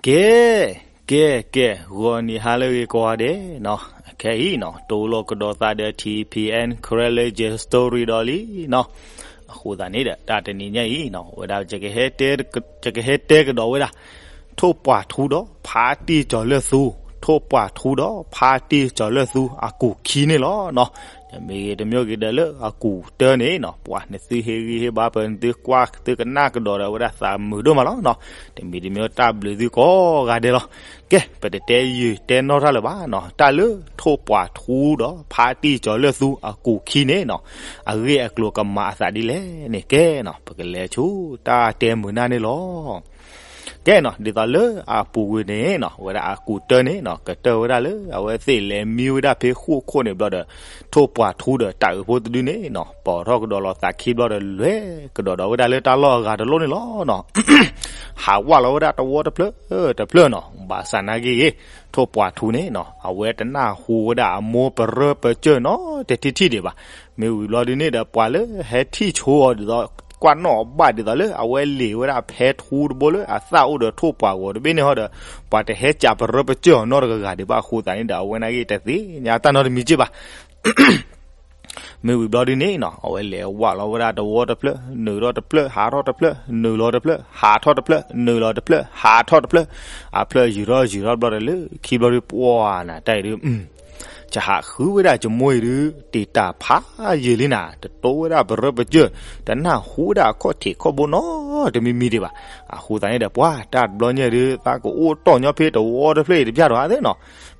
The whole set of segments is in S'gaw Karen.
ကဲ, ကဲ, ကဲ, ဂီၤနံၤဟါလၢအဂ့ၤကိးဂၤဒဲးနီၤ, အခဲအံၤနီၤ တိလီၤကဒီးသးဒီး ထံၣ်ဖံးအဲၣ် Karen Legend Story ဒီးလံနီၤ. အဃိသတးန့ၣ်ဒီး တၢ်တနံၤညါအံၤနီၤ ဝဲဒၣ် ယကဟဲတဲကဒီးဝဲဒၣ် ထိၣ်ပှာ်ထူဒီးဖါတံၢ်စီၤလၢၢ်သူ, ထိၣ်ပှာ်ထူဒီးဖါတံၢ်စီၤလၢၢ်သူ အကူၣ်ခံန့ၣ်လီၤနီၤ. တမံၤဂ့ၤတမံၤဂ့ၤဒီးလၢအကူၣ်တၢန့ၣ်နီၤ ပှၤနသုဟ့ၣ်ဂံၢ်ဟ့ၣ်ဘါပှၤ နသုကွၢ်သုကနၣ်ကဒီးဒီး အဝဲဒၣ်သးမုာ်ဒိၣ်မးလီၤနီၤ. တမံၤတမံၤတၢ်ဘျုးသုကိးဂၤဒဲးလီၤ. ကဲ, ပတတဲယုာ်တဲနီၢ်တၢ်လၢၤဘၣ်နီၤ, တၢ်လၢထိၣ်ပှာ်ထူဒီးဖါတံၢ်စီၤလၢၢ်သူအကူၣ်ခံန့ၣ်နီၤ အဂ့ၢ်အကျိၤကမၤအသးဒ်လဲၣ်န့ၣ် ကဲနီၤ ပကလဲၤဆူတၢ်တဲမုာ်နၢ်န့ၣ်လီၤ. ကဲနီၤ ဒ်သိးလၢအပူၤကွံာ်န့ၣ်နီၤ အဝဲဒၣ်အကူၣ်တၢန့ၣ်နီၤ ကတၢၢ်ဝဲဒၣ်လၢ အဝဲသ့ၣ်လဲၤမံဝဲဒၣ်ဖဲဃိၣ်ခိၣ်န့ၣ်ဘျီဒီး ထိၣ်ပှာ်ထူဒီးတၢ်အုးဖိတဒုန့ၣ်နီၤ ပိာ်ထီၣ်ကဒီးလီၤသးခံဘျီဒီး လဲၤကဒီးဒီးဝဲဒၣ်လၢတၢ်လီၢ်အဂၤတလိၣ်န့ၣ်လီၤနီၤ. ဟးဝးလီၤဝဲဒၣ်တဝီတဖျၢၣ် တဖျၢၣ်နီၤ ဘၣ်ဆၣ်နာ်က့ဂ့ၤ ထိၣ်ပှာ်ထူန့ၣ်နီၤ အဝဲတနၢ်ဟူဝဲဒၣ်အမိၢ်ပရၢပကၢၢ်နီတထံၣ်ထံၣ်ဒံးဘၣ်. မ့ၢ်ဝံၤဘျီဒုန့ၣ်ဒီး ပှၤလၢဟဲထံၣ်ဆိအီၤဒ်သိး ကွၢ်နီၣ်အီၤဘၣ်ဒ်သိးလၢ အဝဲလ့ၣ်ဝဲဒၣ်ဖဲထူတဘိလၢအသၣ်အိၣ်ဒီးထိၣ်ပှာ်ဂီၤတဘ့ၣ်န့ၣ်ဟီဒီး ပှၤတဟဲကးပရၢပကၢၢ်အီၤနီတဂၤဂၤဒံးဘၣ်အဃိသတးန့ၣ်ဒီး အဝဲနာ်က့တသ့ၣ်ညါတၢ်နီတမံၤက့ဘၣ်. မ့ၢ်ဝံၤဘျီဒုန့ၣ်နီၤ အဝဲလဲၤဝးလီၤဝဲဒၣ်တဝီတဖျၢၣ် နုာ်ထီၣ်တဖျၢၣ် ဟးထီၣ်တဖျၢၣ် နုာ်လီၤတဖျၢၣ် ဟးထီၣ်တဖျၢၣ် နုာ်လီၤတဖျၢၣ် ဟးထီၣ်တဖျၢၣ်, အဖျၢၣ်ယုၢ်ထီၣ်ယုၢ်ထီၣ်ဘျီဒီးလၢခံဘျီဒု ပှၢ်နၤတၢ်အံၤဒု ယဟးဃုဝဲဒၣ်ယမိၢ်အံၤဒု တံာ်တာ်ဖးယံာ်လံနၤ တတိၢ်ဝဲဒၣ်ပရၢပကၢၢ် တနၢ်ဟူဝဲဒၣ်အခီၣ်ထံးခီၣ်ဘိနီတမံၤမံၤဒံးဘၣ်. အဃိသတးန့ၣ်ဒီး ပှၤတၢ်တဘျီညါဒု သးကအိၣ်တီၢ်ညီဖဲတဝီတဖျၢၣ်အံၤတပျၢ်ဒီးအါသ့နီၤ.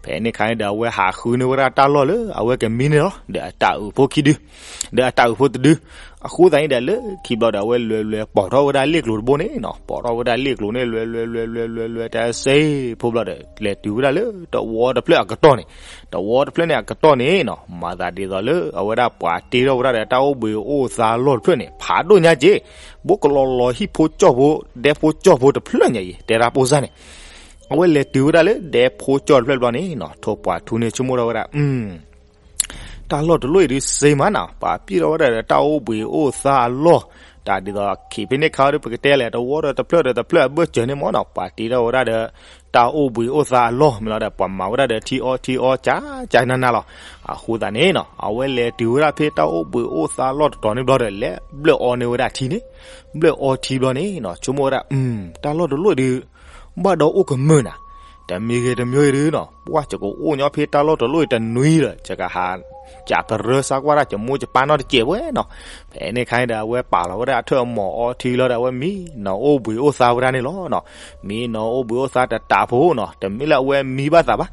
ဖဲန့ၣ်ခါန့ၣ်ဒီး အဝဲဟးဃုန့ၢ်ဝဲဒၣ်တၢ်လီၢ်လၢအဝဲကမံန့ၣ်လီၤ ဒီးအတၢ်အုးဖိခံဒု ဒီးအတၢ်အုးဖိတဒု. အဃိသတးန့ၣ်ဒီး လၢခံဘျီဒီး အဝဲလဲၤလဲၤပိာ်ထီၣ်ဝဲဒၣ်လ့ၣ်ကျိၤတဘိန့ၣ်နီၤ ပိာ်ထီၣ်ဝဲဒၣ်လ့ၣ်ကျိၤန့ၣ် လဲၤလဲၤလဲၤလဲၤလဲၤလဲၤတစဲးဖိဘျီဒီး လဲၤတုၤဝဲဒၣ်လၢတဝီတဖျၢၣ်အကတီၢ်န့ၣ်, တဝီတဖျၢၣ်န့ၣ်အကတီၢ်န့ၣ်နီၤ မၤသးဒ်သိးလၢအဝဲဒၣ်ပှၤတ့ထီၣ်ဝဲဒၣ်ဒီးတၢ်အိၣ်ဘှံးအိၣ်သါအလီၢ်တဖျၢၣ်န့ၣ် ဖးဒိၣ်ညါက့ၤ, ဘိကလီၤလီၤဟံၣ်ဖိကၠီၣ်ဖိ ဒဲဖိကၠီၣ်ဖိတဖျၢၣ်ညါအံၤ တဲတၢ်ပိၢ်စၢ်န့ၣ်. အဝဲလဲၤတုၤဝဲဒၣ်လၢဒဲဖိကၠီၣ်တဖျၢၣ်ဘျီန့ၣ်နီၤ ထိၣ်ပှာ်ထူန့ၣ်ဆိကမိၣ်ထီၣ်ဝဲဒၣ် တၢ်လီၢ်တလီၢ်အံၤဒုစ့မးနီၤ ပှၤပ့ၣ်ထီၣ်ဝဲဒၣ်ဒီးတၢ်အိၣ်ဘှံးအိၣ်သါအလီၢ်, တၢ်ဒ်သိးခံဖဲန့ၣ်ခါဒု ပကတဲလဲၣ် တဝီဒီးတဖျၢၣ်ဒီးတဖျၢၣ်အဘၢၣ်စၢၤန့ၣ်မ့ၢ်နီၤ ပှၤတ့ထီၣ်ဝဲဒၣ်ဒီး တၢ်အိၣ်ဘှံးအိၣ်သါအလီၢ်မ့ၢ်လီၤဒီး ပှၤမၤဝဲဒၣ်ဒီးထံအီထံအီကၠးကၠးနးနးလီၤ. အဃိသတးန့ၣ်နီၤ အဝဲလဲၤတုၤဝဲဒၣ်ဖဲတၢ်အိၣ်ဘှံးအိၣ်သါအလီၢ်တတီၤန့ၣ်ဘျီဒီး လဲၤဘျၢၣ်အီန့ၢ်ဝဲဒၣ်ထံန့ၣ်, ဘျၢၣ်အီထံဘျီန့ၣ်နီၤ ဆိကမိၣ်ဝဲဒၣ် တၢ်လီၢ်တလီၢ်အံၤဒု ဘၣ်ဒီးအိၣ်ကမၢၢ်နၤ, တမံၤဂ့ၤတမံၤဂ့ၤဒုနီၤ ပှၢ်ယကအိၣ်ညီဖဲတၢ်လီၢ်တလီၢ်အံၤတနွံဒီး ယကဟး ကးပရၢစါကွၢ်တၢ်ယမိၢ်ယပၢ်နီတစဲးဝဲနီၤ. ဖဲန့ၣ်ခါန့ၣ်ဒီး အဝဲပာ်လီၤဝဲဒၣ်အထၢၣ်အမီၤအီထံလီၤဒီး အဝဲမံနီၤအိၣ်ဘှံးအိၣ်သါဝဲဒၣ်န့ၣ်လီၤနီၤ. မံနီၤအိၣ်ဘှံးအိၣ်သါတတးဖိနီၤ တမ့ၢ်လၢအဝဲမံဘၣ်သးဘၣ်.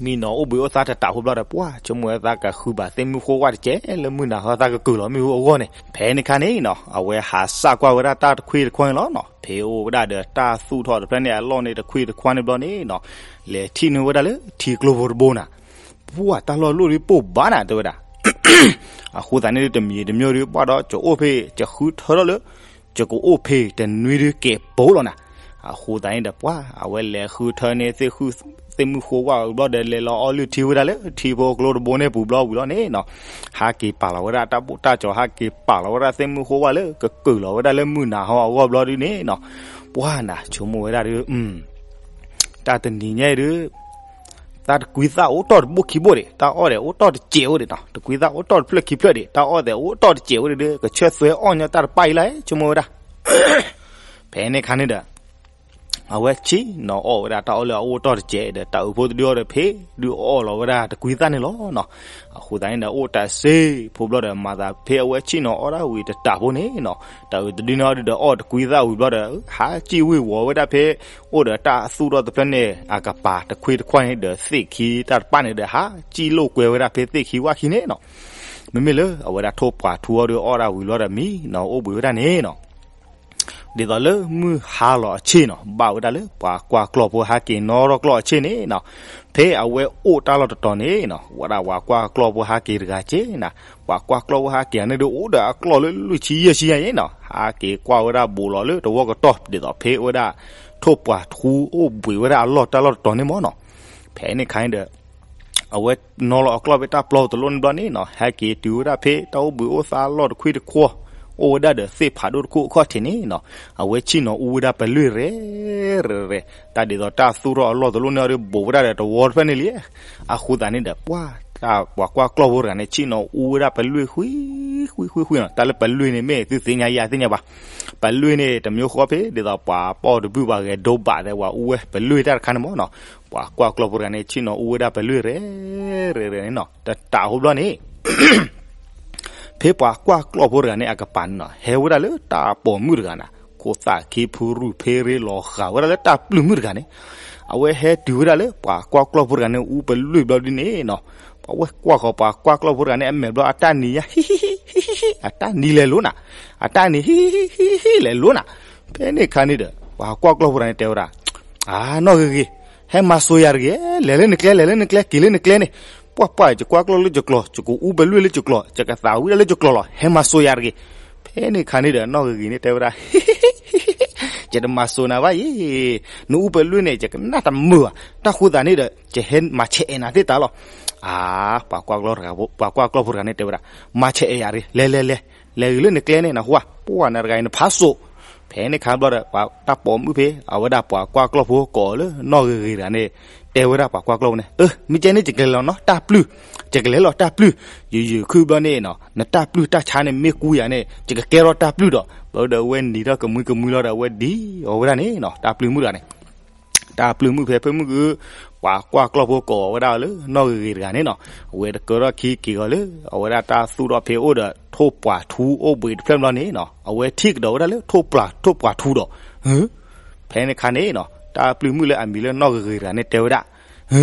မံနီၤအိၣ်ဘှံးအိၣ်သါတတးဖိဘျီဒီး ပှၢ်ဆိကမိၣ်ဝဲသးကဃုဘၣ်သ့ၣ်မုၢ်ဃိဝၣ်တစဲးလၢမုၢ်နၤဟီသးကကုၢ်လီၤမ့ၣ်အူအဂီၢ်န့ၣ်. ဖဲန့ၣ်ခါန့ၣ်နီၤ အဝဲဟးစးကွၢ်ဝဲဒၣ်တၢ်တခွံတခွါန့ၣ်လီၤနီၤ. ဖဲအိၣ်ဝဲဒၣ်ဒီးတၢ်သူၣ်ထီၣ်တဖျၢၣ်န့ၣ်အလီၢ်န့ၣ်တခွံတခွါန့ၣ်ဘျီန့ၣ်နီၤ လဲၤထံၣ်န့ၢ်ဝဲဒၣ်လၢထံကျိဖိတဘိနၤ ပှၢ်တၢ်လီၢ်တလီၢ်ဒုပိၢ်ဘၣ်နၤတဲဝဲဒၣ်. အဃိသတးန့ၣ်ဒု တမံၤတမံၤဒု ပှၢ်ဒီးယအိၣ်ဖဲ ယဃုထၢထီၣ်လၢ ယကအိၣ်ဖဲတနွံဒုကဲးပိာ်လီၤနၤ. အဃိသတးန့ၣ်ဒီး ပှၢ် အဝဲလဲၤဃုထၢန့ၢ်သ့ၣ်မုၢ်ဃိဝၣ်ဝံၤဘျီဒီး လဲၤလီၤအီလုၢ်ထံဝဲဒၣ်လၢထံဖိကျိတဘိန့ၣ်ပူၤဘျီဝံၤလီၤန့ၣ်နီၤ ဟးက့ၤပာ်လီၤဝဲဒၣ်တၢ်ဘိၣ်တၢ်ကၠီၤ ဟးက့ၤပာ်လီၤဝဲဒၣ်သ့ၣ်မုၢ်ဃိဝၣ်လၢကကုၢ်လီၤဝဲဒၣ်လၢမုၢ်နၤဟီအဂီၢ်ဘျီဒုန့ၣ်နီၤ ပှၢ်နၤဆိကမိၣ်ဝဲဒၣ်ဒု တၢ်တနံၤညါအံၤဒု သးတကွံသၣ်အိၣ်တီၢ်တဘိခံဘိဒံး တၢ်အီၣ်ဒီးအိၣ်တီၢ်တစဲးအိၣ်ဒံးနီၤ တကွံသၣ်အိၣ်တီၢ်တဖျၢၣ်ခံဖျၢၣ်ဒံး တၢ်အီၣ်ဒီးအိၣ်တီၢ်တစဲးအိၣ်ဒံးဒု ကဆၢသွဲအီၣ်ညီတၢ်တပၢ်အံၤလၢ ဆိကမိၣ်ဝဲဒၣ်. ဖဲန့ၣ်ခါန့ၣ်ဒီး အဝဲဆ့ၣ်နီၤအီၣ်ဝဲဒၣ်တၢ်အီၣ်လၢအအိၣ်တီၢ်တစဲးဒီး တၢ်အုးဖိတဒုအီၤဒီး ဖဲဒုအီၣ်လီၤဝဲဒၣ်တကွံသၣ်န့ၣ်လီၤနီၤ. အဃိသတးန့ၣ်ဒီး အိၣ်တၢ်စ့ဖိဘျီဒီး မၤသးဖဲအဝဲဆ့ၣ်နီၤအီၣ်ဒၣ်ဝံၤတတးဖိန့ၣ်နီၤ တၢ်အုးတဒုန့ၣ်အီၤဒုဒီး အီၣ်တကွံသၣ်ဝံၤဘျီဒီး ဟးစံၣ်ဝံၢ်ဝီၤဝဲဒၣ်ဖဲ အိၣ်ဒီးတၢ်သူၣ်ထီၣ်တဖျၢၣ်န့ၣ် အကပၤတခွံတခွါန့ၣ်ဒီး သ့ၣ်ခံတၢ်တပၢ်န့ၣ်ဒီး ဟးစံၣ်လိာ်ကွဲဝဲဒၣ်ဖဲသ့ၣ်ခံဝၣ်ခံန့ၣ်နီၤ. မ့မ့ၢ်လၢအဝဲဒၣ်ထိၣ်ပှာ်ထူအီၤဒုအီၣ်ဒၣ်ဝံၤဘျီဒီး မံနီၤအိၣ်ဘှံးဝဲဒၣ်န့ၣ်နီၤ ဒ်သိးလၢမုၢ်ဟါလီၤအဆ့ၣ်နီၤ ဘၣ်ဝဲဒၣ်လၢပှၤကွၢ်ကျီၢ်ဖိဟဲက့ၤနီၣ်ထီၣ်ကျီၢ်အဆ့ၣ်န့ၣ်နီၤ. ဖဲအဝဲအိၣ်တၢ်လီၢ်တတီၤန့ၣ်နီၤ ဝဲဒၣ်ပှၤကွၢ်ကျီၢ်ဖိဟဲက့ၤတဂၤက့ၤနၤ ပှၤကွၢ်ကျီၢ်ဖိဟဲက့ၤအန့ၣ်ဒု အိၣ်ဒီးအကျီၢ်လၢလွံၢ်ဆံယဲၢ်ဆံညါအံၤနီၤ ဟဲက့ၤကွၢ်ဝဲဒၣ်ဘူးလီၤလၢတဝီကတီၢ် ဒ်သိးဖဲဝဲဒၣ် ထိၣ်ပှာ်ထူအိၣ်ဘှံးဝဲဒၣ်အလီၢ်တၢ်လီၢ်တတီၤန့ၣ်မ့ၢ်နီၤ. ဖဲန့ၣ်ခါန့ၣ်ဒီး အဝဲနီၣ်လီၤအကျီၢ်ဖဲတၢ်ပျီတလိၣ်န့ၣ်ဘျီန့ၣ်နီၤ ဟဲက့ၤတုၤဝဲဒၣ်ဖဲတၢ်အိၣ်ဘှံးအိၣ်သါအလီၢ်တခွံတခွါ အိၣ်ဝဲဒၣ်ဒီးသ့ၣ်ဖးဒိၣ်တခိၣ်အခီၣ်ထံးန့ၣ်နီၤ, အဝဲဆ့ၣ်နီၤအူဝဲဒၣ်ပလွ့ၢ်ရဲၣ်ရဲၣ်, တၢ်ဒ်သိးတၢ်သူၣ်ထီၣ်အလီၢ်တလီၢ်န့ၣ်အီၤဒီး ဘူးဝဲဒၣ်ဒီးတဝီတဖျၢၣ်န့ၣ်လံ. အဃိသတးန့ၣ်ဒီး ပှၤကွၢ်ကျီၢ်ဖိတဂၤန့ၣ် ဆ့ၣ်နီၤအူဝဲဒၣ်ပလွ့ၢ် ဃံဃံဃံနီၤ. တၢ်လၢပလွ့ၢ်န့ၣ်မ့ၢ်သုသ့ၣ်ညါယၤသ့ၣ်ညါဘၣ်. ပလွ့ၢ်န့ၣ် တမံၤဃီဖဲ ဒ်သိးပှၤပီၣ်တဘုၣ်ပှၤဂဲၤဒိဘးသဲး ပှၤအူဝဲပလွ့ၢ်တၢ်တခါန့ၣ်မ့ၢ်နီၤ, ပှၤကွၢ်ကျီၢ်ဖိတဂၤန့ၣ် ဆ့ၣ်နီၤအူဝဲဒၣ်ပလွ့ၢ်ရဲၣ်ရဲၣ်န့ၣ်နီၤ. တတးအဃိဘျီန့ၣ် ဖဲပှၤကွၢ်ကျီၢ်ဖိတဂၤန့ၣ်အကပၤန့ၣ်နီၤ, ဟဲဝဲဒၣ်လၢတၢ်ပိာ်မုၣ်တဂၤန့ၣ် ခိၣ်သၣ်ခံဖုရူၢ်ဖ့ရ့လီၤဃာ်ဝဲဒၣ်လၢတၢ်ပျုၢ်မုၣ်တဂၤန့ၣ်, အဝဲဟဲတုၤဝဲဒၣ်လၢပှၤကွၢ်ကျီၢ်ဖိတဂၤန့ၣ်အူပလွ့ၢ်ဘျီဒ်န့ၣ်နီၤ, အဝဲကွၢ်ဃီၤပှၤကွၢ်ကျီၢ်ဖိတဂၤန့ၣ်အမဲာ်ဘျီ အတၢ်နံၤယါ ဟံၣ်ဟံၣ်ဟံၣ်ဟံၣ်ဟံၣ် အတၢ်နံၤလဲၤလိၤနၤ, အတၢ်နံၤဟံၣ်ဟံၣ်ဟံၣ်ဟံၣ်ဟံၣ်လဲၤလိၤနၤ. ဖဲန့ၣ်အခါန့ၣ်ဒီး ပှၤကွၢ်ကျီၢ်ဖိတဂၤန့ၣ်တဲဝဲဒၣ် အါ နီၢ်ဂ့ၤဂ့ၤ, ဟဲမၤစိၤယၤတဂ့ၤ, လဲၤလၢနကျဲ လဲၤလၢနကျဲ က့ၤလၢနကျဲန့ၣ်, ပှၢ်ပှၢ် ယကွၢ်ကျီၢ်လၢယကျိာ် ယကအူပလွ့ၢ်လၢယကျိာ်လီၤ, ယကသးဝံၣ်ဒၣ်လၢယကျိာ်လီၤ, ဟဲမၤစိၤယၤတဂ့ၤ. ဖဲန့ၣ်အခါန့ၣ်ဒီး နီၢ်ဂ့ၤဂ့ၤန့ၣ်တဲဝဲဒၣ် ယတမၤစိၤနၤဘၣ်ယဲ, နအူပလွ့ၢ်န့ၣ် ယကနၣ်တမုာ်ဘၣ်, တၢ်ဃိသးန့ၣ်ဒီး ယဟဲမၤဆဲးအဲးနၤသ့ၣ်တၢ်လီၤ. အါ ပှၤကွၢ်ကျီၢ်ဖိတဂၤန့ၣ်တဲဝဲဒၣ် မၤဆဲးအဲးယၤတဂ့ၤ, လဲၤလဲၤလဲၤ, လဲၤဂ့ၤလၢနကျဲန့ၣ် နဟူဧါ, ပှၢ်နတဂၤအံၤနဖးစိၤ. ဖဲန့ၣ်အခါဘျီဒီး တၢ်ပိာ်မုၣ်ဖဲ အဝဲဒၣ်ပှၤကွၢ်ကျီၢ်ဖိကိးအီၤလၢနီၢ်ဂ့ၤဂ့ၤတဂၤန့ၣ် တဲဝဲဒၣ်ပှၤကွၢ်ကျီၢ်ဖိန့ၣ် အၢ မ့ၢ်ကဲန့ၣ် ယကလဲၤလီၤနီၤ တၢ်ပျုၢ်, ယကလဲၤလီၤတၢ်ပျုၢ်, ယယုာ်ခုၣ်ဘျီန့ၣ်နီၤ နတၢ်ပျုၢ်တၢ်ဆါန့ၣ်မ့ၢ်ကူယၤန့ၣ် ယကကဲထီၣ်တၢ်ပျုၢ်ဒီး ဘျီဒီးအဝဲနံၤထီၣ်ကမှံကမှံလီၤဒီး အဝဲဒံးအီၤဝဲဒၣ်န့ၣ်နီၤ တၢ်ပျုၢ်မုၣ်တဂၤန့ၣ် တၢ်ပျုၢ်မုၣ်ဖဲဖဲမုၢ်ဂုၢ် ပှၤကွၢ်ကျီၢ်ဖိကိးအီၤဝဲဒၣ်လၢနီၢ်ဂ့ၤဂ့ၤတဂၤန့ၣ်နီၤ အဝဲတကၢထီၣ်ခံက့ၤဂီၤလၢ အဝဲဒၣ်တၢ်သူၣ်ထီၣ်ဖဲအိၣ်ဒီး ထိၣ်ပှာ်ထူအိၣ်ဘှံးတဖျၢၣ်ဘျီန့ၣ်နီၤ အဝဲထံၣ်ကဒီးဝဲဒၣ်လၢ ထိၣ်ပှာ်ထူဒီး ဖဲန့ၣ်အခါန့ၣ်နီၤ တၢ်ပျုၢ်မုၣ်လၢအမံၤလၢနီၢ်ဂ့ၤဂ့ၤတဂၤန့ၣ်တဲဝဲဒၣ်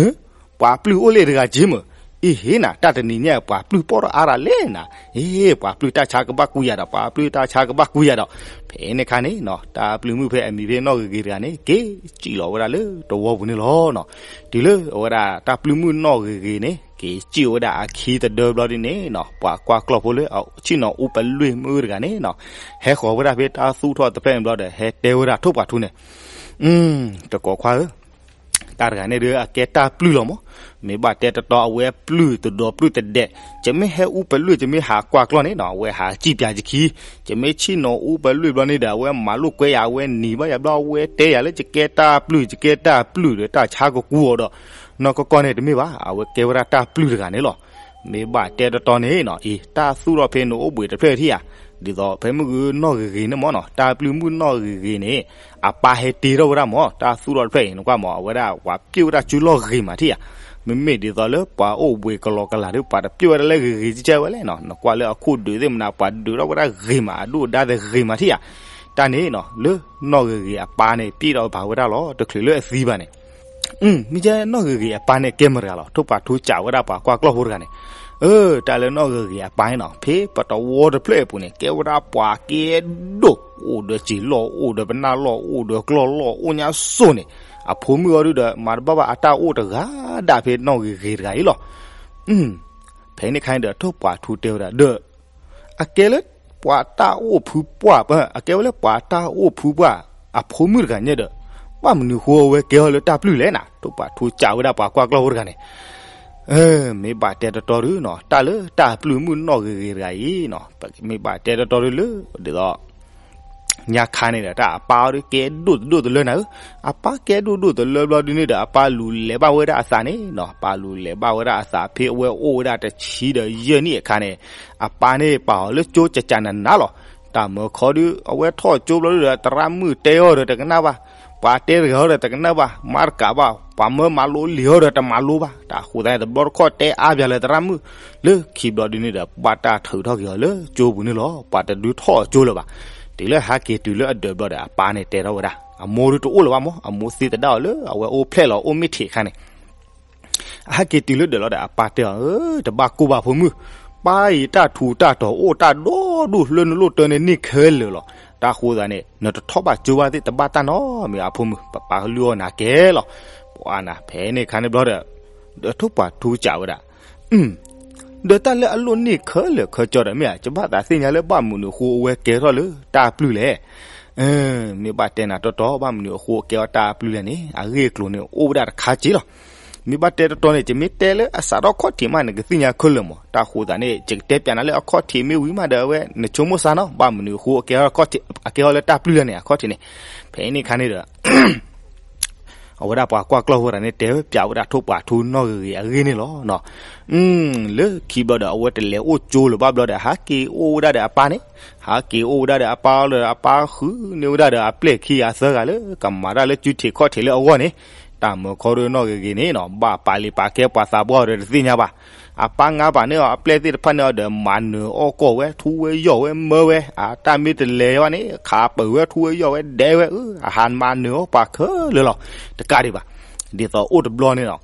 ပှၤပျုၢ်အိၣ်လၢတဂၤက့မ့ၢ်, အ့ဟ့နၤ တၢ်တနံၤညါ ပှၤပျုၢ်ပီၣ်ထီၣ်အါရၤလဲၣ်နၤ, အ့ ပှၤပျုၢ်တၢ်ဆါကဘၣ်ကူယၤဒီး ပှၤပျုၢ်တၢ်ဆါကဘၣ်ကူယၤဒီး, ဖဲန့ၣ်အခါန့ၣ်နီၤ တၢ်ပျုၢ်မုၣ်ဖဲအမံၤဖဲနီၢ်ဂ့ၤဂ့ၤတဂၤန့ၣ် က့ၤစံၣ်လီၤဝဲဒၣ်လၢတဝီပူၤန့ၣ်လီၤနီၤ. တုၤလၢအဝဲဒၣ်တၢ်ပျုၢ်မုၣ်နီၢ်ဂ့ၤဂ့ၤန့ၣ် က့ၤစံၣ်ဝဲဒၣ်အခံတဒၢဘျီဒ်န့ၣ်နီၤ ပှၤကွၢ်ကျီၢ်ဖိလၢအဆ့ၣ်နီၤအူပလွ့ၢ်မုၣ်တဂၤန့ၣ်နီၤ ဟဲဃီၤဝဲဒၣ်ဖဲတၢ်သူၣ်ထီၣ်တဖျၢၣ်န့ၣ်ဘျီဒီး ဟဲတဲဝဲဒၣ်ထိၣ်ပှာ်ထူန့ၣ် တကိးခွါဧၢ, တၢ်တဂၤန့ၣ်ဒီးအကဲတၢ်ပျုၢ်လီၤမး, မ့ၢ်ဘၣ်တဲတတီအဝဲပျုၢ်တဒီးပျုၢ်တဒဲး, ယမ့ၢ်ဟဲအူပလွ့ၢ် ယမ့ၢ်ဟးကွၢ်ကျီၢ်န့ၣ်နီၤ အဝဲဟးစံၣ်ပၠးယခံ, ယမ့ၢ်ဆ့ၣ်နီၤအူပလွ့ၢ်ဘျီန့ၣ်ဒီး အဝဲမၤလိာ်ကွဲယၤ အဝဲနံၤဘၣ်ယၤဘျီ အဝဲတဲယၤလၢယကဲတၢ်ပျုၢ် ယကဲတၢ်ပျုၢ်ဒီးတၢ်ဆါကကူအီၤဒီး နီၢ်ကီၢ်ကီၢ်န့ၣ်တမ့ၢ်ဘၣ်, အဝဲကဲဝဲဒၣ်တၢ်ပျုၢ်တဂၤန့ၣ်လီၤ. မ့ၢ်ဘၣ်တဲတတီန့ၣ်နီၤ အံၤ တၢ်သူၣ်ထီၣ်ဖဲနအိၣ်ဘှံးတဖျၢၣ်ထံၣ်ဧါ, ဒ်သိးဖဲမုၢ်ဂုၢ်နီၢ်ဂ့ၤဂ့ၤန့ၣ်မ့ၢ်နီၤ တၢ်ပျုၢ်မုၣ်နီၢ်ဂ့ၤဂ့ၤန့ၣ် အပၢ်ဟဲတ့ထီၣ်ဝဲဒၣ်မ့ၢ် တၢ်သူၣ်ထီၣ်တဖျၢၣ်အံၤ နကွၢ်မ့ၢ် အဝဲဒၣ်ပှၤပျုၢ်ဝဲဒၣ်စုလီၢ်ဂ့ၤမးထံၣ်ဧါ, မ့မ့ၢ်ဒ်သိးလၢပှၤအိၣ်ဘှံးကလီကလာ်ဒီး ပှၤတပျုၢ်ဝဲဒၣ်လၢဂ့ၤဂ့ၤကဲကဲဝဲလဲၣ်နီၤ နကွၢ်လၢအခိၣ်ဒုးသ့ၣ်မနုၤ ပှၤဒုးထီၣ်ဝဲဒၣ်ဂ့ၤမး အဒိၣ်အဒါသ့ၣ်ဂ့ၤမးထံၣ်ဧါ, တၢ်န့ၣ်နီၤ လၢနီၢ်ဂ့ၤဂ့ၤအပၢ်န့ၣ် ပျဲထီၣ်ဘၣ်ဝဲဒၣ်လီၤ တချုးလၢအသံဘၣ်န့ၣ် မ့ၢ်ကဲနီၢ်ဂ့ၤဂ့ၤအပၢ်န့ၣ်ကဲမတၤတဂၤလီၤ ထိၣ်ပှာ်ထူစံးဝဲဒၣ်ပှၤကွၢ်ကျီၢ်ဖိတဂၤန့ၣ်, အၢ တၢ်လၢနီၢ်ဂ့ၤဂ့ၤအပၢ်န့ၣ်နီၤ ဖဲပတဝီတဖျၢၣ်အပူၤန့ၣ် ကဲဝဲဒၣ်ပှၤကဲဒိၣ်, အိၣ်ဒီးစံာ်လီၢ် အိၣ်ဒီးပနၢ်လီၢ် အိၣ်ဒီးကျီၢ်လီၢ် အိၣ်ညါစိၤန့ၣ်, အဖိမုၣ်အီၤဒုဒီး မၤတဘၣ်ဘၣ်အတၢ်အိၣ်တဂၤဒၣ်ဖဲနီၢ်ဂ့ၤဂ့ၤတဂၤအံၤလီၤ. ဖဲန့ၣ်ခါန့ၣ်ဒီး ထိၣ်ပှာ်ထူတဲဝဲဒၣ်ဒီး အကဲလၢပှၤတၢ်အိၣ်ဖုပှၢ်, အကဲဝဲလၢပှၤတၢ်အိၣ်ဖုပှၢ် အဖိမုၣ်တဂၤညါဒီး ဘၣ်မနုၤဃိအဝဲကဲထီၣ်လၢတၢ်ပျုၢ်လဲၣ်နၤ ထိၣ်ပှာ်ထူစံးဝဲဒၣ်ပှၤကွၢ်ကျီၢ်ဖိတဂၤန့ၣ်, မ့ၢ်ဘၣ်တဲတတီဒုနီၤ တၢ်လၢတၢ်ပျုၢ်မုၣ်နီၢ်ဂ့ၤဂ့ၤတဂၤအံၤနီၤ မ့ၢ်ဘၣ်တဲတတီဒုလၢ ဒ်သိး ညါခါန့ၣ်ဒီး တၢ်အပၢ်အီၤဒုးကဲဒိၣ်တဒိၣ်တလၢနၤဧၢ, အပၢ်ကဲဒိၣ်ဒိၣ်တလၢဘျီဒုန့ၣ်ဒီး အပၢ်လူၤလဲၤဘၣ်ဝဲဒၣ်အသးန့ၣ်နီၤ အပၢ်လူၤလဲၤဘၣ်ဝဲဒၣ်အသး ဖဲအဝဲအိၣ်ဝဲဒၣ်တဆံဒီးယဲၢ်နံၣ်အခါန့ၣ် အပၢ်န့ၣ်ပာ်အီၤလၢကၠိကကနးနးလီၤ. တၢ်မၢခီဒုး အဝဲထီၣ်ကၠိဘျီဒုဒီး သရၣ်မုၣ်တဲအီၤဒီးတကနၣ်ဘၣ်, ပှၤတဲတဂၤအီၤဒီးတကနၣ်ဘၣ်, မၤတကးဘၣ်, ပှၤမၢမၤလိလံာ်အီၤဒီးတမၤလိဘၣ်, တၢ်ဃိသတးန့ၣ် တဘျီတခီၣ်တဲအါပၠးလၢသရၣ်မုၣ်, လၢခံဘျီဒုန့ၣ်ဒီး ဘၣ်တၢ်ထုးထီၣ်က့ၤအီၤလၢကၠိပူၤန့ၣ်လီၤ. ပှၤတဒုးထီၣ်ကၠိလၢၤဘၣ်. တုၤလၢဟဲက့ၤတုၤလၢအဒၢးဘျီဒီး အပၢ်န့ၣ်တဲထီၣ်ဝဲဒၣ်, အမိၢ်ဒုးတအိၣ်လၢၤဘၣ်မး, အမိၢ်သံသဒၣ်အီၤလၢအဝဲအိၣ်ဖျဲၣ်လီၤအိၣ်မ့ၢ်ထံးအခါန့ၣ် အဟဲက့ၤတုၤလၢဒၢးလီၤဒီး အပၢ်တဲအီၤ, တဘၣ်ကိၢ်ဘၣ်ဖိမုၣ်, ပၢ်အံၤတၢ်ထူးတၢ်တီၤအိၣ်တၢ်ဒိၣ်ဒိၣ် လၢနလိၣ်တၢ်န့ၣ်န့ၢ်ခဲလၢာ်လီၤ. တၢ်ဃိသတးန့ၣ် နတထီၣ်ဘၣ်ကၠိဘၣ်သ့ၣ်တဘၣ်တၢ်နီတမံၤ အဖိမုၣ်, ပပၢ်ကလုၢ်အီၣ်နၤကဲလီၤ. ပှၤနၤ ဖဲန့ၣ်အခါန့ၣ်ဘျီဒီး ဒီးထိၣ်ပှာ်ထူစံးဝဲဒၣ်, ဒီးတၢ်လၢအလိၣ်န့ၢ်ခဲလၢာ်ခဲဆ့ဒီးမ့ၢ်ဧါ, ယဘၣ်သးသ့ၣ်ညါလၢဘၣ်မနုၤအဃိအဝဲကဲထီၣ်လၢတၢ်ပျုၢ်လဲၣ်. မ့ၢ်ဘၣ်တဲနၤတီတီ ဘၣ်မနုၤအဃိကဲထီၣ်တၢ်ပျုၢ်လဲၣ်န့ၣ် အဂ့ၢ်အကျိၤန့ၣ်အိၣ်ဝဲဒၣ်တခါက့လီၤ. မ့ၢ်ဘၣ်တဲတတီန့ၣ် ယမ့ၢ်တဲလၢအစးထီၣ်ခီၣ်ထံးမး နကသ့ၣ်ညါခဲလၢာ်မး. တၢ်ဃိသးန့ၣ် ယကတဲပၠးနၤလၢအခီၣ်ထံးမ့ၢ်ဝံၤမးဒီး အဝဲနဆိကမိၣ်စါနီၤ, ဘၣ်မနုၤအဃိ အကဲထီၣ်လၢတၢ်ပျုၢ်လၢန့ၣ်အခီၣ်ထံးန့ၣ်. ဖဲအံၤန့ၣ်ခါန့ၣ်ဒီး အဝဲဒၣ်ပှၤကွၢ်ကျီၢ်ဝဲဒၣ်န့ၣ် တဲဝဲပၠးဝဲဒၣ်ထိၣ်ပှၤထူနီၢ်ဂ့ၤဂ့ၤအဂ့ၢ်န့ၣ်လီၤ. လၢခံဘျီဒီး အဝဲတလဲၤအိၣ်ကၠိလၢၤဘၣ်ဘျီဒီး ဟးက့ၤအိၣ်ဝဲဒၣ်ဒီးအပၢ်န့ၣ်, ဟးက့ၤအိၣ်ဝဲဒၣ်ဒီးအပၢ်လီၤဒီး အပၢ်ဃုန့ၢ်ဝဲဒၣ်ဒီးအပျဲၢ်ခံဂၤသၢဂၤလၢကမၤတၢ်လၢကၠူထံးခီၣ်ထံးလၢအဂီၢ်န့ၣ်, တၢ်မၢခီဒုးနီၢ်ဂ့ၤဂ့ၤန့ၣ်နီၤ ဘၣ်ပာ်လံာ်ပာ်ကဲပှၤသးပှၢ်အီၤဒီးတသ့ၣ်ညါဘၣ်. အပၢ်ငါပာ်န့ၢ်အီၤအပျဲၢ်သ့ၣ်တဖၣ်န့ၣ်အီၤဒီး မၤနၢၤအီၣ်ကီၢ်ဝဲ ထူဝဲယီၢ်ဝဲမၢဝဲ, အတၢ်မ့ၢ်တလဲၤဘၣ်န့ၣ် ခးပၢၤဝဲထူဝဲယီၢ်ဝဲဒဲဝဲ, အဟးမၤနၢၤအီၣ်ပှၤခဲလၢာ်လီၤ. တကးဒံးဘၣ်, ဒ်သိးအိၣ်တဘျီန့ၣ်နီၤ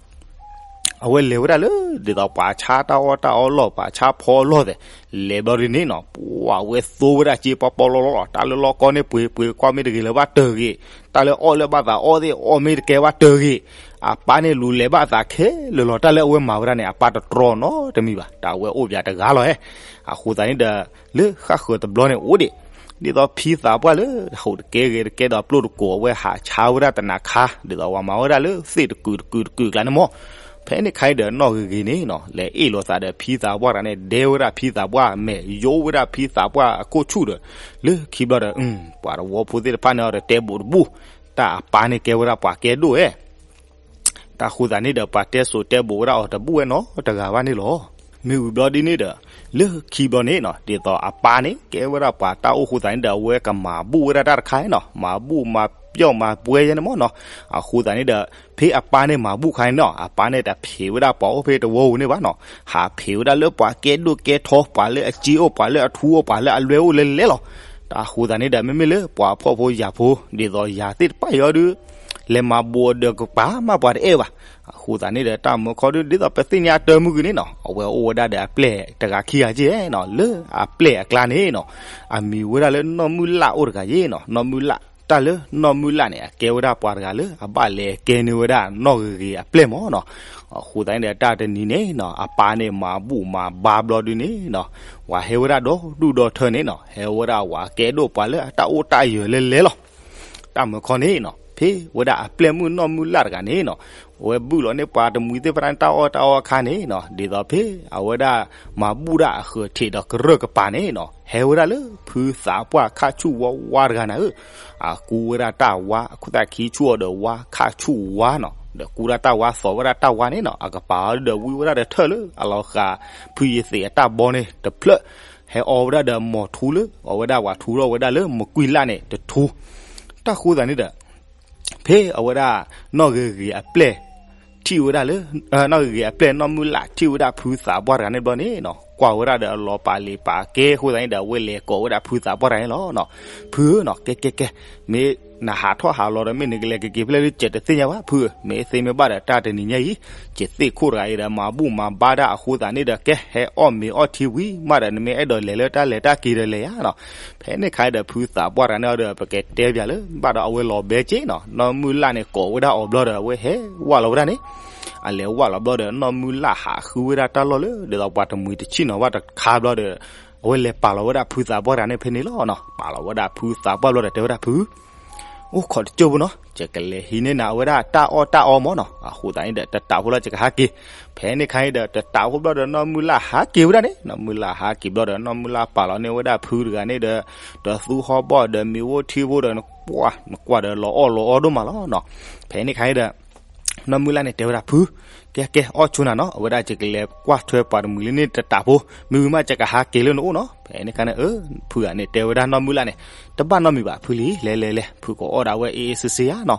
အဝဲလဲၤဝဲဒၣ်လၢ ဒ်သိးပှၤဆါတၢ်အီၣ်တၢ်အီလီၢ် ပှၤဆါဖီအလီၢ်သဲး, လဲၤဘျီဒ်န့ၣ်နီၤ ပှၤဝဲသိဝဲဒၣ်စ့ပီပီလီလီလီၤ. တၢ်လၢလီၢ်ကီၢ်န့ၣ်ပှ့ၤပှ့ၤကွၢ်မ့ၢ်တဂ့ၤလၢၤဘၣ်တဂ့ၤ, တၢ်လၢအီၣ်လၢဘၣ်သးအီၣ်သ့ၣ်အီၣ်မ့ၢ်တကဲဘၣ်တဂ့ၤ, အပၢ်န့ၣ်လူၤလဲၤဘၣ်သးခဲလၢာ်လီၤ. တၢ်လၢအဝဲမၤဝဲဒၣ်န့ၣ် အပၢ်တတြီနီတမံၤဘၣ်, တၢ်ဝဲအိၣ်ပၠးတဂၤလီၤဟဲ. အဃိသတးန့ၣ်ဒီး လၢဃၣ်ဃၢၤတဘျီန့ၣ်အိၣ်ဒံး ဒ်သိးဖံသးပှၢ်လၢ ဟူးတကဲဂဲၤတကဲဒီးပျိၢ်တကိး အဝဲဟးဆါဝဲဒၣ်တနၤခါ ဒ်သိးပှၤမၤဝဲဒၣ်လၢသ့ၣ်တကုာ်တကုာ်တကုာ်အကျါန့ၣ်မး. ဖဲန့ၣ်ခါအံၤဒီးနီၢ်ဂ့ၤဂ့ၤန့ၣ်နီၤ လဲၤအ့ၣ်လိာ်သးဒီးဖံသးပှၢ်တဂၤန့ၣ် ဒဲဝဲဒၣ်ဖံသးပှၢ်မဲာ် ယိဝဲဒၣ်ဖံသးပှၢ်အခိၣ်ဆူၣ်ဒီး လၢခံဘျီဒီး ပှၤတဝီဖိသ့ၣ်တဖၣ်န့ၣ်အီၤဒီးတဲဘူးတဘူး, တၢ်အပၢ်န့ၣ်ကဲဝဲဒၣ်ပှၤကဲဒိၣ်ဧဲ တၢ်ဃိသတးန့ၣ်ဒီး ပှၤတဲစိၤတဲဘူးဝဲဒၣ်အီၤတဘူးဝဲနီတဂၤဘၣ်န့ၣ်လီၤ. မ့ၢ်ဝံၤဘျီဒ်န့ၣ်ဒီး လၢခံဘျီန့ၣ်နီၤ ဒ်သိးအပၢ်န့ၣ် ကဲဝဲဒၣ်ပှၤတၢ်အိၣ်ဃိသတးန့ၣ်ဒီး အဝဲကမၤဘူၣ်ဝဲဒၣ်တၢ်တခါနီၤ မၤဘူၣ်မၤပျီၣ်မၤပှဲၤယဲန့ၣ်မးနီၤ. အဃိသတးန့ၣ်ဒီး ဖဲအပၢ်န့ၣ်မၤဘူၣ်ခါန့ၣ်နီၤ အပၢ်န့ၣ်တဖံးဝဲဒၣ်ပှၤအိၣ်ဖဲတဝီပူၤန့ၣ်ဘၣ်နီၤ, ဟးဖံးဝဲဒၣ်လၢပှၤကဲဒိၣ်ကဲထီ ပှၤလၢအစ့အိၣ် ပှၤလၢအထူအိၣ် ပှၤလၢအလွဲအိၣ်လဲၤလဲၤလီၤ. တၢ်ဃိသတးန့ၣ်ဒီး မ့မ့ၢ်လၢပှၤဖှီၣ်ဖိယာ်ဖိ ဒ်သိးယၤသ့ၣ်တဖၣ်အံၤဒီး လဲၤမၤဘူးအီၤဒီးကပၤမးပှၤတအဲၣ်ဘၣ်. အဃိသတးန့ၣ်ဒီး တၢ်မၢခီဒုး ဒ်သိးပသ့ၣ်ညါအတၢ်မုၢ်ဂ့ၤန့ၣ်နီၤ အဝဲအိၣ်ဝဲဒၣ်ဒီးအပျဲၢ်တဂၤခံဂၤက့နီၤ လၢအပျဲၢ်အကျါန့ၣ်နီၤ အမံၤဝဲဒၣ်လၢနီၢ်မုၢ်လၢ်အိၣ်တဂၤယ့နီၤ နီၢ်မုၢ်လၢ် တၢ်လၢနီၢ်မုၢ်လၢ်န့ၣ် အကဲဝဲဒၣ်ပှၤတဂၤလၢအဘၣ်လဲၤကဲန့ၢ်ဝဲဒၣ်နီၢ်ဂ့ၤဂ့ၤအပျဲၢ်မးနီၤ. အဃိသတးန့ၣ်ဒီး တၢ်တနံၤန့ၣ်နီၤ အပၢ်န့ၣ်မၤဘူၣ်မၤဘါဘျီဒုးန့ၣ်နီၤ ပှၤဟဲဝဲဒၣ်ဒီဒူၣ်ဒီထၢန့ၣ်နီၤ ဟဲဝဲဒၣ်ပှၤကဲဒိၣ်ပှၤလၢအတၢ်အိၣ်တၢ်ယၢၤလဲၤလဲၤလီၤ. တၢ်မၢခီန့ၣ်နီၤ ဖဲဝဲဒၣ်အပျဲၢ်မုၣ်နီၢ်မုၢ်လၢ်တဂၤန့ၣ်နီၤ အဝဲဘုၣ်လီၤန့ၢ်ပှၤတမှံၤသ့ၣ်တဖၣ်န့ၣ် တၢ်အီၣ်တၢ်အီအခါန့ၣ်နီၤ ဒ်သိးဖဲအဝဲဒၣ်မၤဘူၣ်ဒၣ်အဃၢၤထံးဒီးကရၢၢ်ကပၤန့ၣ်နီၤ ဟဲဝဲဒၣ်လၢဖုသးပှၢ်ခၣ်ဆူၣ်ဝါဝါတဂၤန့ၣ်ဧၢ အကူဝဲဒၣ်တၢ်ဝါ အခိၣ်သးခံဆူၣ်အီၤဒီးဝါ ခၣ်ဆူၣ်ဝါနီၤ ဒီးကူဒၣ်တၢ်ဝါ သိးဝဲဒၣ်တၢ်ဝါန့ၣ်နီၤ အကပၤအီၤဒီးဝံဝဲဒၣ်ဒီးထၢၣ်လၢအလီၤဃာ် ဖုယသံးအတၢ်ဘီန့ၣ်တဖျၢၣ် ဟဲအီဝဲဒၣ်ဒီးမိာ်ထူလၢ အဝဲဒၣ်ပှၤထူထီၣ်ဝဲဒၣ်လၢမကွံာ်လၢ်န့ၣ်တထူ တၢ်ဃိသတးန့ၣ်ဒီး ဖဲအဝဲဒၣ်နီၢ်ဂ့ၤဂ့ၤအပျဲၢ် ထံၣ်ဝဲဒၣ်လၢ နီၢ်ဂ့ၤဂ့ၤအပျဲၢ်နီၢ်မုၢ်လၢ်ထံၣ်ဝဲဒၣ်ဖုသးပှၢ်တဂၤန့ၣ်ဘျီန့ၣ်နီၤ ကွၢ်ဝဲဒၣ်ဒီးအလီၤပာ်လံာ်ပာ်ကဲအဃိသတးန့ၣ်ဒီး အဝဲလဲၤကိးဝဲဒၣ်ဖုသးပှၢ်တဂၤန့ၣ်လီၤ. ဖုဧၢနီၤ ကဲကဲကဲ မ့ၢ်နဟးထီၣ်ဟးလီၤဒီး မ့ၢ်နကလဲၤကက့ၤဖဲလဲၣ်ဒုး ယတသ့ၣ်ညါဘၣ်ဖုဧၢ, မ့ၢ်သ့မ့ၢ်ဘၣ်ဒီး တၢ်တနံၤညါအံၤ ယသ့ၣ်ခိၣ်တဂၤအံၤဒီး မၤဘူၣ်မၤဘါဒၣ်အဃိသတးန့ၣ်ဒီး ကဲ ဟဲအီၣ်မ့ၤအီထံဝံၤမးဒီး နမ့ၢ်အဲၣ်ဒိးလဲၤလၢတၢ်လဲၤတၢ်က့ၤဒီးလဲၤယါနီၤ. ဖဲန့ၣ်ခါဒီး ဖုသးပှၢ်တဂၤန့ၣ်ဒီး ပကတဲပၠးလၢ ဘၣ်ဒီးအဝဲလီၤဘဲက့နီၤ နီၢ်မုၢ်လၢ်န့ၣ် ကိးဝဲဒၣ်အီၤဘျီဒီး အဝဲဟဲဝၢ်လီၤဝဲဒၣ်န့ၣ် အလဲၤဝၢ်လီၤဘျီဒီး နီၢ်မုၢ်လၢ်ဟးဃုဝဲဒၣ်တၢ်လီၢ်လၢ ဒ်သိးပှၤတမှံၤတဆံၣ်နီၤဘၣ်တခါဘျီဒီး အဝဲလဲၤပာ်လီၤဝဲဒၣ်ဖုသးပှၢ်တဂၤန့ၣ်ဖဲန့ၣ်လီၤနီၤ. ပာ်လီၤဝဲဒၣ်ဖုသးပှၢ်ဘျီဒီးတဲဝဲဒၣ်ဖု အိၣ်ခိးတကၠိၢ်ဖိနီၤ ယကလဲၤဟံးန့ၢ်နၤအဝဲဒၣ်တၢ်အီၣ်တၢ်အီမးနီၤ. အဃိသတးန့ၣ်ဒီး တတးဖိလီၤ ယကဟးက့ၤ. ဖဲန့ၣ်ခါအံၤဒီး တတးဖိဘျီဒီး နီၢ်မုၢ်လၢ်ဟးက့ၤဝဲဒၣ်န့ၣ် နီၢ်မုၢ်လၢ်ဟးက့ၤဘျီဒီး နီၢ်မုၢ်လၢ်ပာ်လီၤန့ၢ်ဝဲဒၣ်ဖုတဂၤန့ၣ်ဒီး ဒီးသူဟီၣ်ဘီၣ်ဒီးမ့ၤဝိထံဖိဒီး နကွၢ်နကွၢ်ဒီးလီၤအီၣ်လီၤအီဒိၣ်မးလီၤနီၤ. ဖဲန့ၣ်ခါအံၤဒီး နီၢ်မုၢ်လၢ်န့ၣ်တဲဝဲဒၣ်ဖု ကဲကဲ အီၣ်ဆိနၤနီၤ အဝဲဒၣ်ယကလဲၤကွၢ်ထွဲပှၤတမှံၤလၢန့ၣ်တတးဖိ မ့ၢ်ဝံၤမး ယကဟးက့ၤလၢနအိၣ်နီၤ. ဖဲန့ၣ်ခါန့ၣ် ဖုဂၤန့ၣ်တဲဝဲဒၣ်နီၢ်မုၢ်လၢ်န့ၣ် တဘၣ်နီတမံၤဘၣ် ဖုလံ လဲၤလဲၤလဲၤ ဖုကအီၣ်ဒၣ်ဝဲအ့ၣ်အ့ၣ်စ့စ့ဧါနီၤ.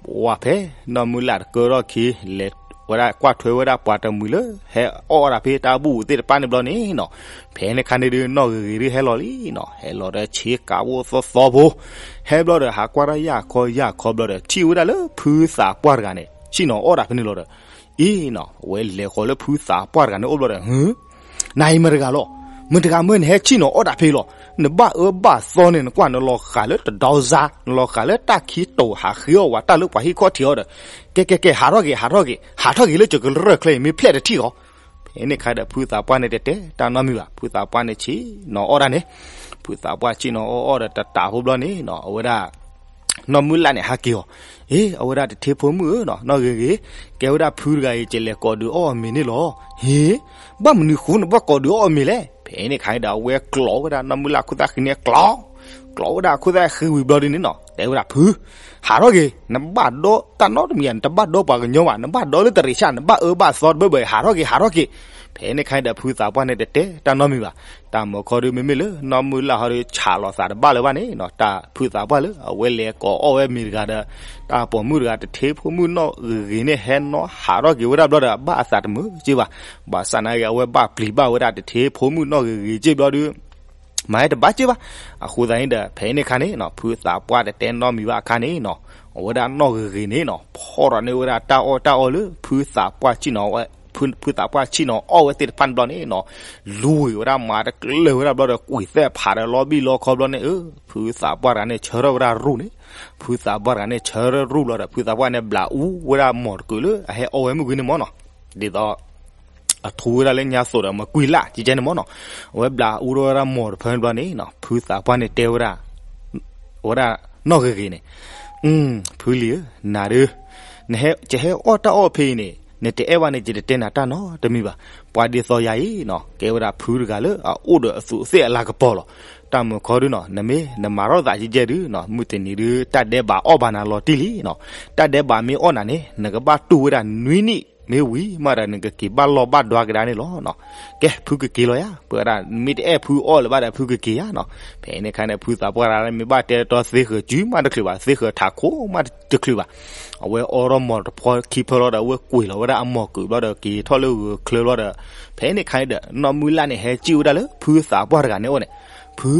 ပှၤဖဲနီၢ်မုၢ်လၢ်တကၢထီၣ်ခံ လဲၤဝဲဒၣ်ကွၢ်ထွဲဝဲဒၣ်ပှၤတမှံၤလၢ ဟဲအီၣ်ဝဲဒၣ်ဖဲတၢ်ဘူၣ်သ့ၣ်တဖၣ်န့ၣ်ဘျီန့ၣ်နီၤ. ဖဲန့ၣ်ခါန့ၣ်ဒုး နီၢ်ဂ့ၤဂ့ၤဒုးဟဲလီၤလံနီၤ ဟဲလီၤဒီးဆ့ကၤဖိသီသီဖိ ဟဲဘျီဒီး ဟးကွၢ်တၢ်ယၢ်ခီယၢ်ခီဘျီဒီး ထံၣ်ဝဲဒၣ်လၢဖုသးပှၢ်တဂၤန့ၣ် ဆ့ၣ်နီၤအီၣ်တၢ်ဖဲန့ၣ်လီၤဒီး အ့နီၤ အဝဲလဲၤဃီၤလၢဖုသးပှၢ်တဂၤန့ၣ်အိၣ်ဘျီဒီး ဟၢ နၤအံၤမတၤတဂၤလီၤ. မတၤတဂၤမ့ၢ်နဟဲဆ့ၣ်နီၤအီၣ်တၢ်ဖဲလီၤ. နဘၣ်အၢဘၣ်သီန့ၣ် နကွၢ်နလီၤဃာ်လၢတဒီဇါ နလီၤဃာ်လၢတၢ်ခံတိာ် ဟးဃ့အီၣ်ဝဲတၢ်လၢပှၤဟံၣ်ခီၣ်ထံးအီၤဒီး ကဲကဲကဲ ဟးထီၣ်က့ၤ ဟးထီၣ်က့ၤ ဟးထီၣ်က့ၤလၢယကရၢၢ်ချၢအံၤ မ့ၢ်ဖျဲၣ်တထံၣ်ဃီ. ဖဲန့ၣ်ခါဒီး ဖုသးပှၢ်န့ၣ်တတဲတၢ်နီတမံၤဘၣ်. ဖုသးပှၢ်န့ၣ်ဆ့ၣ်နီၤအီၣ်တၢ်န့ၣ် ဖုသးပှၢ်ဆ့ၣ်နီၤအီၣ်အီၣ်ဒီးတတးဖိဘျီန့ၣ်နီၤ အဝဲဒၣ် နီၢ်မုၢ်လၢ်န့ၣ်ဟးက့ၤအီၤ, ဟ့ အဝဲဒၣ်တထ့ဖိမုၣ်ဧၢနီၤ, နီၢ်ဂ့ၤဂ့ၤ, ကဲဝဲဒၣ်ဖုတဂၤအံၤ ကလဲၤကိးဒုးအီၣ်အမ့ၤန့ၣ်လီၤ. ဟ့ ဘၣ်မနုၤဃိနဘၣ်ကိးဒုးအီၣ်အမ့ၤလဲၣ်. ဖဲန့ၣ်ခါန့ၣ်ဒီး အဝဲကျိးဝဲဒၣ်နီၢ်မုၢ်လၢ်ခိၣ်သၣ်ဃံန့ၣ်ကျိး, ကျိးဝဲဒၣ်ခိၣ်သၣ်ဃံဝံၤဘျီဒုန့ၣ်နီၤ တဲဝဲဒၣ်ဖု, ဟးထီၣ်က့ၤ, နဘၣ်ဒီတၢ်နီတမံၤဧါ, နတဘၣ်ဒီပှၤကညီဘၣ်, နဘၣ်ဒီလၢတရံးဆၣ်, နဘၣ်အၢဘၣ်သီတဘၢဘၢ, ဟးထီၣ်က့ၤ ဟးထီၣ်က့ၤ. ဖဲန့ၣ်ခါန့ၣ်ဒီး ဖုသးပှၢ်န့ၣ်တတဲတၢ်နီတမံၤဘၣ်. တၢ်မုၢ်ခီဒု မ့မ့ၢ်လၢနီၢ်မုၢ်လၢ်ဟီဒု ဆးလီၤသးတဘၣ်လၢၤဘၣ်န့ၣ်နီၤ, တၢ်ဖုသးပှၢ်လၢ အဝဲလဲၤကိးအီၣ်ဝဲမ့ၤတဂၤဒီး တၢ်ပိာ်မုၣ်တဂၤ တထ့ဖိမုၣ်နီၢ်ဂ့ၤဂ့ၤန့ၣ် ဟဲနီၣ်ဟးထီၣ်က့ၤဝဲဒၣ်ဘျီဒီး ဘၣ်အသးတမုာ်က့ဘၣ်. ဘၣ်ဆၣ်နာ်က့ အဝဲဘၣ်ပျံၤဘၣ်ဝဲဒၣ်တထ့ဖိမုၣ်နီၢ်ဂ့ၤဂ့ၤက့ဘျီဒု မၤဟဲတဘၣ်က့ဘၣ်. အဃိသတးန့ၣ်ဒီး ဖဲန့ၣ်ခါန့ၣ်နီၤ ဖုသးပှၢ်တတဲနီတမံၤဘၣ်အခါန့ၣ်နီၤ, အဝဲဒၣ်နီၢ်ဂ့ၤဂ့ၤန့ၣ်နီၤ ဖီၣ်ထီၣ်န့ၢ်ဝဲဒၣ်တၢ်အီၣ်တၢ်အီလၢ ဖုသးပှၢ်ဆ့ၣ်နီၤဝဲ ဖုသးပှၢ်ဆ့ၣ်နီၤအီၣ်ဝဲသ့ၣ်တဖၣ်န့ၣ်ဘျီန့ၣ်နီၤ, လူၤဝဲဒၣ်မၤတကျၢၤဝဲဒၣ်ဘျီဒီး ကွံာ်သဲၣ်ဖးဒီးလီၤဘံၣ်လီခီဘျီန့ၣ် အၢ ဖုသးပှၢ်တဂၤန့ၣ် ဆၢထၢၣ်ဝဲဒၣ်ရူၢ်န့ၣ်, ဖုသးပှၢ်တဂၤန့ၣ် ဆၢထၢၣ်ရူၢ်ဘျီဒီး ဖုသးပှၢ်န့ၣ် ဘျးအူဝဲဒၣ်မီၢ်တကုာ်လၢအဟဲအီၣ်ဝဲမုၢ်ဂ့ၤန့ၣ်မ့ၢ်နီၤ, ဒ်သိး အထူဝဲဒၣ်လၢညါသိးဒီး မကွံာ်လၢ်ကကဲန့ၣ်မ့ၢ်နီၤ, အဝဲဘျးအူထီၣ်ဝဲဒၣ်မီၢ်တဖၢန့ၣ်ဘျီန့ၣ်နီၤ ဖုသးပှၢ်န့ၣ်တဲဝဲဒၣ် အဝဲဒၣ်နီၢ်ဂ့ၤဂ့ၤန့ၣ်, ဖုလံၤဧၢ, နၤဒုး နဟဲ ယဟဲအီၣ်တၢ်အီၣ်ဖဲအံၤန့ၣ် နတအဲၣ်ဘၣ်န့ၣ် ယတတဲနၤတၢ်နီတမံၤဘၣ်. ပှၤဒ်သိးယၤအံၤနီၤ ကဲဝဲဒၣ်ဖုတဂၤလၢအအိၣ်ဒီးအသူးအသ့ၣ်အလၤကပီၤလီၤ. တၢ်မုၢ်ခီဒုနီၤ နမ့ၢ်နမၤထီၣ်သးကဲကဲဒုနီၤ မုၢ်တနံၤဒု တၢ်ဒဲးဘးအီၣ်ဘၣ်နၤလီၤတံၢ်လံနီၤ. တၢ်ဒဲးဘးမ့ၢ်အီၣ်နၤန့ၣ် နကဘၣ်တူၢ်ဝဲဒၣ်နွံနံၣ် မ့ၢ်ဝံၤမးဒီး နကက့ၤဘၣ်လီၢ်ဘၣ်ဒွါကဒါန့ၣ်လီၤ. ကဲ ဖုကက့ၤလီၤယၤ ပဝဲဒၣ် မ့ၢ်တအဲၣ်ဖုအီၣ်လၢၤဘၣ်ဒီး ဖုကက့ၤယၤနီၤ. ဖဲန့ၣ်ခါန့ၣ် ဖုသးပှၢ်တဂၤန့ၣ် မ့ၢ်ဘၣ်တဲတီသ့ဃၢၤစုမးတချုးဘၣ် သ့ဃၢၤထးခိၣ်မးတချုးဘၣ်. အဝဲအီထီၣ်မီၢ်တဖီခံဖၢလီၤဒီး အဝဲကွံာ်လီၤဝဲဒၣ်အမီၢ်ကုာ်ဘျီဒီး က့ၤထီၣ်လၢဂၢၤချၢဘျီဒီး ဖဲန့ၣ်ခါန့ၣ်ဒီး နီၢ်မုၢ်လၢ်န့ၣ် ဟဲစံၣ်ဝဲဒၣ်လၢဖုသးပှၢ်တဂၤန့ၣ်အအိၣ်န့ၣ်, ဖု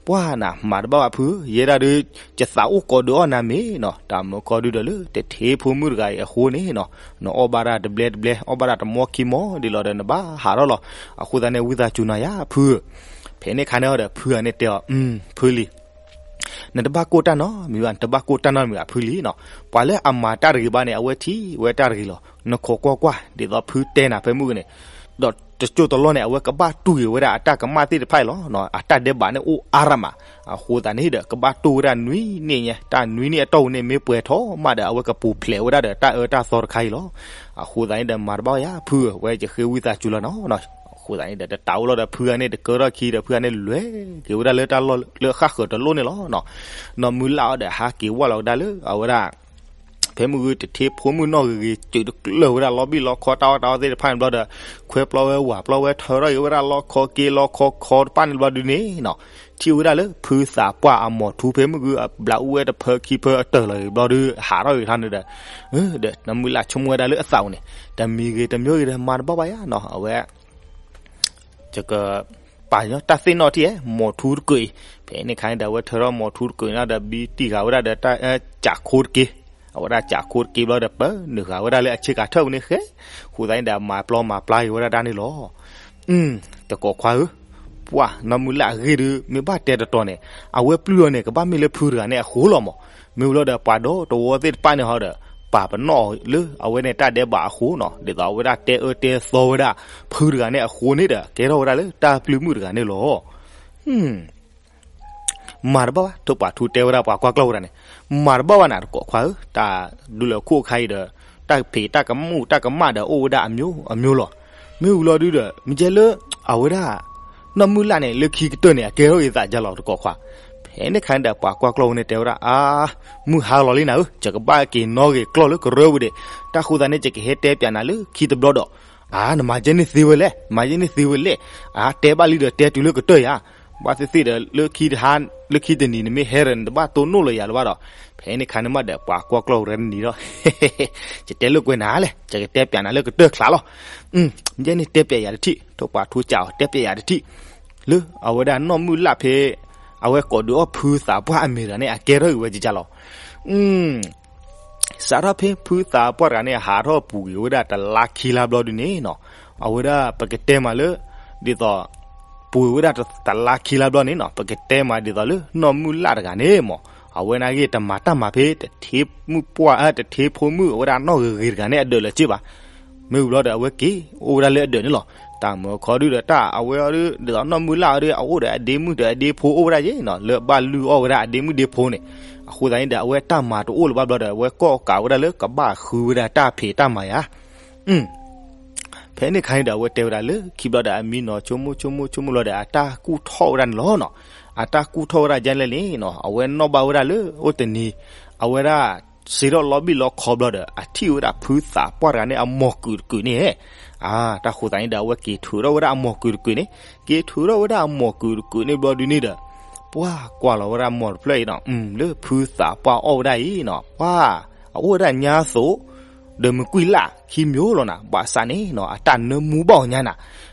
ပှၢ်နၤ မၤတဘၣ်ဘၣ်ဖု, ယဲဒၣ်ဒု ယသးအိၣ်ကိးဒုးအီၣ်နၤမ့ၤနီၤ. တၢ်မုၢ်ခီဒုဒီးလၢ တထ့ဖိမုၣ်တဂၤအံၤအဃိန့ၣ်နီၤ နအီၣ်ဘၣ်ဒၣ်တဘျဲတဘျဲ အီၣ်ဘၣ်ဒၣ်တမီခံမီဒ်လီၤဒီး နဘၣ်ဟးထီၣ်လီၤ. အဃိသတးန့ၣ် ဝံသးစူၤနၤယၤဖု, ဖဲန့ၣ်ခါန့ၣ်ဒီး ဖုဂၤန့ၣ်တဲအီၤ ဖုလံၤ နတဘၣ်ကိၢ်တၢ်နီတမံၤဘၣ် နတဘၣ်ကိၢ်တၢ်နီတမံၤဘၣ်ဖုလံၤနီၤ. ပှၤလၢအမၤတၢ်တဂ့ၤဘၣ်န့ၣ် အဝဲထံၣ်ဝဲတၢ်တဂ့ၤလီၤ. နခိးကွၢ်ကွၢ် ဒ်သိးဖုတဲနၤဖဲမုၢ်ဂ့ၤန့ၣ် ဒီးတကၠိတလီၢ်န့ၣ် အဝဲကဘၣ်တူၢ်က့ၤဝဲဒၣ်အတၢ်ကမၣ်သ့ၣ်တဖၣ်အံၤလီၤ. အတၢ်ဒဲးဘးန့ၣ်အိၣ်အါရၣ်မး. အဃိသတးန့ၣ်ဒီး ကဘၣ်တူၢ်ဝဲဒၣ်နွံနံၣ်ညါ တၢ်နွံနံၣ်အတီၢ်ပူၤန့ၣ် မ့ၢ်ပှဲၤထီၣ်မးဒီး အဝဲကပူၤဖျဲးဝဲဒၣ်ဒီးတၢ်အၢတၢ်သီတခါအံၤလီၤ. အဃိသတးန့ၣ်ဒီး မၤတဘၣ်ယၤဖုဧၢ ဝဲယဃ့ဝံသးစူၤလီၤနီၤ. အဃိသတးန့ၣ်ဒီး တတးအိၣ်လီၤဒီး ဖုဂၤန့ၣ် တကၢထီၣ်ခံဒီး ဖုဂၤန့ၣ် လဲၤက့ၤဝဲဒၣ်လၢတၢ်လီၢ်လၢအဃၣ်ဃၢၤတလိၣ်န့ၣ်လီၤ. နီၢ်မုၢ်လၢ်အီၤဒီး ဟးက့ၤဝဲလီၤဝဲဒၣ်လၢအဝဲဒၣ် ဖဲမုၢ်ဂ့ၤ တထ့ဖိမုၣ်နီၢ်ဂ့ၤဂ့ၤ စုးတကျၢၢ်ဝဲဒၣ်လီၤဘံၣ်လီခီ တၢ်အီၣ်တၢ်အီသ့ၣ်တဖၣ်န့ၣ်ဘျီဒီး ခွဲပျီဝဲဝးပျီဝဲ ထၢထီၣ်က့ၤဝဲဒၣ်လီခီက့လီခီခီတဖၣ်န့ၣ်ဘျီဒုန့ၣ်နီၤ, ထံၣ်ဝဲဒၣ်လၢဖုသးပှၢ်အမီၤထူဖဲမုၢ်ဂ့ၤ အဘျးအူဝဲတဖၢခံဖၢအတၢၢ်လီၤက့ၤဘျီဒု ဟးထီၣ်က့ၤထီၣ်န့ၣ်ဒီး ဒီးနီၢ်မုၢ်လၢ်ဆိကမိၣ်ဝဲဒၣ်လၢအသးပူၤန့ၣ် တမံၤဂ့ၤတမံၤဂ့ၤဒီး မၤတဘၣ်ဘၣ်ယၤနီၤ အဝဲ ယက ပာ်ညီတၢ်သ့ၣ်နီၣ်ထံၣ်ဧဲ မီၤထူတကုာ်အံၤ, ဖဲန့ၣ်ခါန့ၣ်ဒီး အဝဲထၢထီၣ်မီၤထူတကုာ်န့ၣ်ဒီး ဘံတံၢ်ဃာ်ဝဲဒၣ်ဒီးတၢ် ကးခိတက့ၢ်, အဝဲဒၣ်ကးခိတက့ၢ်ဘျီဒီး ပၢနုာ်ဃာ်ဝဲဒၣ်လၢအဆ့ကၤထၢၣ်ပူၤန့ၣ်ဃဲ, ဃိသတးန့ၣ်ဒီး မၤပျီမၤပျါက့ၤဝဲဒၣ်တၢ်န့ၣ်လီၤ. တကိးခွါဧၢ, ပှၢ်နီၢ်မုၢ်လၢ်အဂ့ၢ်ဒုး မ့ၢ်ဘၣ်တဲတတီၤန့ၣ် အဝဲပျုၢ်လီၤန့ၣ် ကဘၣ်မ့ၢ်လၢဖုတဂၤန့ၣ်အဃိလီၤမး, မ့ၢ်ဝံၤလီၤဒီး ပှၤဒီတဝီသ့ၣ်တဖၣ်န့ၣ်ဟီဒီး ပာ်ပနီၣ်အီၤလၢအဝဲန့ၣ်တၢ်ဒဲးဘးအဃိနီၤ, ဒ်သိးအဝဲဒၣ်တဲအၢတဲသီဝဲဒၣ် ဖုတဂၤန့ၣ်အဃိန့ၣ်ဒီး ကဲထီၣ်ဝဲဒၣ်လၢတၢ်ပျုၢ်မုၣ်တဂၤန့ၣ်လီၤ. မၤတဘၣ်ဘၣ်, ထိၣ်ပှာ်ထူတဲဝဲဒၣ်ပှၤကွၢ်ကျီၢ်ဝဲဒၣ်န့ၣ်, မၤတဘၣ်ဘၣ်နၤတကိးခွါဧၢ, တၢ်ဒုးလၢခိၣ်ခါအံၤဒီး တၢ်ဖံးတၢ်ကမူၣ်တၢ်ကမၣ်ဒီးအိၣ်ဝဲဒၣ်အမျိုးမျိုးလီၤ. မ့ၢ်ဝံၤလီၤဒုဒီး မ့ၢ်ကဲလၢ အဝဲဒၣ် နီၢ်မုၢ်လၢ်န့ၣ် လၢခံကတၢၢ်န့ၣ် အကဲထီၣ်ဂ့ၤသးဒ်လဲၣ်တကိးခွါ. ဖဲန့ၣ်ခါန့ၣ်ဒီး ပှၤကွၢ်ကျီၢ်ဝဲန့ၣ်တဲဝဲဒၣ် အါ မုၢ်ဟါလီၤလံနၤဧၢ, ယကဘၣ်က့ၤနီၣ်ဂ့ၤကျီၢ်လၢကရၢဝံၤဒီး တၢ်ဃိသတးန့ၣ် ယကဟဲတဲပျးနၤလၢခံတဘျီဒီး, အါ နမၤယဲန့ၣ်သ့ဝဲလဲၣ်, မၤယဲန့ၣ်သ့ဝဲလဲၣ်, အါ တဲဘၣ်လံဒီးတဲတုၤလၢကတၢၢ်ယၤ, ဘၣ်သ့ၣ်သ့ၣ်ဒီး လၢခံတဟါ လၢခံတနံၤ နမ့ၢ်ဟဲဒီး နတဘၣ်တိၢ်နီၣ်လၢယၤလၢၤဘၣ်ဒီး, ဖဲန့ၣ်ခါန့ၣ်မးဒီး ပှၤကွၢ်ကျီၢ်ဝဲတနံၤဒီး ယတဲလိာ်ကွဲနၤလဲၣ်, ယကတဲပျးနၤလၢကတၢၢ်ချါလီၤ. ယဲန့ၣ်တဲပျးယၤတထံၣ်, ထိၣ်ပှာ်ထူစံးအီၤ တဲပျးယၤတထံၣ်, လၢအဝဲဒၣ်နီၢ်မုၢ်လၢ်ဖဲ အဝဲကိးဒုးအီၣ်ဖုသးပှၢ်အမ့ၤတဂၤန့ၣ် အကဲထီၣ်ဂ့ၤဝဲကကလီၤ. စးထီၣ်ဖဲဖုသးပှၢ်တဂၤန့ၣ် ဟးထီၣ်ပူၤကွံာ်ဝဲဒၣ်တလါခံလါဘျီဒုန့ၣ်နီၤ, အဝဲဒၣ်ပကတဲမးလၢ ဒ်သိး ပူၤကွံာ်ဝဲဒၣ်တလါခံလါဘျီန့ၣ်နီၤ, ပကတဲမးဒ်သိးလၢနီၢ်မုၢ်လၢ်တဂၤန့ၣ်မး, အဝဲန့ၣ်ဂ့ၢ်တမၤတၢ်မၤဖဲ တထ့မုၣ်ပှၢ် တထ့ဖိမုၣ်အဝဲဒၣ်နီၢ်ဂ့ၤဂ့ၤတဂၤန့ၣ် အဒၢးလၢၤစ့ၢ်ဘၣ်. မ့ၢ်ဝံၤလီၤဒီး အဝဲက့ၤအိၣ်ဝဲဒၣ်လၢအဒၢးန့ၣ်လီၤ. တၢ်မုၢ်ခီဒုဒီး တၢ်အဝဲအီၤဒု ဒ်သိးနီၢ်မုၢ်လၢ်အီၤဒု အအိၣ်ဒီးအဒ့မုၣ်ဒီးအဒ့ဖိအိၣ်ဝဲဒၣ်ယဲနီၤ, လၢဘၣ်လုၢ်အီၣ်ဝဲဒၣ်အဒ့မုၣ်ဒ့ဖိန့ၣ် အဃိသတးန့ၣ်ဒီး အဝဲတၢ်မၤတအိၣ်လၢၤဘၣ်ဘျီဒီး အဝဲကိးကးဝဲဒၣ်လၢကဘၣ်ဃုဝဲဒၣ်တၢ်ဖံးတၢ်မၤယါ ဖဲန့ၣ်ခါန့ၣ်ဒီး အဝဲတဲဝဲဒၣ်လၢခံဘျီဒီး အမံနီၤဆိကမိၣ်ဆိကမိၣ်ဆိကမိၣ်လီၤဒီး အတၢ်ကူၣ်ထီၣ်ဝဲဒၣ်န့ၣ်လီၤနီၤ. အတၢ်ကူၣ်ထီၣ်ဝဲဒၣ်ဒ်လဲၣ်န့ၣ်နီၤ အဝဲနီၣ်ဘၣ်ဝဲဒၣ်လၢအိၣ်တနံၤ အဝဲဒၣ် စံးထီၣ်လီၤဘံၣ်လီၤခီဘျီဒီး အထံၣ်ဝဲဒၣ်ဖုသးပှၢ်တဂၤန့ၣ် အမိၢ်ကုာ်တကုာ်န့ၣ် အတၢ်ဃိသးန့ၣ်ဒီး အဝဲက့ၤထုးထီၣ်ဝဲဒၣ်အမိၢ်ကုာ်တကုာ်န့ၣ် က့ၤထုးထီၣ်ဝဲဒၣ်အမိၢ်ကုာ်တကုာ်န့ၣ်ဘျီဒုန့ၣ်ဒီး ပှၢ်ကွၢ်လီၤဝဲဒၣ်မိၢ်တဖျၢၣ်အံၤနီၤ လၢဖုသးပှၢ်အီၣ်ဝဲဒၣ်အံၤနီၤ ပှၢ် အအိၣ်ဝဲဒၣ်ညါသိး ဒီးမုၢ်ကွံာ်လၢ်ခံမျိုးလီၤနၤ ဘၣ်ဆၣ်န့ၣ်နီၤ အတၢ်နၢမူဘၣ်အီၤညါနၤ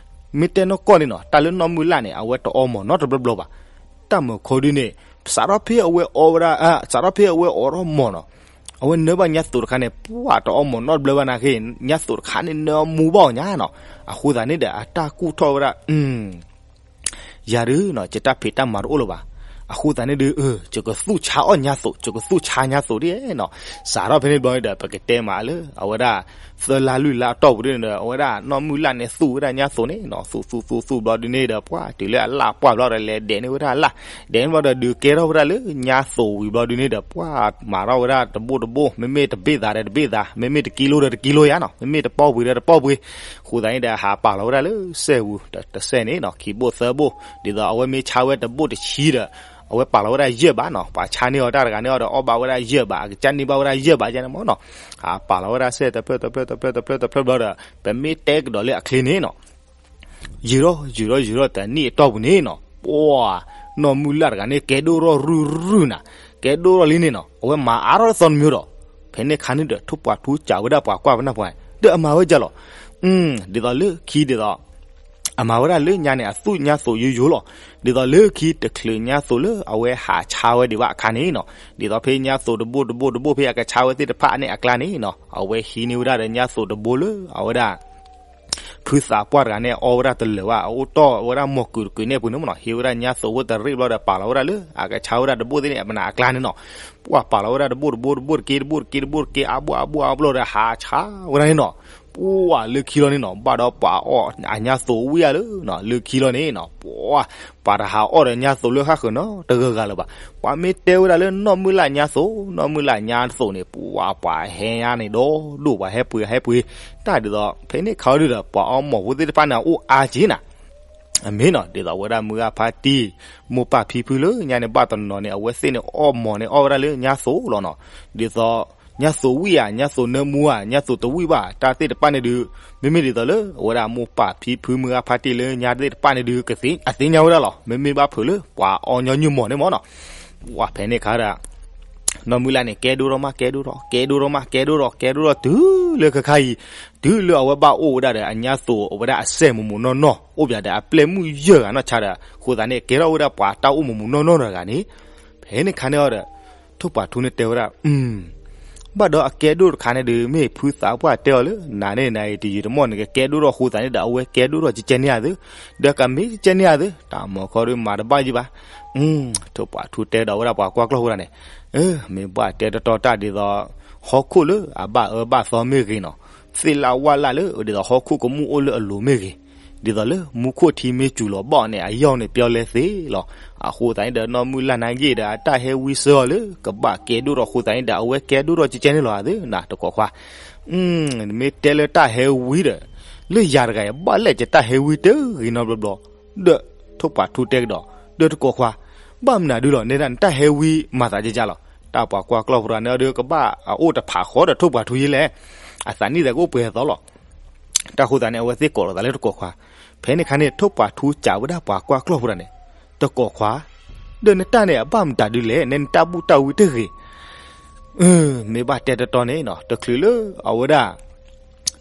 မ့ၢ်တဲနီၢ်ကီၢ်န့ၣ်နီၤ တၢ်လၢနီၢ်မုၢ်လၢ်န့ၣ် အဝဲတအီမိၢ်နီတဘျီဘျီဘၣ်. တၢ်မုၢ်ခီဒုန့ၣ် စးထီၣ်ဖဲအဝဲအီဝဲဒၣ် စးထီၣ်ဖဲအဝဲအိးထီၣ်မိၢ်နီၤ အဝဲနၢဘၣ်ညါသိးတခါန့ၣ် ပှၢ်တအီမိၢ်နီတဘျီဘၣ်နၤဃ့ ညါသိးတခါန့ၣ် နၢမူဘၣ်အီၤညါနီၤ. အဃိသတးန့ၣ်ဒီး အတၢ်ကူၣ်ထီၣ်ဝဲဒၣ် ယၤဒုနီၤ ယတၢ်ဖံးတၢ်မၤတအိၣ်လၢၤဘၣ်. အဃိသတးန့ၣ်ဒီး ယကသူၣ်ဆါအီၣ်ညါသိး ယကသူၣ်ဆါညါသိးဒ်နီၤ. စးထီၣ်ဖဲန့ၣ်ဘျီန့ၣ်ဒီး ပကတဲမးလၢ အဝဲဒၣ် သၢလါလွံၢ်လါအတီၢ်ပူၤဒ်န့ၣ်ဒီး အဝဲဒၣ်နီၢ်မုၢ်လၢ်န့ၣ် သူၣ်ဝဲဒၣ်ညါသိးန့ၣ်နီၤ သူၣ်သူၣ်သူၣ်သူၣ်ဘျီဒုန့ၣ်ဒီး ပှၢ်တုၤလၢအလၢ်ပှၢ်ဘျီဒီး လဲၤဒဲးန့ၢ်ဝဲဒၣ်အလၢ် ဒဲးန့ၢ်ဘျီဒီး ဒုးကဲထီၣ်ဝဲဒၣ်လၢညါသိးဝံၤဘျီဒုန့ၣ်ဒီး ပှၢ်မၤထီၣ်ဝဲဒၣ်တဘိတဘိ မ့မ့ၢ်တဘ့ၣ်သးဒီးတဘ့ၣ်သး မ့မ့ၢ်တကံလိဒီးတကံလိယါနီၤ မ့မ့ၢ်တပီၢ်ပှ့ၤဒီးတပီၢ်ပှ့ၤ အဃိသတးန့ၣ်ဒီး ဟးပာ်လီၤဝဲဒၣ်လၢစဲးပူၤ တစဲးန့ၣ်နီၤ ခံဘိၣ်သၢဘိၣ် ဒ်သိးအဝဲမ့ၢ်ဆါဝဲတဘိၣ်တဆံဒီး အဝဲပာ်လီၤဝဲဒၣ်ယဲၢ်ဘးနီၤ ပှၤဆါန့ၢ်အီၤတၢ်တဂၤန့ၣ်အီၤဒီး အီၣ်ဘၣ်ဝဲဒၣ်ယဲၢ်ဘး အကစၢ်န့ၢ်ဘၣ်ဝဲဒၣ်ယဲၢ်ဘးယါန့ၣ်မ့ၢ်နီၤ. ဟးပာ်လီၤဝဲဒၣ်စဲးတဖျၢၣ်တဖျၢၣ်တဖျၢၣ်တဖျၢၣ်တဖျၢၣ်ဘျီဒီး ပမ့ၢ်တဲကဒီးလၢအချ့န့ၣ်နီၤ ယံာ်ထီၣ်ယံာ်ထီၣ်ယံာ်ထီၣ်တနံၣ်အတီၢ်ပူၤန့ၣ်နီၤ ပှၢ် နီၢ်မုၢ်လၢ်တဂၤန့ၣ် ကဲဒိၣ်ထီၣ်ရုၢ်ရုၢ်နၤ ကဲဒိၣ်ထီၣ်လံန့ၣ်နီၤ အဝဲမၤအါထီၣ်သီတမံၤဒီး ဖဲန့ၣ်ခါန့ၣ်ဒီး ထိၣ်ပှာ်ထူစံးဝဲဒၣ်ပှၤကွၢ်ပနၢ်ပှၤ ဒီးအမၤဝဲဒ်လဲၣ် ဒ်သိးလၢခံဒ်သိး အမၤဝဲဒၣ်လၢညါန့ၣ် အသူၣ်ညါသိးယိယိလီၤ. ဒ်သိးလၢခံတချုးညါသိးလၢ အဝဲဟးဆါဝဲဒံးဘၣ်အခါန့ၣ်နီၤ ဒ်သိးဖဲညါသိးတဘိတဘိတဘိဖဲအကဆါဝဲသ့ၣ်တဖၣ်န့ၣ်အကျါန့ၣ်နီၤ အဝဲဟံးန့ၢ်ဝဲဒၣ်ဒီးညါသိးတဘိလၢအဝဲဒၣ် ဖုသးပှၢ်တဂၤန့ၣ် အီဝဲဒၣ်တလၢာ်ဘၣ် အအိၣ်တီၢ်ဝဲဒၣ်မိၢ်ကုာ်တကုာ်န့ၣ်အပူၤန့ၣ်မ့ၢ်နီၤ ဟံးဝဲဒၣ်ညါသိးဝဲတရ့ၣ်ဘျီဒီး ပာ်လီၤဝဲဒၣ်လၢ အကဆါဝဲဒၣ်တဘိသ့ၣ်န့ၣ် အပနၢ်အကျါန့ၣ်နီၤ ပှၢ်ပာ်လီၤဝဲဒၣ်တဘိတဘိတဘိတက့တဘိတက့တဘိတက့ အါဘိအါဘိအါဘိလီၤဒီး ဟးဆါဝဲဒၣ်န့ၣ်နီၤ ပှၢ်လၢခံလီၤန့ၣ်နီၤ ဘၣ်ဒီးပှၤအီၣ်အညါသိးဝံၣ်ဧါလၢ လၢခံလီၤန့ၣ်နီၤ ပှၢ် ပှၤတဟးအီၣ်ဒီးညါသိးလၢဃၣ်ဃၢၤနီတဂၤဂၤလၢၤဘၣ်. ပှၤမ့ၢ်တဲဝဲဒၣ်လၢနီၢ်မုၢ်လၢ်ညါသိး နီၢ်မုၢ်လၢ်ညါသိးန့ၣ် ပှၢ်ပှၤဟဲညါန့ၣ်ဒီး ဒိၣ်ပှၤဟဲပှ့ၤဟဲပှ့ၤ တၢ်ဒ်သိး ဖဲန့ၣ်ခါဒုဒီး ပှၤအီမိၢ်ဖိသ့ၣ်တဖၣ်န့ၣ် အအိၣ်အါက့ၤနၤ အမ့ၢ်နီၤ ဒ်သိးအဝဲဒၣ်မုၢ်ဂၢ်ဖါတံၢ် မိၢ်ပၢ်ဖံဖုလၢညါန့ၣ် ဘၣ်တနီၤန့ၣ် အဝဲသ့ၣ်န့ၣ်အီၣ်မိၢ်န့ၣ် အီၣ်ဝဲဒၣ်လၢညါသိးလီၤနီၤ. ဒ်သိး ညါသိးဝံၣ်ဧါ ညါသိးနၢမူဧါ ညါသိးတဝံၣ်ဘၣ် တၢ်သ့ၣ်တဖၣ်န့ၣ်ဒုး မ့မ့ၢ်ဒ်သိးလၢ အဝဲဒၣ်မိၢ်ပၢ်ဖံဖုမုၢ်ဂၢ်ဖါတံၢ်လၢညါသ့ၣ်တဖၣ်န့ၣ်ဒုး အသ့ၣ်ညါဝဲဒၣ်လီၤ. မ့မ့ၢ်ဘၣ်ဖုးလၢ ပှၤအီညီနုၢ်မိၢ်န့ၣ်မ့ၢ်နီၤ ပှၢ်ဖဲန့ၣ်ခါဒီး နီၢ်မုၢ်လၢ်န့ၣ် ကဲဒိၣ်ထီၣ်မး ကဲဒိၣ်ထီၣ် ကဲဒိၣ်ထီၣ် ကဲဒိၣ်ထီၣ် ကဲဒိၣ်ထီၣ်တုၤလၢခဲခါအံၤ တုၤလၢအဝဲဘၣ်အိၣ်ဝဲဒၣ်ဒီးအညါသိး အဝဲဒၣ်အစဲးမုၢ်မုၢ်နီၢ်နီၢ် အိၣ်ဘၣ်ဒီးအပျဲၢ်မုၣ်ယဲၢ်ဂၤနီၢ်ဆါဒီး အဃိသတးန့ၣ် ကဲထီၣ်ဝဲဒၣ်ပှၤတၢ်အိၣ်မုၢ်မုၢ်နီၢ်နီၢ်တဂၤန့ၣ် ဖဲန့ၣ်ခါန့ၣ်အီၤဒီး ထိၣ်ပှာ်ထူန့ၣ်တဲဝဲဒၣ် ဘၣ်ဒီးအကဲဒိၣ်တခါန့ၣ်ဒီး မ့ၢ်ဖုသးပှၢ်တဲအီၤလၢ နၤန့ၣ်နၤအံၤတယံာ်တမီၢ်န့ၣ် ကကဲဒိၣ်ထီၣ်အဃိသတးန့ၣ်ဒီး အဝဲကဲဒိၣ်ထီၣ်ကဲကဲန့ၣ်ဧါသ့, ဒီးကမ့ၢ်ကဲကဲန့ၣ်ဧါသ့, တၢ်မၤခီဒုးမၤတဘၣ်ယံၤဘၣ်. ထိၣ်ပှာ်ထူတဲဒီးဝဲဒၣ်ပှၤကွၢ်ကျီၢ်ဖိဒၣ်န့ၣ်, မ့ၢ်ဘၣ်တဲတတီတၢ်ဒ်သိး ဟီၣ်ခိၣ်လၢအဘၣ်အၢဘၣ်သီမ့ၢ်ဂ့ၤနီၤ, သ့ၣ်လၣ်ဝၣ်လၣ်လၢဒ်သိးဟီၣ်ခိၣ်ကမူၣ်အိၣ်လၢအလိၤမ့ၢ်ဂ့ၤ, ဒ်သိးလၢမူခိၣ်ထံမ့ၢ်စူၤလီၤဘီၣ်န့ၣ် အယီၢ်န့ၣ်ပျီလဲသ့လီၤ. အဃိသတးန့ၣ်ဒီး နီၢ်မုၢ်လၢ်နာ်က့ဒီး အတၢ်ဟဲဝံစၢၤအီၤလၢ ကဘၣ်ကဲဒိၣ်ထီၣ်အဃိသတးန့ၣ်ဒီး အဝဲကဲဒိၣ်ထီၣ်ကဲကဲန့ၣ်လီၤသ့ နၤတကိးခွါ မ့ၢ်တဲလၢတၢ်ဟဲဝံဒီး လၢယၤတဂၤအံၤ ဘၣ်လဲၣ်ယတၢ်ဟဲဝံတဂ့ၤနီတဘျီဘျီ, ဒီးထိၣ်ပှာ်ထူတဲကဒီး, ဒီးတကိးခွါ, ဘၣ်မနုၤဒုလီၤ နဲဒၣ်နတၢ်ဟဲဝံမၤသးကကလီၤ. တၢ်ပှၤကွၢ်ကျီၢ်ဖိတဂၤန့ၣ်ဒီး ကဘၣ်အအိၣ်တဖးဃီဒီးထိၣ်ပှာ်ထူယဲလဲၣ်, အသးနံၣ်သးကအိၣ်ပှဲၤအသီလီၤ. တၢ်ဃိသတးန့ၣ် အဝဲသ့ၣ်ကိးလိာ်သးလၢတကိးခွါ, ဖဲန့ၣ်ခါန့ၣ် ထိၣ်ပှာ်ထူစံးဝဲဒၣ်ပှၤကွၢ်ကျီၢ်ဖိတဂၤန့ၣ်, တကိးခွါ, ဒီးနတၢ်န့ၣ် အဘၣ်မတၤဒုလဲၣ် နဲနတၢ်ဘူၣ်တၢ်ဝံတဂ့ၤ မ့ၢ်ဘၣ်တဲတတီန့ၣ်နီၤ တချုးလၢအဝဲဒၣ်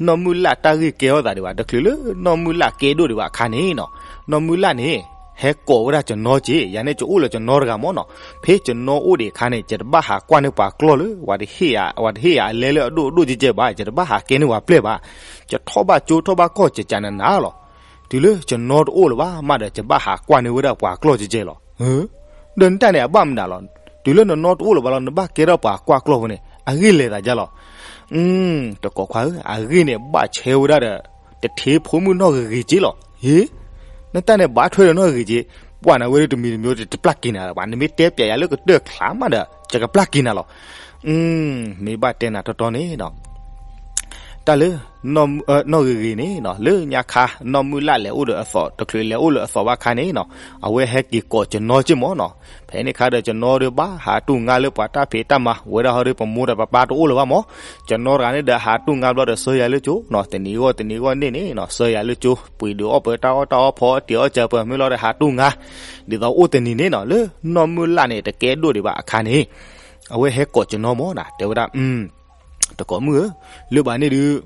နီၢ်မုၢ်လၢ်တၢ်ဂ့ၢ်ကဲထီၣ်သးဒံးဘၣ်, တချုးလၢနီၢ်မုၢ်လၢ်ကဲဒိၣ်ဒံးဘၣ်အခါန့ၣ်နီၤ, နီၢ်မုၢ်လၢ်န့ၣ် ဟဲကိးဝဲဒၣ်ကၠနီက့ၤ, ယၤန့ၣ် ကအိၣ်လၢကၠနီတဂၤမ့ၢ်နီၤ, ဖဲကၠနီအိၣ်ဒံးအခါန့ၣ် ယတဘၣ်ဟးကွၢ်န့ၢ်ပှၤကျီၢ်လၢ ပှၤတဟ့ၣ်ယၤအလဲလၢအဒိၣ်ဒိၣ်ကဲကဲဘၣ်, ယတဘၣ်ဟးကဲန့ၢ်ပှၤပျဲၢ်ဘၣ်, ယထီၣ်ဘၣ်ကၠိထီၣ်ဘၣ်ကီၢ်ကကနနၤလီၤ. တုၤလၢကၠနီတအိၣ်လၢၤဘၣ် မးဒီးယဘၣ်ဟးကွၢ်န့ၢ်ဝဲဒၣ်ပှၤကျီၢ်ကဲကဲလီၤ. ဒီးနတၢ်န့ၣ် အဘၣ်မနုၤလီၤ, တုၤလၢနနီတအိၣ်လၢၤဘၣ်လီၤ နဘၣ်ကဲထီၣ်ပှၤကွၢ်ကျီၢ်ဖိန့ၣ် အဂ့ၢ်လဲၤသးဒ်လဲၣ်. တကိးခွါဧၢ, အဂ့ၢ်န့ၣ် ဘၣ်ဆဲဝဲဒၣ်ဒီး တထ့ဖိမုၣ်နီၢ်ဂ့ၤဂ့ၤက့လီၤ. ဟ့, နတၢ်န့ၣ် ဘၣ်ထွဲဒီးနီၢ်ဂ့ၤဂ့ၤက့, ပှၤနၤဝဲဒၣ်တမံၤတမံၤတပျၢ်က့ၤနၤလၢၤဘၣ်, နမ့ၢ်တဲပျးယၤလၢကတၢၢ်ချါမးဒီး ယကပျၢ်က့ၤနၤလီၤ. မ့ၢ်ဘၣ်တဲနၤတီတီန့ၣ်နီၤ, တၢ်လၢ နီၢ်ဂ့ၤဂ့ၤန့ၣ်နီၤ လၢညါခါ နီၢ်မုၢ်လၢ်လဲၤအိၣ်ဒီးအသိး တချုးလဲၤအိၣ်လၢအသိးဘၣ်ခါန့ၣ်နီၤ, အဝဲဟဲက့ၤကိးကၠနီက့ၢ်မၢ်နီၤ. ဖဲန့ၣ်ခါဒီး ကၠနီဒီးဘၣ်ဟးတူၢ်ငါလၢပှၤတၢ်ဖံးတၢ်မၤဝဲဒၣ်ဟီဒီး ပမိၢ်ဒီးပပၢ်တအိၣ်လၢၤဘၣ်မၢ်. ကၠနီတဂၤန့ၣ်ဒီး ဟးတူၢ်ငါဘျီဒီး ဆှၢယၤလၢကၠိနီၤ, တနံၤဂီၢ်တနံၤဂီၢ်န့ၣ်န့ၣ်နီၤ ဆှၢယၤလၢကၠိ ပှ့ၤဒုးအီၣ်ပၢတၢ်အီၣ်တၢ်အီဖီအီၣ်တံၤအီၣ်စၢၤပၢၤ မ့ၢ်လီၤဒီးဟးတူၢ်ငါ, ဒ်သိးအိၣ်တနံၤန့ၣ်နီၤ လၢနီၢ်မုၢ်လၢ်န့ၣ် တကဲဒိၣ်ဒံးဘၣ်အခါန့ၣ်, အဝဲဟဲကိးကၠနီမၢ်နီၤ တဲဝဲဒၣ် တကိးမုၣ်ဧၢ, လၢဘၣ်န့ၣ်ဒုး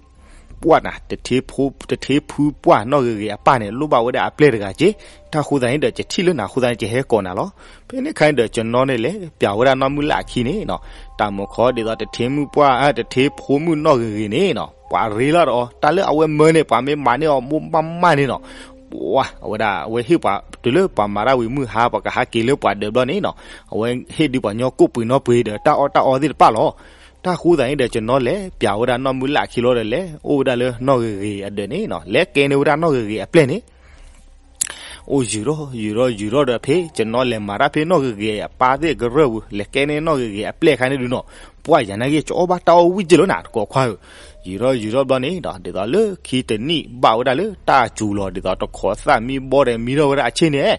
ပှၢ်နၤ တထ့ဖုပှၢ်နီၢ်ဂ့ၤဂ့ၤအပၢ်န့ၣ် လိၣ်ဘၣ်ဝဲဒၣ်အပျဲၢ်တဂၤက့ၢ်. တၢ်ဃိသတးန့ၣ်ဒီး ယထံၣ်လၢနၤအဃိသတးန့ၣ် ယဟဲကိးနၤလီၤ. ဖဲန့ၣ်ခါန့ၣ်ဒီး ကၠနီန့ၣ်လဲၤပျးဝဲဒၣ်နီၢ်မုၢ်လၢ်အခံန့ၣ်နီၤ, တၢ်မုၢ်ခီဒ်သိးတထ့မုၣ်ပှၢ် တထ့ဖိမုၣ်နီၢ်ဂ့ၤဂ့ၤန့ၣ်နီၤ ပှၤရ့လီၤဒီးအီၤ တၢ်လၢအဝဲမၢန့ၣ် ပှၤမ့ၢ်မၤန့ၢ်အီၤမိၢ်မးမးန့ၣ်နီၤ, ပှၤအဝဲဒၣ် အဝဲဟ့ၣ်ပှၤတုၤလၢပှၤမၤတၢ်ဝံၤမုၢ်ဟါ ပှၤကဟးက့ၤလၢပှၤဒၢးဘျီန့ၣ်နီၤ, အဝဲဟ့ၣ်ဒုးပှၤညီကိၣ်ပှ့ၤနီၢ်ပှ့ၤဒီးတၢ်အီၣ်တၢ်အီသ့ၣ်တဖၣ်လီၤ. တၢ်ဃိသတးန့ၣ်ဒီး ကၠနီလဲၤပျးဝဲဒၣ်နီၢ်မုၢ်လၢ်အခံလီၤဒီး လဲၤအိၣ်ဝဲဒၣ်လၢနီၢ်ဂ့ၤဂ့ၤအဒၢးန့ၣ်နီၤ, လဲၤကဲန့ၢ်ဝဲဒၣ်နီၢ်ဂ့ၤဂ့ၤအပျဲၢ်န့ၣ် အိၣ်ယုာ်ထီၣ်ယုာ်ထီၣ်ယုာ်ထီၣ်ဒီး ဖဲကၠနီလဲၤမၤတၢ်ဖဲနီၢ်ဂ့ၤဂ့ၤအပၢ်သ့ၣ်ကရၢၢ်ပူၤ လဲၤကဲန့ၢ်နီၢ်ဂ့ၤဂ့ၤအပျဲၢ်အခါန့ၣ်ဒုးနီၤ, ပှၢ်ယၤနာ်က့ ကအီၣ်ဘၣ်တၢ်အီၣ်ဝံၣ်က့လီၤနၤ တကိးခွါဧၢ. ယုာ်ထီၣ်ယုာ်ထီၣ်ဘျီန့ၣ်ဒီး ဒ်သိးလၢခံတနံၣ်ဘၣ်ဝဲဒၣ်လၢတၢ်စူၤလီၤ ဒ်သိးတခိးသၣ်မံဘီဒီးမံထီၣ်ဝဲဒၣ်အဆ့ၣ်န့ၣ်,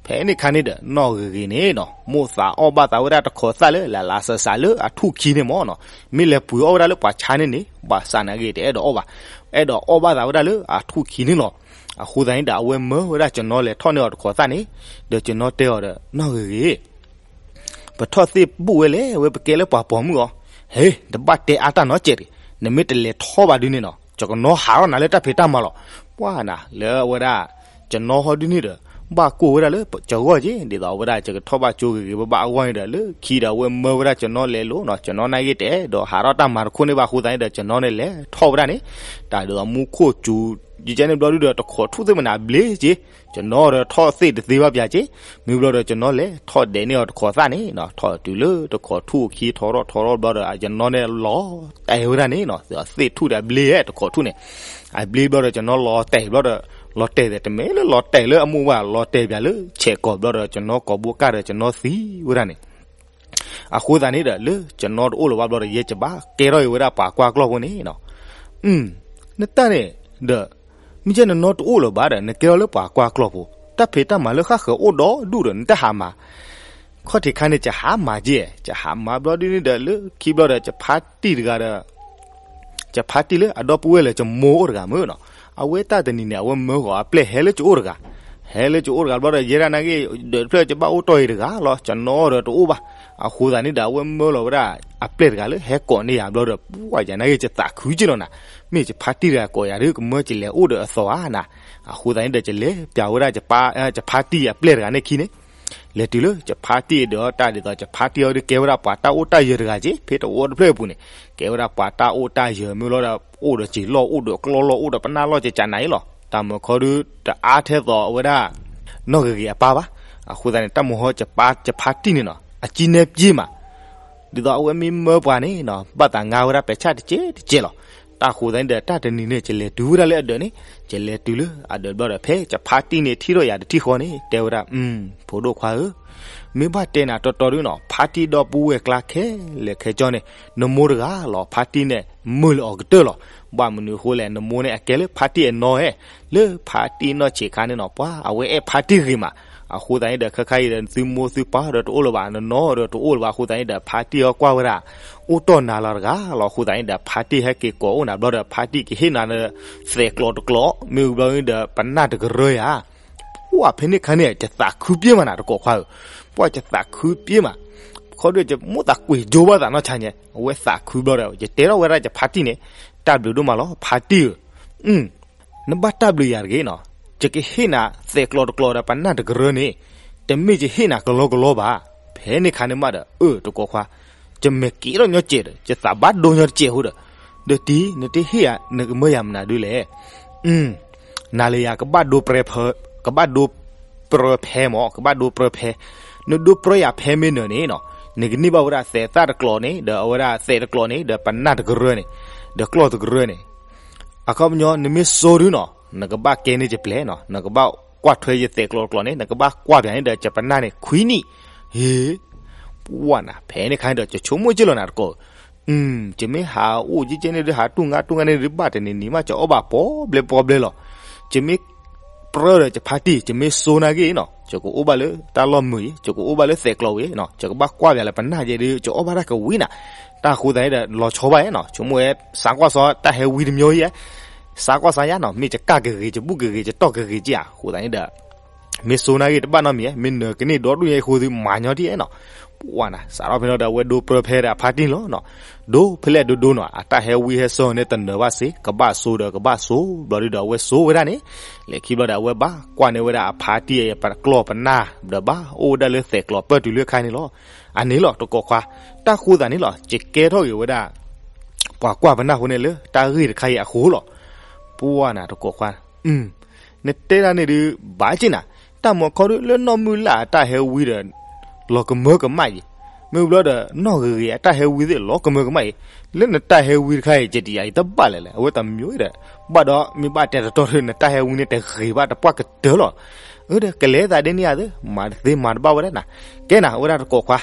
ဖဲန့ၣ်ခါန့ၣ်ဒီး နီၢ်ဂ့ၤဂ့ၤန့ၣ်နီၤ မိၣ်သးအီၣ်ဘၣ်သးဝဲဒၣ်တခိးသၣ်လၢ လၢလၢစၢ်စၢ်လၢအထူၣ်ခံန့ၣ်မၢ်နီၤ, မ့ၢ်လဲၤပှ့ၤအီၣ်ဝဲဒၣ်လၢပှၤဆါန့ၣ်န့ၣ် ဘၣ်ဆၣ်နာ်က့ တအဲၣ်ဒိးအီၣ်ဘၣ်, အဲၣ်ဒိးအီၣ်ဘၣ်သးဝဲဒၣ်လၢအထူၣ်ခံန့ၣ်လီၤ. အဃိသတးန့ၣ်ဒီး အဝဲမၢဝဲဒၣ်ကၠနီလဲၤထီၣ်န့ၢ်အီၤတခိးသၣ်န့ၣ်, ဒီးကၠနီတဲအီၤဒီး နီၢ်ဂ့ၤဂ့ၤ ပထီၣ်သ့ၣ်ဘူၣ်ဝဲလဲၣ် ဝဲပကဲလၢပှၤပိာ်မုၣ်အီၤ, ဟ့ တဘၣ်တဲအါတၢ်နီတစဲးတဂ့ၤ, နမ့ၢ်တလဲၤထီၣ်ဘၣ်ဒုန့ၣ်နီၤ ယကနီဟးထီၣ်နၤလၢတၢ်ဖံးတၢ်မၤလီၤ. ပှၢ်နၤ လၢအဝဲဒၣ် ကၠနီဟီဒုန့ၣ်ဒီး ဘၣ်ကိၢ်ဝဲဒၣ်လၢယဂီၢ်က့ၢ် ဒ်သိးအဝဲဒၣ် ယကထီၣ်ဘၣ်ကၠိဂ့ၤဂ့ၤဘၣ်ဘၣ်အဂီၢ်န့ၣ်ဒီး လၢခံဒီးအဝဲမၢဝဲဒၣ်ကၠနီလဲၤလိၤနီၤ, ကၠနီနာ်က့ တအဲၣ်ဒိးဟးထီၣ်တၢ်မၤတခိၣ်န့ၣ်ဘၣ်အဃိသတးန့ၣ်ဒီး ကၠနီန့ၣ်လဲၤထီၣ်ဝဲဒၣ်န့ၣ်, တၢ်ဒ်သိးမူခိၣ်စူၤ ယကဲန့ၣ်ဘျီဒုဒီး တခိးထူၣ်သ့ၣ်မနၤဘျ့က့ၢ်, ကၠနီဒီးထီၣ်သ့ၣ်တသ့ဘၣ်ပၠးက့ၢ်, မ့ၢ်ဘျီဒီးကၠနီလဲၤထီၣ်ဒဲးန့ၢ်အီၤတခိးသၣ်န့ၣ်နီၤ, ထီၣ်တုၤလၢတခိးထူၣ်အခံထီထီၣ်ထီထီၣ်ဘျီဒီး ကၠနီန့ၣ်လီၤတဲာ်ဝဲဒၣ်န့ၣ်နီၤ, သ့ၣ်ထူၣ်ဒီးအဘျ့ဧဲ တခိးထူၣ်န့ၣ်, အဘျ့ဘျီဒီးကၠနီလီၤတဲာ်ဘျီဒီး လီၤတဲာ်သ့ၣ်တမ့ၢ်လၢလီၤတဲာ်လၢအမိၢ်ဝဲ လီၤတဲာ်ပၠးလၢဆဲးကီးဘျီဒီး ကၠနီကိာ်ဘိကၢ်ဒီးကၠနီသံဝဲဒၣ်န့ၣ် အဃိသတးန့ၣ်ဒီး လၢကၠနီတအိၣ်လၢၤဘၣ်ဘျီဒီး ယဲကဘၣ်ကဲထီၣ်အံၤဝဲဒၣ်ပှၤကွၢ်ကျီၢ်ဖိန့ၣ်နီၤ, နတၢ်န့ၣ်ဒီး မ့ၢ်ကဲနနီတအိၣ်လၢၤဘၣ်ဒီး နကဲထီၣ်လၢပှၤကွၢ်ကျီၢ်ဖိ တၢ်ဖံးတၢ်မၤလၢဃၣ်ဃၢၤအိၣ်ဒီဒူၣ်ဒီး နတဟးမၤ ခီၣ်ထံးခါန့ၣ် ယဟးမၤက့ၢ်, ယဟးမၤဘျီဒ်န့ၣ်ဒီး လၢခံဘျီဒီး ယဖါတံၢ်တဂၤဒီး ယဖါတံၢ်လၢအဒီပုၢ်ဝဲၢ်လၢယမိၢ်အိၣ်တဂၤမ့ၢ်နီၤ, အဝဲတၢ်တနံၤန့ၣ် အဝဲမၢဂီၤအပျဲၢ်ဟဲလၢယအိၣ်တဂၤ, ဟဲလၢယအိၣ်တဂၤဘျီဒီး ယဲဒၣ်နာ်က့ ဒၢးတဖျၢၣ်ယဘၣ်အိၣ်တီၢ်အံၤတဂၤလီၤ, ယနီၢ်ဒီးတအိၣ်ဘၣ်, အဃိသတးန့ၣ်ဒီး အဝဲမၢလီၤဝဲဒၣ်အပျဲၢ်တဂၤလၢဟဲကိးန့ၢ်ယၤဘျီဒီး ပှၢ်ယၤနာ်က့ ယသးခုက့ၢ်လီၤနၤ, မ့ၢ်ယဖါတံၢ်တဂၤကိးယၤဒီး ကမၢယလဲၤအိၣ်ဒီးအသိးဧါနၤ, အဃိသတးန့ၣ်ဒီး ယလဲၤပျးဝဲဒၣ် ယဖါတံၢ်အပျဲၢ်တဂၤန့ၣ်ခံန့ၣ် လဲၤတုၤလၢယဖါတံၢ်ဒီးတၢ်ဒ်သိး ယဖါတံၢ်အီၤဒုးကဲဝဲဒၣ်ပှၤတၢ်အိၣ်တၢ်ယၢၤတဂၤက့ၢ်, ဖဲတဝီတဖျၢၣ်အပူၤန့ၣ် ကဲဝဲဒၣ်ပှၤတၢ်အိၣ်တၢ်ယၢၤမ့ၢ်လီၤဒီး အိၣ်ဒီးစံာ်လီၢ် အိၣ်ဒီးကျီလီၢ် အိၣ်ဒီးပနၢ်လီၢ် ကကးနၤအံၤလီၤ, တၢ်မုၢ်ခီဒုး တအါထဲသိးအဝဲဒၣ် နီၢ်ဂ့ၤဂ့ၤအပၢ်ဘၣ်, အဃိသတးန့ၣ် တၢ်မုၢ်ဟီ ယဖါတံၢ်န့ၣ်နီၤ အကံနဲပျ့မး ဒ်သိးအဝဲမ့ၢ်မၢပှၤန့ၣ်နီၤ ဘၣ်သးငါဝဲဒၣ်ပဲာ်ဆၣ်တကဲးတကဲးလီၤ. တၢ်ဃိသတးန့ၣ်ဒီး တၢ်တနံၤန့ၣ် ယလဲၤတုၤဝဲဒၣ်လၢအဒၢးန့ၣ်, ယလဲၤတုၤလၢအဒၢးဘျီဒီး ဖဲယဖါတံၢ်န့ၣ်ထံၣ်ထီၣ်ယၤတထံၣ်ဃီန့ၣ် တဲဝဲဒၣ် အု ဖိဒိၣ်ခွါဧၢ, မ့ၢ်ဘၣ်တဲနၤတီတီဒုနီၤ ဖါတံၢ်ဒီပုၢ်ဝဲၢ်ကျါခဲလၢာ်ခဲဆ့န့ၣ် နမိၢ်တဂၤလီၤ ဖါတံၢ်န့ၣ် မုာ်လၢအီၤကတၢၢ်လီၤ. ဘၣ်မနုၤအဃိလဲၣ် နမိၢ်န့ၣ် အကဲလၢဖါတံၢ်အနီၢ်ဧဲ, လၢဖါတံၢ်နီၢ်ဆံးခါန့ၣ်နီၤ ပှၤအဝဲအဲၣ်ဖါတံၢ်ဂ့ၤမး, အဃိသတးန့ၣ်ဒီး ခဲခါအံၤဒီး နသုမိၢ်သုပၢ်ဒီးတအိၣ်လၢၤဘၣ်, နနီၢ်ဒီးတအိၣ်လၢၤဘၣ် အဃိသတးန့ၣ်ဒီး ဖါတံၢ်အီၤကွၢ်ဝဲဒၣ် အိၣ်တီၢ်နၤလီၤတဂၤလီၤ. အဃိသတးန့ၣ်ဒီး ဖါတံၢ်ဟဲက့ၤကိးအိၣ်နၤဘျီဒီး ဖါတံၢ်ကဟ့ၣ်နၤ သဲးကျိးတကျိး မ့ၢ်ဘျီန့ၣ်ဒီး ပနၢ်တကရၢယၤ ပှၢ်ဖဲန့ၣ်ခါန့ၣ် ယသးခုပျ့မးနၤ တကိးခွါဧၢ, ပှၢ်ယသးခုပျ့မး, ခီဒုးယမိၣ်သးကွံာ်ယိဘၣ်သးနီၢ်ဆါညါ, အဝဲသးခုဘျီဒီး ယတဲထီၣ်ဝဲဒၣ်ယဖါတံၢ်န့ၣ် တၢ်ဘျုးဒိၣ်မးလီၤ ဖါတံၢ်ဧၢ, နဘၣ်တၢ်ဘျုးယၤတဂ့ၤနီၤ, ယကဟ့ၣ်နၤသဲးကျိးတကျိးဒီးပနၢ်တကရၢန့ၣ်, တမ့ၢ်ယဟ့ၣ်နၤကလီကလီဘၣ်, ဖဲန့ၣ်ခါန့ၣ်မးဒီး အၢ တကိးခွါ ယမဲာ်က့ၤထီၣ်ညီစဲးဒီး ယသးဘၣ်ဒိညီတစဲးအဃိဒီး, ဒီးတံၢ် နတဟ့ၣ်ယၤ နကမၢယၤမနုၤဒုလဲၣ်, နၤလၢယၤ ကဘၣ်ဒိပြၢ ကဘၣ်ဒိပြၢဖဲမၢ် ကဘၣ်ဒိပြၢဖဲ, နဒိပြၢယၤဖဲမ့ၢ်နၢၤန့ၣ်နီၤ, နကန့ၢ်ဘၣ်ဝဲဒၣ်သဲးသၣ်တကျိးန့ၣ် ဒီးအဝဲဒၣ်သဲးတကျိးန့ၣ် ဒီးပနၢ်တကရၢန့ၣ်, ဒီးကျီၢ်တကရၢန့ၣ်, အခီပညီ နမ့ၢ်စိဒုနီၤ နကဘၣ်ကဲန့ၢ်ယပျဲၢ်နီၤ, နကဘၣ်ကွၢ်ထွဲယသဲးကျိးတကျိးန့ၣ် နကဘၣ်ကွၢ်ပၠးန့ၣ်ဒီး ယပနၢ်န့ၣ် ခွံနံၣ်, ဟ့ၣ် ပှၢ်နၤ ဖဲန့ၣ်ခါန့ၣ်ဒီး ယဆိကမိၣ်က့လီၤနၤတကိး, ယမ့ၢ်ဟးအိၣ်ကဲကဲန့ၣ်ဒုး ဟးတူၢ်ငါတူၢ်ငါန့ၣ်ဒုး ဘၣ်တနံၤနံၤမး ယအီၣ်ဘၣ်ပီဘျဲပီဘျဲလီၤ. ယမ့ၢ်ပြၢဒီးယဖါတံၢ် ယမ့ၢ်စိနာ်က့နီၤ ယကအိၣ်ဘၣ်လၢတၢ်လီၢ်မုာ်အံၤ ယကအိၣ်ဘၣ်လၢသဲးကျိးဝံၤနီၤ ယကဘၣ်ကွၢ်ပၠးလၢပနၢ်ယဲဒုး ယအီၣ်ဘၣ်တၢ်ကဝံၤနၤ. တၢ်ဃိသတးန့ၣ်ဒီး လီၤဆီဘၣ်နီၤ ဆိကမိၣ်ဝဲ စးကွၢ်စီတၢ်ဟဲဝံတမံၤအံၤ စးကွၢ်စးယါနီၤ မ့ၢ်ယကၢ်ကဂ့ၤ ယဘူၣ်ကဂ့ၤ ယတီၢ်ကဂ့ၤက့ဧါ. အဃိသတးန့ၣ်ဒီး မ့ၢ်စိနာ်က့တဘၣ်နီတမံၤ မ့ၢ်နၢၤကန့ၢ်ဒီဒူၣ်ညါအဃိသုမၤညီဒ်အဲၣ်နီၤ. ပှၢ်နၤ စးထီၣ်ဖဲန့ၣ်ဒီး အဝဲဒိပြၢဖဲဒီးအဖါတံၢ်လီၤနီၤ. ဒိဖဲလဲၣ်ဒိဒိနီၤ အတၢ်ဟဲဝံဟဲစိန့ၣ်တနၢၤဘၣ်စ့ ကဘၣ်စိဒီးကဘၣ်စိ ဘျီဒုဒီးအဝဲစိဝဲဒၣ်န့ၣ် လဲၤခံဘျီဒီး အဝဲဘၣ်ကွၢ်န့ၢ်ဝဲဒၣ်အဖါတံၢ်အံၤ ပကျီၢ်ပနၢ်ဒီး ဘၣ်အိၣ်ဝဲဒၣ်လၢသဲးကျိးပၢၢ်တုၤလၢခါန့ၣ်လီၤ. အန့ၣ်လီၤတကိးခွါ, တၢ်ဃိသးန့ၣ်လီၤ ယကဲထီၣ်ဂ့ၤဝဲဒၣ် ပှၤကွၢ်ပနၢ်ဖိန့ၣ်လၢတၢ်ဂ့ၢ်တခါအံၤအဃိလီၤ. ပှၢ်နၤတကိးခွါ, နတဲဒၣ်န့ၣ်ဒုး ဘၣ်က့ၢ်နၤ, တၢ်မၤခီဒုးလၢနီၢ်မုၢ်လၢ်အတၢ်ဟဲဝံဒီး လီၤကမၢကမၣ်ယံၤ, မ့ၢ်ဘျီဒီး နီၢ်ဂ့ၤဂ့ၤအတၢ်ဟဲဝံသ့ၣ်လီၤကမၢကမၣ်အံၤ, လၢနတၢ်ဟဲဝံတခါအံၤ ယတယာ်အံၤတဘၣ်လဲၣ်လဲၣ် အဝဲတမံၤဒီး, ဘၣ်ဒီးမ့ၢ်ဘၣ်တဲတတီဒီး နတၢ်ဟဲဝံန့ၣ်တဂ့ၤဘၣ်တပှၢ်ကတၢၢ်လီၤ. အၢဒီး ကလဲၤသးဒ်န့ၣ်ဧါသ့, မၤတသ့မၤတဘၣ်ဝဲဒၣ်နၤ, ကဲနၤ အဝဲဒၣ်တကိးခွါ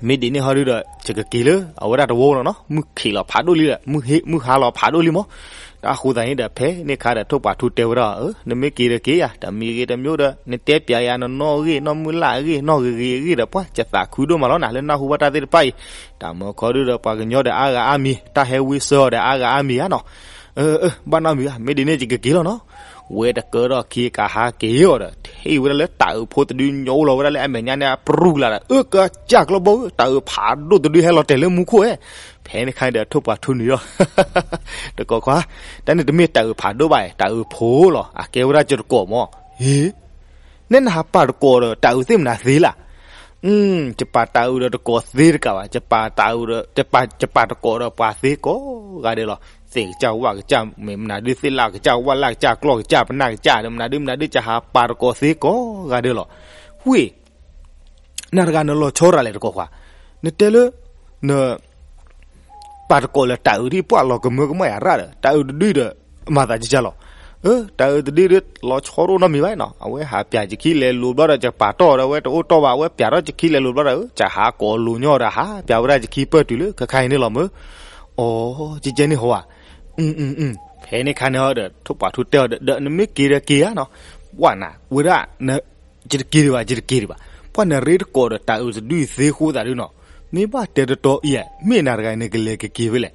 မ့ၢ်ဒ်န့ၣ်ဟီဒုဒီး ယကက့ၤလၢအဝဲဒၣ်တဝီလီၤနီၤ, မုၢ်ခံးလီၤဖးဒိၣ်လံဒီး မုၢ်ဟ့ၣ်မုၢ်ဟါလီၤဖးဒိၣ်လံမး. တၢ်ဃိသးန့ၣ်ဒီး ဖဲန့ၣ်ခါဒီး ထိၣ်ပှၤထူတဲဝဲဒၣ်, အၢ နမ့ၢ်က့ၤဒီးက့ၤယၤ, တမံၤဂ့ၤတမံၤဒီး နတဲပၠးယၤနနီၢ်ဂ့ၢ် နီၢ်မုၢ်လၢ်အဂ့ၢ် နီၢ်ဂ့ၤဂ့ၤအဂ့ၢ်ဒီး ပှၤယသးခုဒိၣ်မးလီၤနၤ လၢနၢ်ဟူဘၣ်တၢ်သ့ၣ်တဖၣ်အံၤ, တၢ်မၤခီဒုဒီး ပှၤကညီဒီးအါဂၤအါမံၤ, တၢ်ဟဲဝံစၢၤအီၤဒီးအါဂၤအါမံၤဧါနီၤ. အၢ အၢ ဘၣ်နီတမံၤဘၣ်, မ့ၢ်ဒ်န့ၣ် ယကက့ၤလီၤနီၤ. ဝဲတကၢထီၣ်ခံကဟါက့ၤအီၤဒီး ထံၣ်ဝဲဒၣ်လၢတၤအုးဖိတဒုညိလီၤဝဲဒၣ်လၢအမဲာ်ညါန့ၣ် အပြူၤလၢ်ဒီး အၢ ကစၢ်ကျီဘီဧၢ, တၤအုးဖးဒိၣ်တဒုဟဲလီၤတဲာ်လၢမူခိၣ်ဧဲ. ဖဲန့ၣ်ခါန့ၣ်ဒီး ထိၣ်ပှၤထူနုာ်လီၤ တကိးခွါ, တၢ်န့ၣ်တမ့ၢ်တၤအုးဖးဒိၣ်ဘၣ်, တၤအုးဖိလီၤ, အကဲဝဲဒၣ်ယတကိးမး. ဟ့ နဲနဟးပာ်တကိးဒီး တၤအုးသ့ၣ်မနုၤသ့လၢ်. ယပာ်တၤအုးဒီးတကိးသ့တကးဘၣ်, ယပာ်တၤအုးဒီး ယပာ်တကိးဒီးပှၤသ့ကိးဂၤဒဲးလီၤ. သ့ၣ်ကစၢ်ဝၣ်ကစၢ် မ့ၢ်မနုၤဒုး သ့ၣ်လၣ်ကစၢ် ဝၣ်လၣ်ကစၢ် ကျီၢ်ကစၢ် ပနၢ်ကစၢ်ဒီး မနုၤဒုးမနုၤဒုး ယဟးပာ်တကိးသ့ကိးဂၤဒဲးလီၤ. ဝ့ၢ် နၤတဂၤနလီၤဆီရၤလဲၣ်တကိးခွါ, နတဲလၢ န ပာ်တကိးလၢတၤအုးဒ်ပှၢ်လီၤကမၢကမၣ်ယၤရၣ်ဒီး တၤအုးတဒုဒီး မၤသးကကၢ်လီၤ. အၢ တၤအုးတဒုဒီး လီၤဆီရိၣ်နီတမံၤဘၣ်နီၤ, အဝဲဟးပၠးယခံလဲၤလိၤဘျီဒီး ယပာ်တီၢ်ဒီး အဝဲတအိၣ်တီၢ်ဘၣ်, အဝဲပၠးထီၣ်ယခံလဲၤလိၤဘျီဒီး ယဟးကိးလိၤညီဒီး ဟးပၠးဝဲဒၣ်ယခံပၢၢ်တုၤလၢခဲခါအံၤန့ၣ်လီၤမၢ်. အိ ကကဲန့ၣ်ဟီဧါ. ဖဲန့ၣ်ခါန့ၣ်ဒီး ထိၣ်ပှၤထူတဲအီၤဒီး ဒီးနမ့ၢ်က့ၤဒီးက့ၤဧါနီၤ, ပှၢ်နၤ ဝဲဒၣ် ယတက့ၤဒံးဘၣ် ယတက့ၤဒံးဘၣ်, ပှၢ်နရ့တကိးဒီးတၤအုးတဒုသ့ဃိသးဒုနီၤ, မ့ၢ်ဘၣ်တဲတတီအံၤဧါ, မ့ၢ်နၤတဂၤအံၤန့ၣ် ကလဲၤကက့ၤဖဲလဲၣ်.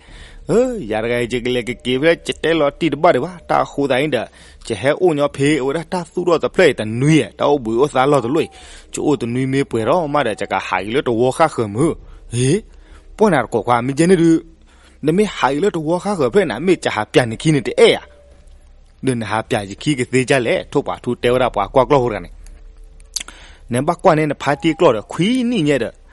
ယၤတဂၤအံၤ ယကလဲၤကက့ၤဖဲလဲၣ် ယတဲလီၤတံၢ်တဘၣ်ဒံးဘၣ်, တၢ်ဃိသးန့ၣ်ဒီး ယဟဲအိၣ်ညီဖဲအဝဲဒၣ်တၢ်သူၣ်ထီၣ်တဖျၢၣ်အံၤတနွံဧါ, တၢ်အိၣ်ဘှံးအိၣ်သါလီၢ်တလီၢ်အံၤ, ယအိၣ်တနွံမ့ၢ်ပှဲၤထီၣ်မးဒီး ယကဟးက့ၤလၢတဝီဃၣ်ဃၢၤမုၢ်. ဟ့ ပှၢ်နၤတကိးခွါ မ့ၢ်ကဲန့ၣ်ဒုး နမ့ၢ်ဟးက့ၤလၢတဝီဃၣ်ဃၢၤဖျၢၣ်နၤ မ့ၢ်ယဟးပၠးနခံန့ၣ်တအဲၣ်ဧါ. ဒီးနဟးပၠးယခံကသ့ဒ်လဲၣ်, ထိၣ်ပှၤထူတဲဝဲဒၣ်ပှၤကွၢ်ကျီၢ်ဖိတဂၤန့ၣ်, နဘၣ်ကွၢ်န့ၢ်နဖါတံၢ်ကျီၢ်ဒီး ခွံနံၣ်ညါဒီး,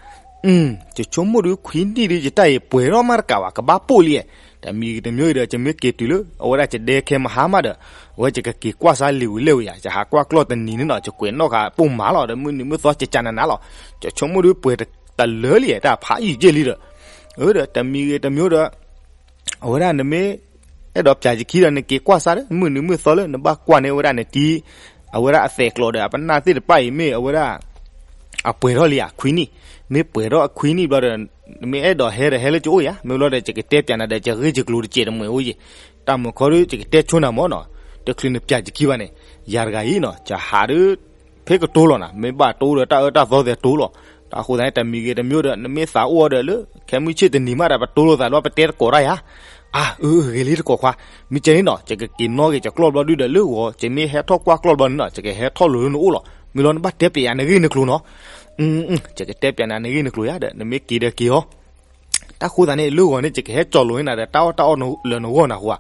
ယဆိကမိၣ်ဒုး ခွံနံၣ်ဒုး ယတၢ်အံၤပှဲၤထီၣ်မးတကးဘၣ် ကဘၣ်ပိၢ်လံ, တမံၤတမံၤဒီး ယမ့ၢ်က့ၤတုၤလၢ အဝဲဒၣ်ယဒဲခဲမဟါမးဒီး အဝဲယကက့ၤကွၢ်စါလံာ်ဝံၤလဲၣ်ဝံၤယၤ, ယဟးကွၢ်ကျီၢ်တနံၤန့ၣ်နီၤ ယကွဲးနီၣ်ဃာ်ပိၢ်မးလီၤဒီး မုၢ်နံၤမုၢ်သီကကနနၤလီၤ, ယဆိကမိၣ်ဒုးပှဲၤတလၢလံ တၢ်ဖးယံာ်က့ၢ်လံဒီး, အၢ ဒီးတမံၤဂ့ၤတမံၤဒီး အဝဲဒၣ်နမ့ၢ်အဲၣ်ဒိးပၠးယခံဒီး နက့ၤကွၢ်စါဒီး မုၢ်နံၤမုၢ်သီလၢ နဘၣ်ကွၢ်န့ၢ်ဝဲဒၣ်နတံၤ, အဝဲဒၣ်အသဲးကျိးဒီး အပနၢ်သ့ၣ်တဖၣ်အံၤ မ့ၢ်အဝဲဒၣ် အပှဲၤထီၣ်လံဧါ ခွံနံၣ်, မ့ၢ်ပှဲၤထီၣ်အခွံနံၣ်ဘျီဒီး နမ့ၢ်အဲၣ်ဒိးဟဲဒီးဟဲလၢယအိၣ်ယၤ, မ့ၢ်ဘျီဒီး ယကတဲပၠးနၤဒီး ယဂ့ၢ်ယကျိၤတစဲးတမှဲၤအိၣ်ယံၤ, တၢ်မုာ်ခီဒုး ယကတဲဆိနၤမ့ၢ်နီၤ, တချုးနပၠးယခံဘၣ်န့ၣ်, ယၤတဂၤအံၤနီၤ ယဟးဒုး ဖဲကတိၤလီၤနၤ, မ့ၢ်ဘၣ်တိၤဒီးတၢ်အၢတၢ်သီသဲးတိၤလီၤ, တၢ်ဃိသးန့ၣ် တမံၤဂ့ၤတမံၤဒီး နမ့ၢ်သးအိၣ်အီၤဒီးလၢ ခဲမုၢ်ဆ့ၣ်တနံၤမးဒီး ပတိၤလိာ်သးဒီး ပတဲတကိးတၢ်ယၤ, အါ အၢ ဂ့ၤလံတကိးခွါ, မ့ၢ်ကဲန့ၣ်နီၤ ယကက့ၤနီၣ်က့ၤယကျီၢ်ဘျီဒုဒီးလၢဂီၤ ယမ့ၢ်ဟဲထီၣ်ကွၢ်ကျီၢ်ဘျီန့ၣ်နီၤ ယကဟဲထီၣ်လိၤလၢနအိၣ်လီၤ, မ့ၢ်လီၤနဘၣ်တဲပၠးယၤနဂ့ၢ်နကျိၤနီၤ, ယကတဲပၠးနၤနဂ့ၢ်နကျိၤယၤဒီး နမ့ၢ်က့ၤဒီးက့ၤအီၤ တၢ်ဃိသးန့ၣ် လၢဂီၤန့ၣ် ယကဟဲကၠီၤလိာ်န့ၢ်နၤဒီး တၢ်အီၣ်တၢ်အီလၢနဂီၢ်နၤဃိဧါ,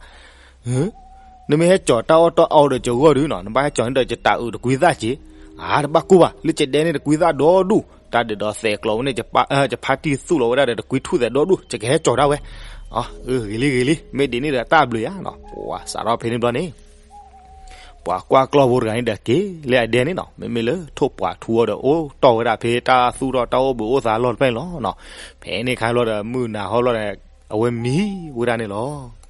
နမ့ၢ်ဟဲကၠီၤတၢ်အီၣ်တၢ်အီဒီးယဂီၢ်ဒုနီၤ နဘၣ်ဟဲကၠီၤန့ၢ်ဒီးယတၤအုးတကွံသၣ်က့ၤ, အါ တဘၣ်ကိၢ်ဘၣ် လၢယဒဲန့ၣ်တကွံသၣ်ဒီဒူၣ်, တၢ်ဒုးဒီးသဲးကျိးဝဲန့ၣ် ယဖါတံၢ်သူၣ်လီၤဝဲဒၣ်ဒီးတကွံထူၣ်သဲးဒီဒူၣ် ယကဟဲကၠီၤဒၣ်ဝဲ, အၢ ဂ့ၤလံဂ့ၤလံ မ့ၢ်ဒ်န့ၣ်ဒီးတၢ်ဘျုးယၤနီၤ, ပှၤစးထီၣ်ဖဲန့ၣ်ဘျီန့ၣ် ပှၤကွၢ်ကျီၢ်ဖိတဂၤန့ၣ်ဒီးက့ၤလၢအဒဲန့ၣ်နီၤ, မ့မ့ၢ်လၢထိၣ်ပှၤထူအီၤဒီးအိၣ်တီၢ်ဝဲဒၣ်ဖဲတၢ်သူၣ်ထီၣ်တၢ်အိၣ်ဘှံးအိၣ်သါလီၢ်တဖျၢၣ်န့ၣ်လီၤ, ဖဲန့ၣ်ခါဘျီဒီး မုၢ်နၤဟီဘျီဒီး အဝဲမံဝဲဒၣ်န့ၣ်လီၤ.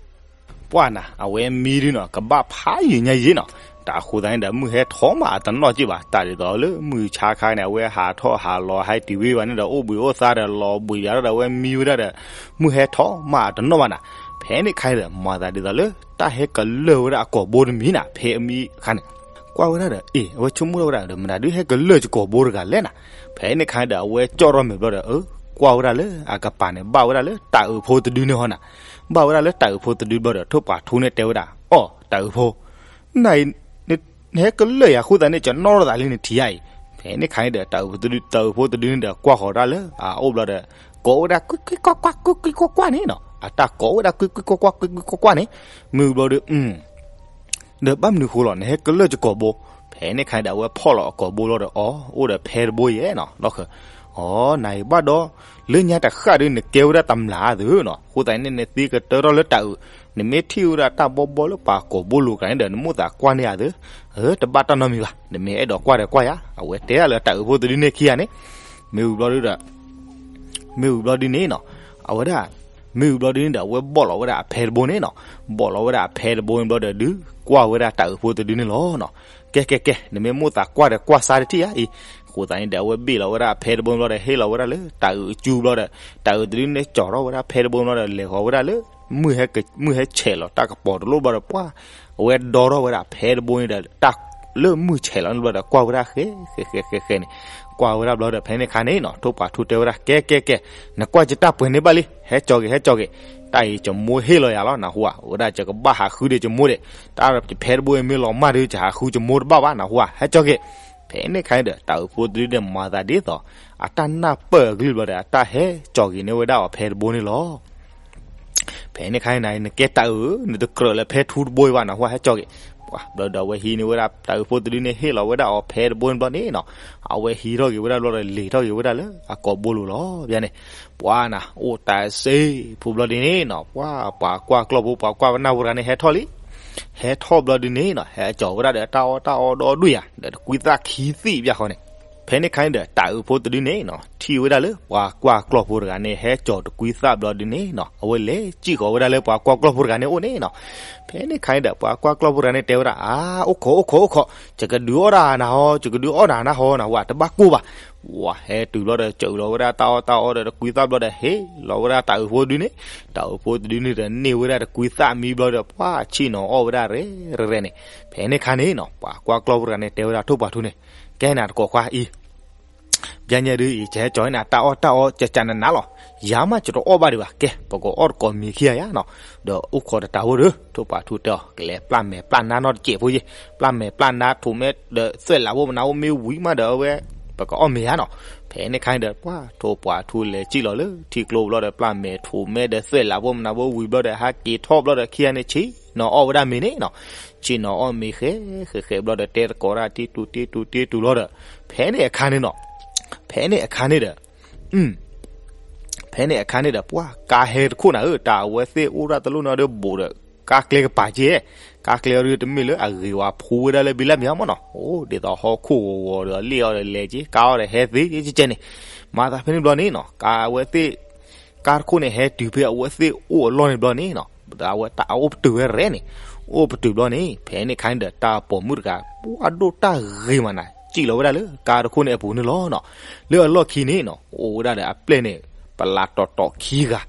ပှၢ်နၤ အဝဲမံဒုနီၤ ကဘၣ်ဖးယံာ်ညါယံာ်နီၤ, တၢ်အဃိသတးန့ၣ်ဒီး မုၢ်ဟဲထီၣ်မးအတနီၣ်က့ၢ်ဘၣ်, တၢ်ဒ်သိးလၢမုၢ်ဆါခါန့ၣ် အဝဲဟးထီၣ်ဟးလီၤ ဟဲတုၤဝ့ၢ်ဘၣ်န့ၣ်ဒီး အိၣ်ဘှံးအိၣ်သါဒီး လီၤဘှံးယၤထီၣ်ဒီး အဝဲမံဝဲဒၣ်ဒီး မုၢ်ဟဲထီၣ်မးအတနီၣ်ဘၣ်နၤ. ဖဲန့ၣ်ခါန့ၣ်ဒီး မၤသးဒ်သိးလၢ တၢ်ဟဲကလၢၢ်ဝဲဒၣ်အကိာ်ဘိတမံၤနၤ, ဖဲအမံၤအခါန့ၣ် ကွၢ်ဝဲဒၣ်ဒီး အ့ၣ် အဝဲဆိကမိၣ်ထီၣ်ဝဲဒၣ်ဒီး မနုၤဒုးဟဲကလၢၢ်ကကိာ်ဘိတဂၤလဲၣ်နၤ. ဖဲန့ၣ်ခါန့ၣ်ဒီး အဝဲကၠီၣ်ထီၣ်မဲာ်ဘျီဒီး အၢ ကွၢ်ဝဲဒၣ်လၢအကပၤန့ၣ် ဘၣ်ဝဲဒၣ်လၢတၢ်အုးဖိတဒုန့ၣ်ဟီနၤ. ဘၣ်ဝဲဒၣ်လၢတၢ်အုးဖိတဒုဘျီဒီး ထိၣ်ပှၤထူန့ၣ်တဲဝဲဒၣ်, အိၣ် တၢ်အုးဖိ, နအံၤ နဟဲကလၢၢ်ယၤဃိသတးန့ၣ် ကနီၣ်ထီၣ်သးလံနထံၣ်ဧါအံၤ. ဖဲန့ၣ်ခါန့ၣ်ဒီး တၢ်အုးဖိတဒု တၢ်အုးဖိတဒုန့ၣ်ဒီး ကွၢ်ဃီၤဒၣ်လၢအအိၣ်ဘျီဒီး ကိးဝဲဒၣ် ကွံၣ်ကွံၣ်ကွၢ်ကွၢ် ကွံၣ်ကွံၣ်ကွၢ်ကွၢ်န့ၣ်နီၤ, အတၢ်ကိးဝဲဒၣ် ကွံၣ်ကွံၣ်ကွၢ်ကွၢ် ကွံၣ်ကွံၣ်ကွၢ်ကွၢ်န့ၣ်, မ့ၢ်ဘျီဒီး ဒီးဘၣ်မနုၤဃိလီၤ နဟဲကလၢၢ်ကကိာ်ဘိ. ဖဲန့ၣ်ခါန့ၣ်ဒီး အဝဲဖီၣ်လီၤအကိာ်ဘိလီၤဒီး အိၣ်ဒီးဖဲတဘိယဲနီၤ, လီၢ်ဃၢၤ, အိ နအံၤဘၣ်ဒီး လၢညါတဃၣ်ဒီး နကဲဝဲဒၣ်တမျၢ်သုနီၤ, အဃိသတးန့ၣ် နသ့ကတၢၢ်ထီၣ်လၢတၢ်အုး, နမ့ၢ်ထံၣ်ဝဲဒၣ်တၢ်ဘီဘီလၢပှၤကိာ်ဘိလိၤတဂၤန့ၣ်ဒီး နမိၣ်သးကွၢ်န့ၢ်ယၤသု, တဘၣ်တၢ်နီတမံၤဘၣ်, နမ့ၢ်အဲၣ်ဒိးကွၢ်ဒီးကွၢ်ယၤ, အဝဲတဲဒၣ်လၢတၢ်အုးဖိတဒုန့ၣ်ခံဂၤန့ၣ်, မ့ၢ်ဝံၤဘျီဒီး မ့ၢ်ဝံၤဘျီဒုန့ၣ်နီၤ, အဝဲဒၣ် မ့ၢ်ဝံၤဘျီဒုန့ၣ်ဒီး အဝဲဘီၣ်လီၤဝဲဒၣ်အဖဲတဘိန့ၣ်နီၤ, ဘီၣ်လီၤဝဲဒၣ်အဖဲတဘိန့ၣ်ဘျီဒီး ဒုးကွၢ်ဝဲဒၣ်တၢ်အုးဖိတဒုန့ၣ်လီၤနီၤ. ကဲကဲကဲ နမ့ၢ်မိၣ်သးကွၢ်ဒီးကွၢ်စါတထံၣ်ဧါအံၤ, အဃိသတးန့ၣ်ဒီး အဝဲဘ့ၣ်လီၤဝဲဒၣ်အဖဲတဘိန့ၣ်ဘျီဒီး ဟ့ၣ်လီၤဝဲဒၣ်လၢတၢ်အုးအစုဘျီဒီး တၢ်အုးတဒုန့ၣ် ကၠီၣ်ထီၣ်ဝဲဒၣ်ဖဲတဘိန့ၣ်ဘျီဒီး လဲၤဃီၤဝဲဒၣ်လၢ မုၢ်ဟဲဆဲးလီၤတၢ်ကပီၤတလိၣ်ဘျီဒီး ပှၢ် အဝဲဒီထီၣ်ဝဲဒၣ်ဖဲတဘိန့ၣ်ဒီး တၢ်လၢမုၢ်ဆဲးလီၤန့ၣ်ဘျီဒီး ကွၢ်ဝဲဒၣ်ဃဲဃဲဃဲဃဲဃဲန့ၣ်, ကွၢ်ဝဲဒၣ်ဘျီဒီး ဖဲန့ၣ်ခါန့ၣ်နီၤ ထိၣ်ပှၤထူတဲဝဲဒၣ် ကဲကဲကဲ, နကွၢ်ကတၢၢ်ပှဲၤန့ၢ်ဘၣ်လံ, ဟဲကၠီၤက့ၤ ဟဲကၠီၤက့ၤ, တၢ်အံၤယမိၢ်ဟ့ၣ်လီၤယၤလီၤ နၢ်ဟူဧါ, အိၣ်ဝဲဒၣ်ယကဘၣ်ဟးဃုဒီးယမိၢ်ဒီး, တၢ်ဖဲတဘိအံၤမ့ၢ်လီၤမၢ်ဒီး ယဟးဃုယမိၢ်တဘၣ်ဘၣ် နၢ်ဟူဧါ, ဟဲကၠီၤက့ၤ. ဖဲန့ၣ်ခါန့ၣ်ဒီး တၢ်အုးဖိတဒုန့ၣ်မၤသးဒ်သိး အတၢ်နၢ်ပၢၢ်အကလုၢ်ဘျီဒီး အတၢ်ဟဲကၠီၤက့ၤန့ၢ်ဝဲဒၣ်အီၤဖဲတဘိန့ၣ်လီၤ. ဖဲန့ၣ်ခါန့ၣ် နကဲတၢ်အုး နတကြၢးလၢဖဲထူတဘိအံၤဘၣ် နၢ်ဟူဧါ, ဟဲကၠီၤက့ၤ. ပှၢ်ဘျီဒီး အဝဲဟံးန့ၢ်ဝဲဒၣ် တၢ်အုးဖိတဒုန့ၣ် ဟ့ၣ်လီၤဝဲဒၣ်အီၤဖဲတဘိန့ၣ်ဘျီန့ၣ်နီၤ, အဝဲဟံးထီၣ်က့ၤဝဲဒၣ်ဘျီဒီး လဲၤထီၣ်က့ၤဝဲဒၣ်လၢအကိာ်ဘိလိၤလီၤ. ဘၣ်န့ၣ် ပှၢ်နၤ အိၣ်တၢ်စ့ဖိဘျီဒုန့ၣ်နီၤ, ပှၢ်ပှၤကွၢ်ကျီၢ်ဖိ ပှၤကွၢ်နၢ်ဖိတဂၤန့ၣ် ဟဲထီၣ်လံ. ဟဲထီၣ်ဘျီဒုန့ၣ်နီၤ, ဟဲကၠီၤဝဲဒၣ်ဒီးတၢ်အီၣ်တၢ်အီဒီဒူၣ်ယၤ ဒီးတကွံသၣ်ခံသ့ၣ်ဘၣ်ဃီန့ၣ်. ဖဲန့ၣ်ခါန့ၣ်ဒီး တၢ်အုးဖိတဒုန့ၣ်နီၤ ထံၣ်ဝဲဒၣ်လၢပှၤကွၢ်ကျီၢ်ဖိတဂၤန့ၣ် ဟဲကၠီၤတကွံသၣ်ဘျီဒုန့ၣ်နီၤ, အဝဲလဲၤစံၣ်ဃီၤဝဲဒၣ်လၢပှၤကွၢ်ကျီၢ်ဖိတဂၤန့ၣ်အိၣ်န့ၣ်နီၤ. ဖဲန့ၣ်ခါန့ၣ်ဒီး ပှၤကွၢ်ကျီၢ်ဖိတဂၤန့ၣ်တဲဝဲဒၣ် အါ အိၣ်ခိး အိၣ်ခိး အိၣ်ခိး, ယကဒုးအီၣ်တၢ်နၤဟီ, ယကဒုးအီၣ်တၢ်နၤဟီ နၢ်ဟူဧါ, တဘၣ်ကိၢ်ဘၣ်. ဝဲဟဲတုၤဘျီဒီး ကၠီၤလီၤဝဲဒၣ်တၢ်အီၣ်တၢ်အီဒီးတကွံသၣ်ဘျီဒီး ဟ့ၣ်လီၤဝဲဒၣ်တၢ်အုးဖိတဒုန့ၣ်, တၢ်အုးဖိတဒုန့ၣ်ဒီး န့ၢ်ဝဲဒၣ်တကွံသၣ်မံဘျီဒီး ပှၢ်ဆ့ၣ်နီၤအီၣ်ဝဲဒၣ်ရဲၣ်ရဲၣ်န့ၣ်. ဖဲန့ၣ်ခါန့ၣ်နီၤ ပှၤကွၢ်ကျီၢ်ဖိတဂၤန့ၣ် တဲဝဲဒၣ်ထိၣ်ပှၤထူန့ၣ်, ကဲနၤတကိးခွါအံၤ ပျဲညါဒုးအံၤ ယဟဲကၠီၤန့ၣ် တၢ်အီၣ်တၢ်အီ ကကနနၤလီၤ. ယၤမး ယတအီၣ်ဘၣ်ဒံးဘၣ်. ကဲ ပကအီၣ်တကိးမ့ၤခံဂၤယါနီၤ, ဒီးအိၣ်ခိးတတၤဖိဒီး ထိၣ်ပှၤထူတဲအီၤ ကလဲၤပျၢ်မဲာ်ပျၢ်နါနီတစဲးဖိယ့ၢ်, ပျၢ်မဲာ်ပျၢ်နါထိးမဲာ်ဒီးသွဲၣ်လးဖိမနၤဖိမ့ၢ်ဝံၤမးဒီး အဝဲ ပကအီၣ်မ့ၤယါနီၤ. ဖဲန့ၣ်ခါန့ၣ်ဒီး ပှၢ်ထိၣ်ပှၤထူလဲၤစံၣ်လီၤလၢထံကျိဘျီဒီး ပျၢ်မဲာ်ထိးမဲာ်ဒီးသွဲၣ်လးဖိမနၤဖိဝံၤဘျီဒီး ဟးက့ၤထီၣ်ဘျီဒီး ခံဂၤန့ၣ်ဆ့ၣ်နီၤအီၣ်ဝဲဒၣ်မ့ၤန့ၣ်နီၤ. ဆ့ၣ်နီၤအီၣ်မ့ၤဃဲဃဲဃဲဘျီဒီး တဲတကိးဒၣ်တ့တူတ့တူတ့တူလီၤဒီး ဖဲန့ၣ်အခါန့ၣ်နီၤ, ဖဲန့ၣ်အခါန့ၣ်ဒီး ဖဲန့ၣ်အခါန့ၣ်ဒီး ပှၢ်ကါဟဲတခိၣ်နၤဧၢ, တၢ်အဝဲသ့ၣ်အိၣ်ဒၣ်တလိၣ်နီၤဒီးဘူးဒီး ကါကျဲကပၤက့ၤ, ကါကျဲအီၤဒုးတမ့ၢ်လၢအဂ့ၤဝဲ ဖှူဝဲဒၣ်လၢဘံလၢမံၤအါမးနီၤ, အိၣ်ဒ်သိးဟီၣ်ခိၣ်ဂီၤဂီၤဒီးလ့ၣ်အီၤဒီးလဲၤက့ၤ ကါအီၤဒီးဟဲသ့ကဲကဲန့ၣ်. မၤသးဖဲန့ၣ်ဘျီန့ၣ်နီၤ ကါအဝဲသ့ၣ် ကါတခိၣ်န့ၣ် ဟဲတုၤဖဲအဝဲသ့ၣ်အိၣ်အလီၢ်န့ၣ်ဘျီန့ၣ်နီၤ, ဒီးအဝဲတၢ်အိၣ်ပတုာ်ဝဲရဲၣ်န့ၣ်, အိၣ်ပတုာ်ဘျီန့ၣ် ဖဲန့ၣ်ခါန့ၣ်ဒီး တၢ်ပိာ်မုၣ်တဂၤ ပှၢ်ဒိၣ်တၢ်ဂ့ၤမးနၤ စံၣ်လီၤဝဲဒၣ်လၢကါတခိၣ်န့ၣ်အပူၤန့ၣ်လီၤနီၤ. လၢအလီၢ်ခံန့ၣ်နီၤ အိၣ်ဝဲဒၣ်ဒီးအပျဲၢ်န့ၣ် ပလးတီၤတီၤခံဂၤ,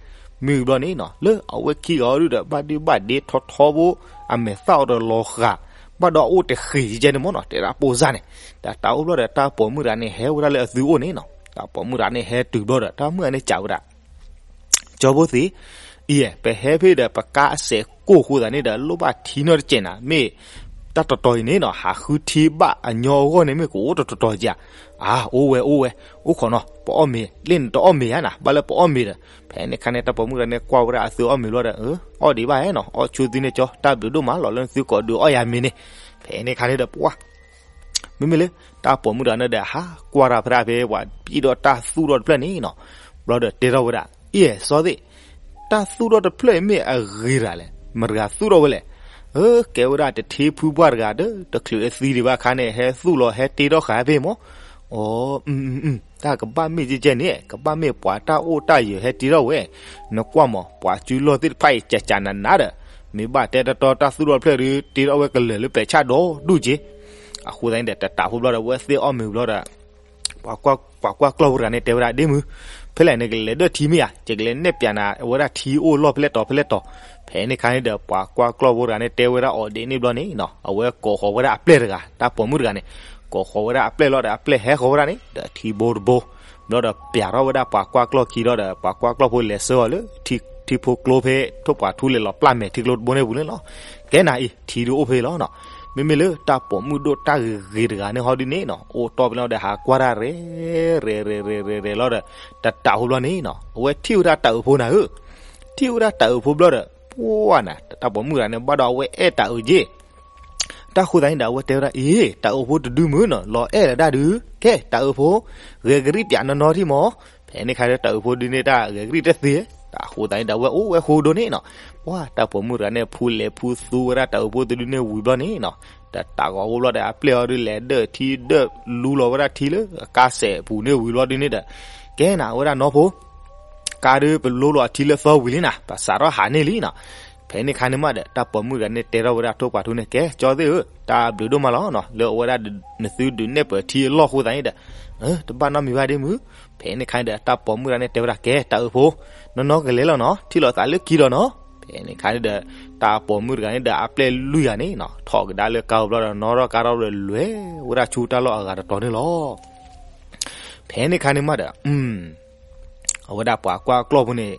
မ့ၢ်ဘျီန့ၣ်နီၤ လၢအဝဲခံဂၤအီၤဒုးဒီး ဘၣ်ဒ့ဘၣ်ဒ့ထီထီဖိ အမဲာ်သၣ်အီၤဒီးလီၤဃာ်, ဘၣ်ဒီးအအိၣ်တဃ့ၢ်ကဲန့ၣ်မးနီၤ တဲဒၣ်ပိၢ်စၢ်န့ၣ်, ဒီးတၢ်အိၣ်ဘျီဒီး တၢ်ပိာ်မုၣ်တဂၤန့ၣ် ဟဲဝဲဒၣ်လၢအသုအိၣ်န့ၣ်နီၤ, တၢ်ပိာ်မုၣ်တဂၤန့ၣ် ဟဲတုၤဘျီဒီး တၢ်မုၣ်တဂၤန့ၣ်စံးဝဲဒၣ် ကၠီဖိသ့ၣ်, အံၤ ပဟဲဖဲဒီး ပကါအစဲးကိၢ်ဃိသးန့ၣ်ဒီး လိၣ်ဘၣ်ထံနီတစဲးနၤ, မ့ၢ်တၢ်တီၤတီၤအံၤန့ၣ်နီၤ ဟးဃုထံဘၣ်အညီအဂီၢ်န့ၣ် မ့ၢ်ကအိၣ်တတီၤတီၤဧါ. အါ အိၣ်ဝဲ အိၣ်ဝဲ, အိၣ်ခိးနီၤ ပအီၣ်မ့ၤ, လၢနတအီၣ်မ့ၤဧါနၤ, ဘၣ်လၢပအီၣ်မ့ၤဒီး. ဖဲန့ၣ်ခါန့ၣ် တၢ်ပိာ်မုၣ်တဂၤန့ၣ် ကွၢ်ဝဲဒၣ်အသုအီၣ်မ့ၤဘျီဒီး အၢ အီၣ်ဒံးဘၣ်နီၤ, အီၣ်ဆူသုန့ၣ်ကၠီ, တၢ်ဘျုးဒိၣ်မးလီၤ လၢနသုကိးဒုးအီၣ်ယၤမ့ၤန့ၣ်. ဖဲန့ၣ်ခါန့ၣ်ဒီး ပှၢ် မ့မ့ၢ်လၢ တၢ်ပိာ်မုၣ်တဂၤန့ၣ်ဒီး ဟးကွၢ်တၢ်ဖဲဒၣ်ဖဲ ပှၤပံၣ်ဒီးတၢ်သူၣ်ထီၣ်တဖျၢၣ်န့ၣ်နီၤ, ဘျီဒီးတဲထီၣ်ဝဲဒၣ် အံၤ စီၤသ့ၣ်, တၢ်သူၣ်ထီၣ်တဖျၢၣ်အံၤမ့ၢ်အဂ့ၤတဂၤလဲၣ်, မတၤတဂၤသူၣ်ထီၣ်ဝဲလဲၣ်. အၢ ကဲဝဲဒၣ်တထ့ဖုပှၢ်တဂၤဒီး တချုးအသံဒံးဘၣ်အခါန့ၣ် ဟဲသူၣ်လီၤ ဟဲတ့ထီၣ်ဃာ်ဖဲမး. အိ တၢ်ကဘၣ်မ့ၢ်ကဲကဲန့ၣ် ကဘၣ်မ့ၢ်ပှၤတၢ်အိၣ်တၢ်ယၢၤဟဲတ့ထီၣ်ဝဲ, နကွၢ်မး ပှၤစုလီၢ်သ့ၣ်တဖၣ်အံၤ ကကနနၤဒီး မ့ၢ်ဘၣ်တဲတတီတၢ်သူၣ်ထီၣ်တဖျၢၣ်ဒီး တ့ထီၣ်ဝဲကလၢာ်လၢပဲာ်ဆၣ်ဒီဒူၣ်က့. အဃိသတးန့ၣ်ဒီး တတးဖိဘျီဒီး အဝဲသ့ၣ်အီၣ်မ့ၤဘျီဒီး ပှၤကွၢ်ကျီၢ်ဖိတဂၤန့ၣ်တဲဝဲဒၣ်ဒ့မုၣ်, ဖဲလဲၣ်နကလဲၤဒၢၣ်ထံမ့ၢ်ဧါ, ယကလဲၤနဲၣ်ပၠးနၤ အဝဲဒၣ်ထံအိၣ်လီၢ်ဖဲလဲၣ်တီၤဖဲလဲၣ်တီၤ. ဖဲန့ၣ်ခါန့ၣ်ဒီး ပှၤကွၢ်ကျီၢ်ဖိတဂၤန့ၣ်တဲဝဲဒၣ်အီၤဒ်န့ၣ်ဘျီန့ၣ်နီၤ, အဝဲကိးဃီၤဝဲဒၣ်အပျဲၢ်တဂၤ, တၢ်ပိာ်မုၣ်တဂၤန့ၣ် ကိးဃီၤဝဲဒၣ်အပျဲၢ်လီၤဒီး အပျဲၢ်ဟဲဃီၤဝဲဒၣ်န့ၣ်ဒီး ထံဘိတဘိ ဘျီဒီးပၠးထီၣ်ဝဲဒၣ်ပှၤကွၢ်ကျီၢ်ခံလီၤဒီး ပှၤကွၢ်ကျီၢ်ဖိလဲၤဆှၢအီၤလၢ ထံဖိကျိဖဲ ထိၣ်ပှၤထူလဲၤလီၤပျၢ်မဲာ်ထံကျိတဘိန့ၣ်ပူၤန့ၣ်လီၤ. ကဲနၤအံၤ ထံဒုးအိၣ်ဖဲလီၤနီၤ. မ့မ့ၢ်လၢတၢ်ပိာ်မုၣ်ဒိၣ်တၢ်ဂ့ၤဂ့ၤတဂၤန့ၣ်ဟီဒ်န့ၣ်နီၤ အိၣ်တီၢ်ဖဲန့ၣ်ဒီး ဟးကွၢ်တၢ်ရဲၣ် ရဲၣ် ရဲၣ် ရဲၣ် ရဲၣ် ရဲၣ်လီၤဒီး တတးဖိဘျီန့ၣ်နီၤ အဝဲထံၣ်ဝဲဒၣ်တၤအုးဖိနၤဧၢ. ထံၣ်ဝဲဒၣ်တၤအုးဖိဘျီဒီး ပှၢ်နၤ တၢ်ပိာ်မုၣ်တဂၤန့ၣ် ဘၣ်ဒီးအဝဲအဲၣ်တၤအုးက့ တၢ်ဃိသတးန့ၣ်ဒီး အဝဲတဲဝဲဒၣ် အ့ တၤအုးဖိတဒုမုၢ်နီၤ လီၤအဲၣ်လၢဒၣ်ဒုး ကဲ တၤအုးဖိ ဂဲၤကရံၣ်ပၠးနီၢ်နီၢ်ထံၣ်မး. ဖဲန့ၣ်ခါဒီး တၤအုးဖိဒုန့ၣ်တၢ်ဂဲၤကရံၣ်တသ့. တၢ်ဃိသတးန့ၣ်ဒီး အဝဲအိၣ်ဝဲဃိဒိၣ်န့ၣ်နီၤ. ပှၢ်တၢ်ပိာ်မုၣ်တဂၤန့ၣ် ဖူလဲၤဖူသူဝဲဒၣ်တၤအုးဖိတဒုန့ၣ်ဝံၤဘျီန့ၣ်နီၤ တတးဂီၤဖိဘျီဒီး အပျဲၢ်အီၤဒုးလဲၤဒၢၣ်ထံဒၢၣ်လူလီၤဝဲဒၣ်ထံလၢအကါစဲးပူၤန့ၣ်ဝံၤဘျီဒုန့ၣ်ဒီး ကဲနၤဝဲဒၣ်နီၢ်ဖိ ကါဒုးပလူလီၤအထံလၢသီဝံၤလံနၤ ပစးထီၣ်ဟးန့ၢ်လံနီၤ. ဖဲန့ၣ်ခါန့ၣ်မးဒီး တၢ်ပိာ်မုၣ်တဂၤန့ၣ်တဲထီၣ်ဝဲဒၣ်ထိၣ်ပှၤထူန့ၣ် ကဲ ကၠီသ့ၣ်ဧၢ တၢ်ဘျုးဒိၣ်မးလီၤနီၤ လၢအဝဲဒၣ်နသုဒုးနဲၣ်ပၢၢ်ထံအလီၢ်ဃိသတးန့ၣ်ဒီး တဘၣ်နီတမံၤဘၣ်ဒ့မုၣ်. ဖဲန့ၣ်ခါန့ၣ်ဒီး တၢ်ပိာ်မုၣ်တဂၤန့ၣ်တဲဝဲဒၣ် ကဲ တၤအုးဖိ နီၢ်နီၢ်ကလဲၤလီၤနီၤ ထံၣ်လိာ်သးလၢခံဒီးနီၤ. ဖဲန့ၣ်ခါန့ၣ်ဒီး တၢ်ပိာ်မုၣ်တဂၤန့ၣ်ဒီး အပျဲၢ်လွံၢ်ဂၤန့ၣ်နီၤ ထီၣ်ကဒါလၢကါဘျီဒီး နီၣ်ထီၣ်ကါထီၣ်ဒီး လဲၤဝဲဒၣ်ဆူတၢ်လီၢ်အဂၤတတီၤန့ၣ်လီၤ. ဖဲန့ၣ်ခါန့ၣ်မးဒီး အဝဲဒၣ်ပှၤကွၢ်ကျီၢ်ဖိန့ၣ်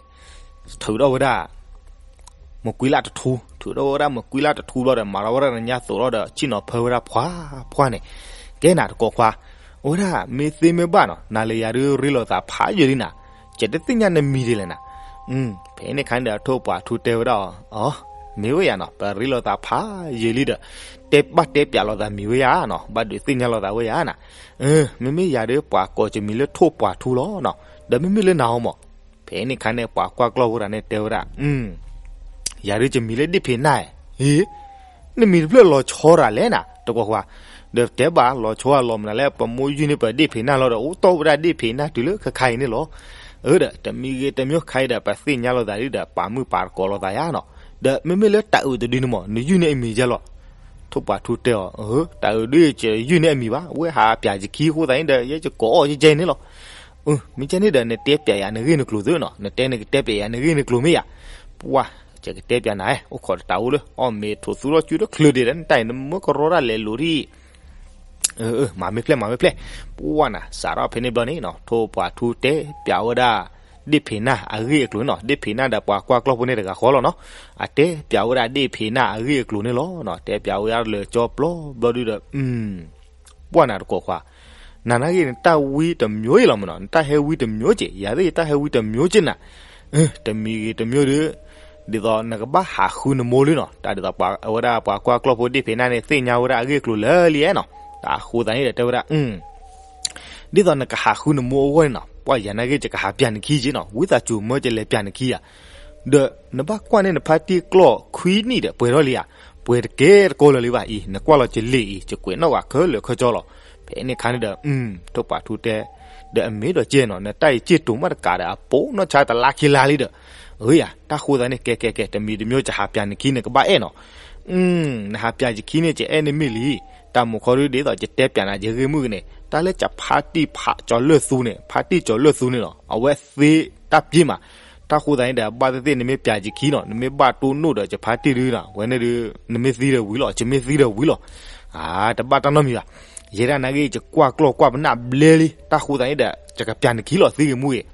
ထုးထီၣ်ဝဲဒၣ် မကွံလၢ်တထူ, ထုးထီၣ်ဝဲဒၣ်မကွံလၢ်တထူဘျီဒီး မၤထီၣ်ဝဲဒၣ်နညါသိးထီၣ်ဒီး ဆ့ၣ်နီၤဖၢဝဲဒၣ်ပှၤပှၢ်န့ၣ်, ကဲနၤတကိးခွါ, အဝဲဒၣ်မ့ၢ်သ့မ့ၢ်ဘၣ်နီၤ နၤလၢယၤဒုးရ့လိာ်သးဖးယံာ်လံနၤ, ယတသ့ၣ်ညါနမံၤဒ်လဲၣ်နၤ. ဖဲန့ၣ်ခါန့ၣ်ဒီး ထိၣ်ပှၤထူတဲဝဲဒၣ်အီၤ, မ့ၢ်ဝဲယၤနီၤ ပရ့လိာ်သးဖးယံာ်လံဒီး တဲဘၣ်တဲပၠးလိာ်သးမံၤဝဲယၤနီၤ ဘၣ်ဒုးသ့ၣ်ညါလိာ်သးဝဲယၤနၤ. မ့မ့ၢ်ယၤဒုး ပှၤကိးယမံၤလၢထိၣ်ပှၤထူလီၤနီၤ, ဒီးမ့မ့ၢ်လၢနၤဧိၤမး. ဖဲန့ၣ်ခါန့ၣ် ပှၤကွၢ်ကျီၢ်ဖိတဂၤန့ၣ်တဲဝဲဒၣ်, ယၤဒုးယမံၤလၢဒ့ၣ်ဖံးနၢ်, အ့, နမံၤတဖျၢၣ်လီၤဆီတၢ်လဲၣ်နၤ တကိးခွါ, ဒီးတဲဘၣ်လီၤဆီအလီၤမနုၤလဲၣ် ပမိၢ်ယုၢ်န့ၢ်ပဒ့ၣ်ဖံးနၢ်လီၤဒီး အိၣ်တီၢ်ဝဲဒၣ်ဒ့ၣ်ဖံးနၢ်တုၤလၢခဲခါအံၤန့ၣ်လီၤ. အၢဒီး တမံၤဂ့ၤတမံၤခါအံၤဒီး ပသ့ၣ်ညါလိာ်သးဒ်ဒီး ပာ်မုၣ်ပာ်တကိးလိာ်သးယါနီၤ, ဒီးမ့မ့ၢ်လၢတၤအုးတဒုန့ၣ်မး နယုၢ်န့ၢ်အမံၤယဲလီၤ. ထိၣ်ပှၤထူတဲအီၤ, တၤအုးဒုးယယုၢ်န့ၢ်အမံၤဘၣ်, အဝဲဟးပၠးယခံဃိသတးန့ၣ်ဒီး ယဲယကိးအီၣ်ယကဲန့ၣ်လီၤ. မ့ၢ်ကဲန့ၣ်ဒီး နတဲပၠးယၤနဂ့ၢ်နကျိၤသုနီၤ, နတဲနကတဲပၠးယၤနဂ့ၢ်နကျိၤမ့ၢ်ယၤ, ပှၢ်, ယကတဲပၠးနၤ, အိၣ်ခိးတတးအိၣ်လၢ အီၣ်မ့ၤထိးသူၣ်ထီၣ်စုလၢချုးဒံးဒီး နတၢ်အံၤနမၢကရီတၢ်လဲၤလိာ်ဒံး, မၤမ့ၢ်ဖျဲၣ် မၤမ့ၢ်ဖျဲၣ်, ပှၢ်နၤ စးထီၣ်ဖဲန့ၣ်ဘျီန့ၣ်နီၤ ထိၣ်ပှၤထူတဲပၠးဝဲဒၣ် ဒ့ၣ်ဖံးနၢ်အဂ့ၢ်အကျိၤန့ၣ်နီၤ, ဒ့ၣ်ဖံးနၢ်ဒီးပှၤကွၢ်ကျီၢ်ဖိန့ၣ်တဂၤဃီလီၤနီၤ, အတဲပၠးဝဲဒၣ်ဒ့ၣ်ဖံးနၢ်အဂ့ၢ်အကျိၤန့ၣ်လီၤနီၤ, တဲပၠးဝဲဒၣ်လၢာ်ကၠီပျီဘျီဒုဒီး ပှၢ်နၤတကိးခွါ, နၤနာ်က့ နတၢ်ဝံတမျိုးအံၤလီၤမးနီၤ, နတၢ်ဟဲဝံတမျိုးက့ၤ, ယၤသ့ၣ်ယတၢ်ဟဲဝံတမျိုးက့ၤနၤ, တမံၤဂ့ၤတမျိုးဒီး, ဒ်သိးနကဘၣ်ဟးဃုနမိၢ်လံနီၤ, တၢ်ဒ်သိးအဝဲဒၣ်ပှၤကွၢ်ကျီၢ်ဖိဒ့ၣ်ဖံးနၢ်န့ၣ် သ့ၣ်ညါဝဲဒၣ်အဂ့ၢ်အကျိၤလၢာ်လံဧါနီၤ, တၢ်ဃိသတးန့ၣ်ဒီးတဲဝဲဒၣ် ဒ်သိးနကဟးဃုနမိၢ်အဂီၢ်န့ၣ်နီၤ, ပှၢ်ယၤနာ်က့ ယကဟးပၠးနခံက့ၤနီၤ, ဝံသးစူၤမၢယလဲၤပၠးနခံဧါ, ဒီးနဘၣ်ကွၢ်န့ၢ်နဖါတံၢ်ကျီၢ်ခွံနံၣ်ဒီး ပှဲၤထီၣ်လံဧါ, ပှဲၤတကဲတကိးလၢာ်လံဘၣ်အံၤ, နကွၢ်လီၤကလ့ၢ်အံၤ ယကွဲးနီၣ်ဝဲခဲလၢာ်ခဲဆ့လီၤ. ဖဲန့ၣ်ခါန့ၣ်ဒီး ထိၣ်ပှၤထူတဲ, ဒီးအမ့ၢ်ဒီးကဲနီၤ, နတၢ်အံၤစ့ၢ်တိၤမးတကးဒီး အပိာ်နီၢ်ဆါတလါခံလါလံဒီး, အၢယၤ, တၢ်ဃိသတးန့ၣ် ကဲကဲကဲ တမံၤတမျိုး ယဟးပၠးနခံ နကဘၣ်အဲၣ်နီၤ နဟးပၠးယခံန့ၣ် ယအဲၣ်န့ၢ်မ့ၢ်လံ, တၢ်မူခီဒုး ဒ်သိးယတဲပၠးနၤ ယဂ့ၢ်မုၢ်ကန့ၣ် တၢ်လၢယဖါတံၢ်ဖးကၠီၤလၢၢ်သူန့ၣ်, ဖါတံၢ်ကၠီၤလၢၢ်သူန့ၣ်လီၤ, အဝဲသ့တၢ်ပျ့ၤမး, တၢ်ဃိသတးန့ၣ်ဒီး ဘၣ်သ့ၣ်သ့ၣ် နမ့ၢ်ပၠးယခံနီၤ, နမ့ၢ်ဘၣ်တိၢ်နီၣ်ဒီးယဖါတံၢ်ဒုးနီၤ, ဝဲန့ၣ်ဒုး နမ့ၢ်သံဒီးဝံၤလီၤ, ယမ့ၢ်သံဒီးဝံၤလီၤ, တဘၣ်တၢ်နီတမံၤဘၣ်, ယဲဒၣ်နာ်က့ ယကွၢ်ကျီၢ်ကွၢ်ပနၢ်ဘျဲလံ, တၢ်ဃိသတးန့ၣ်ဒီး ယကပၠးနခံလီၤ သံဂ့ၤမူဂ့ၤ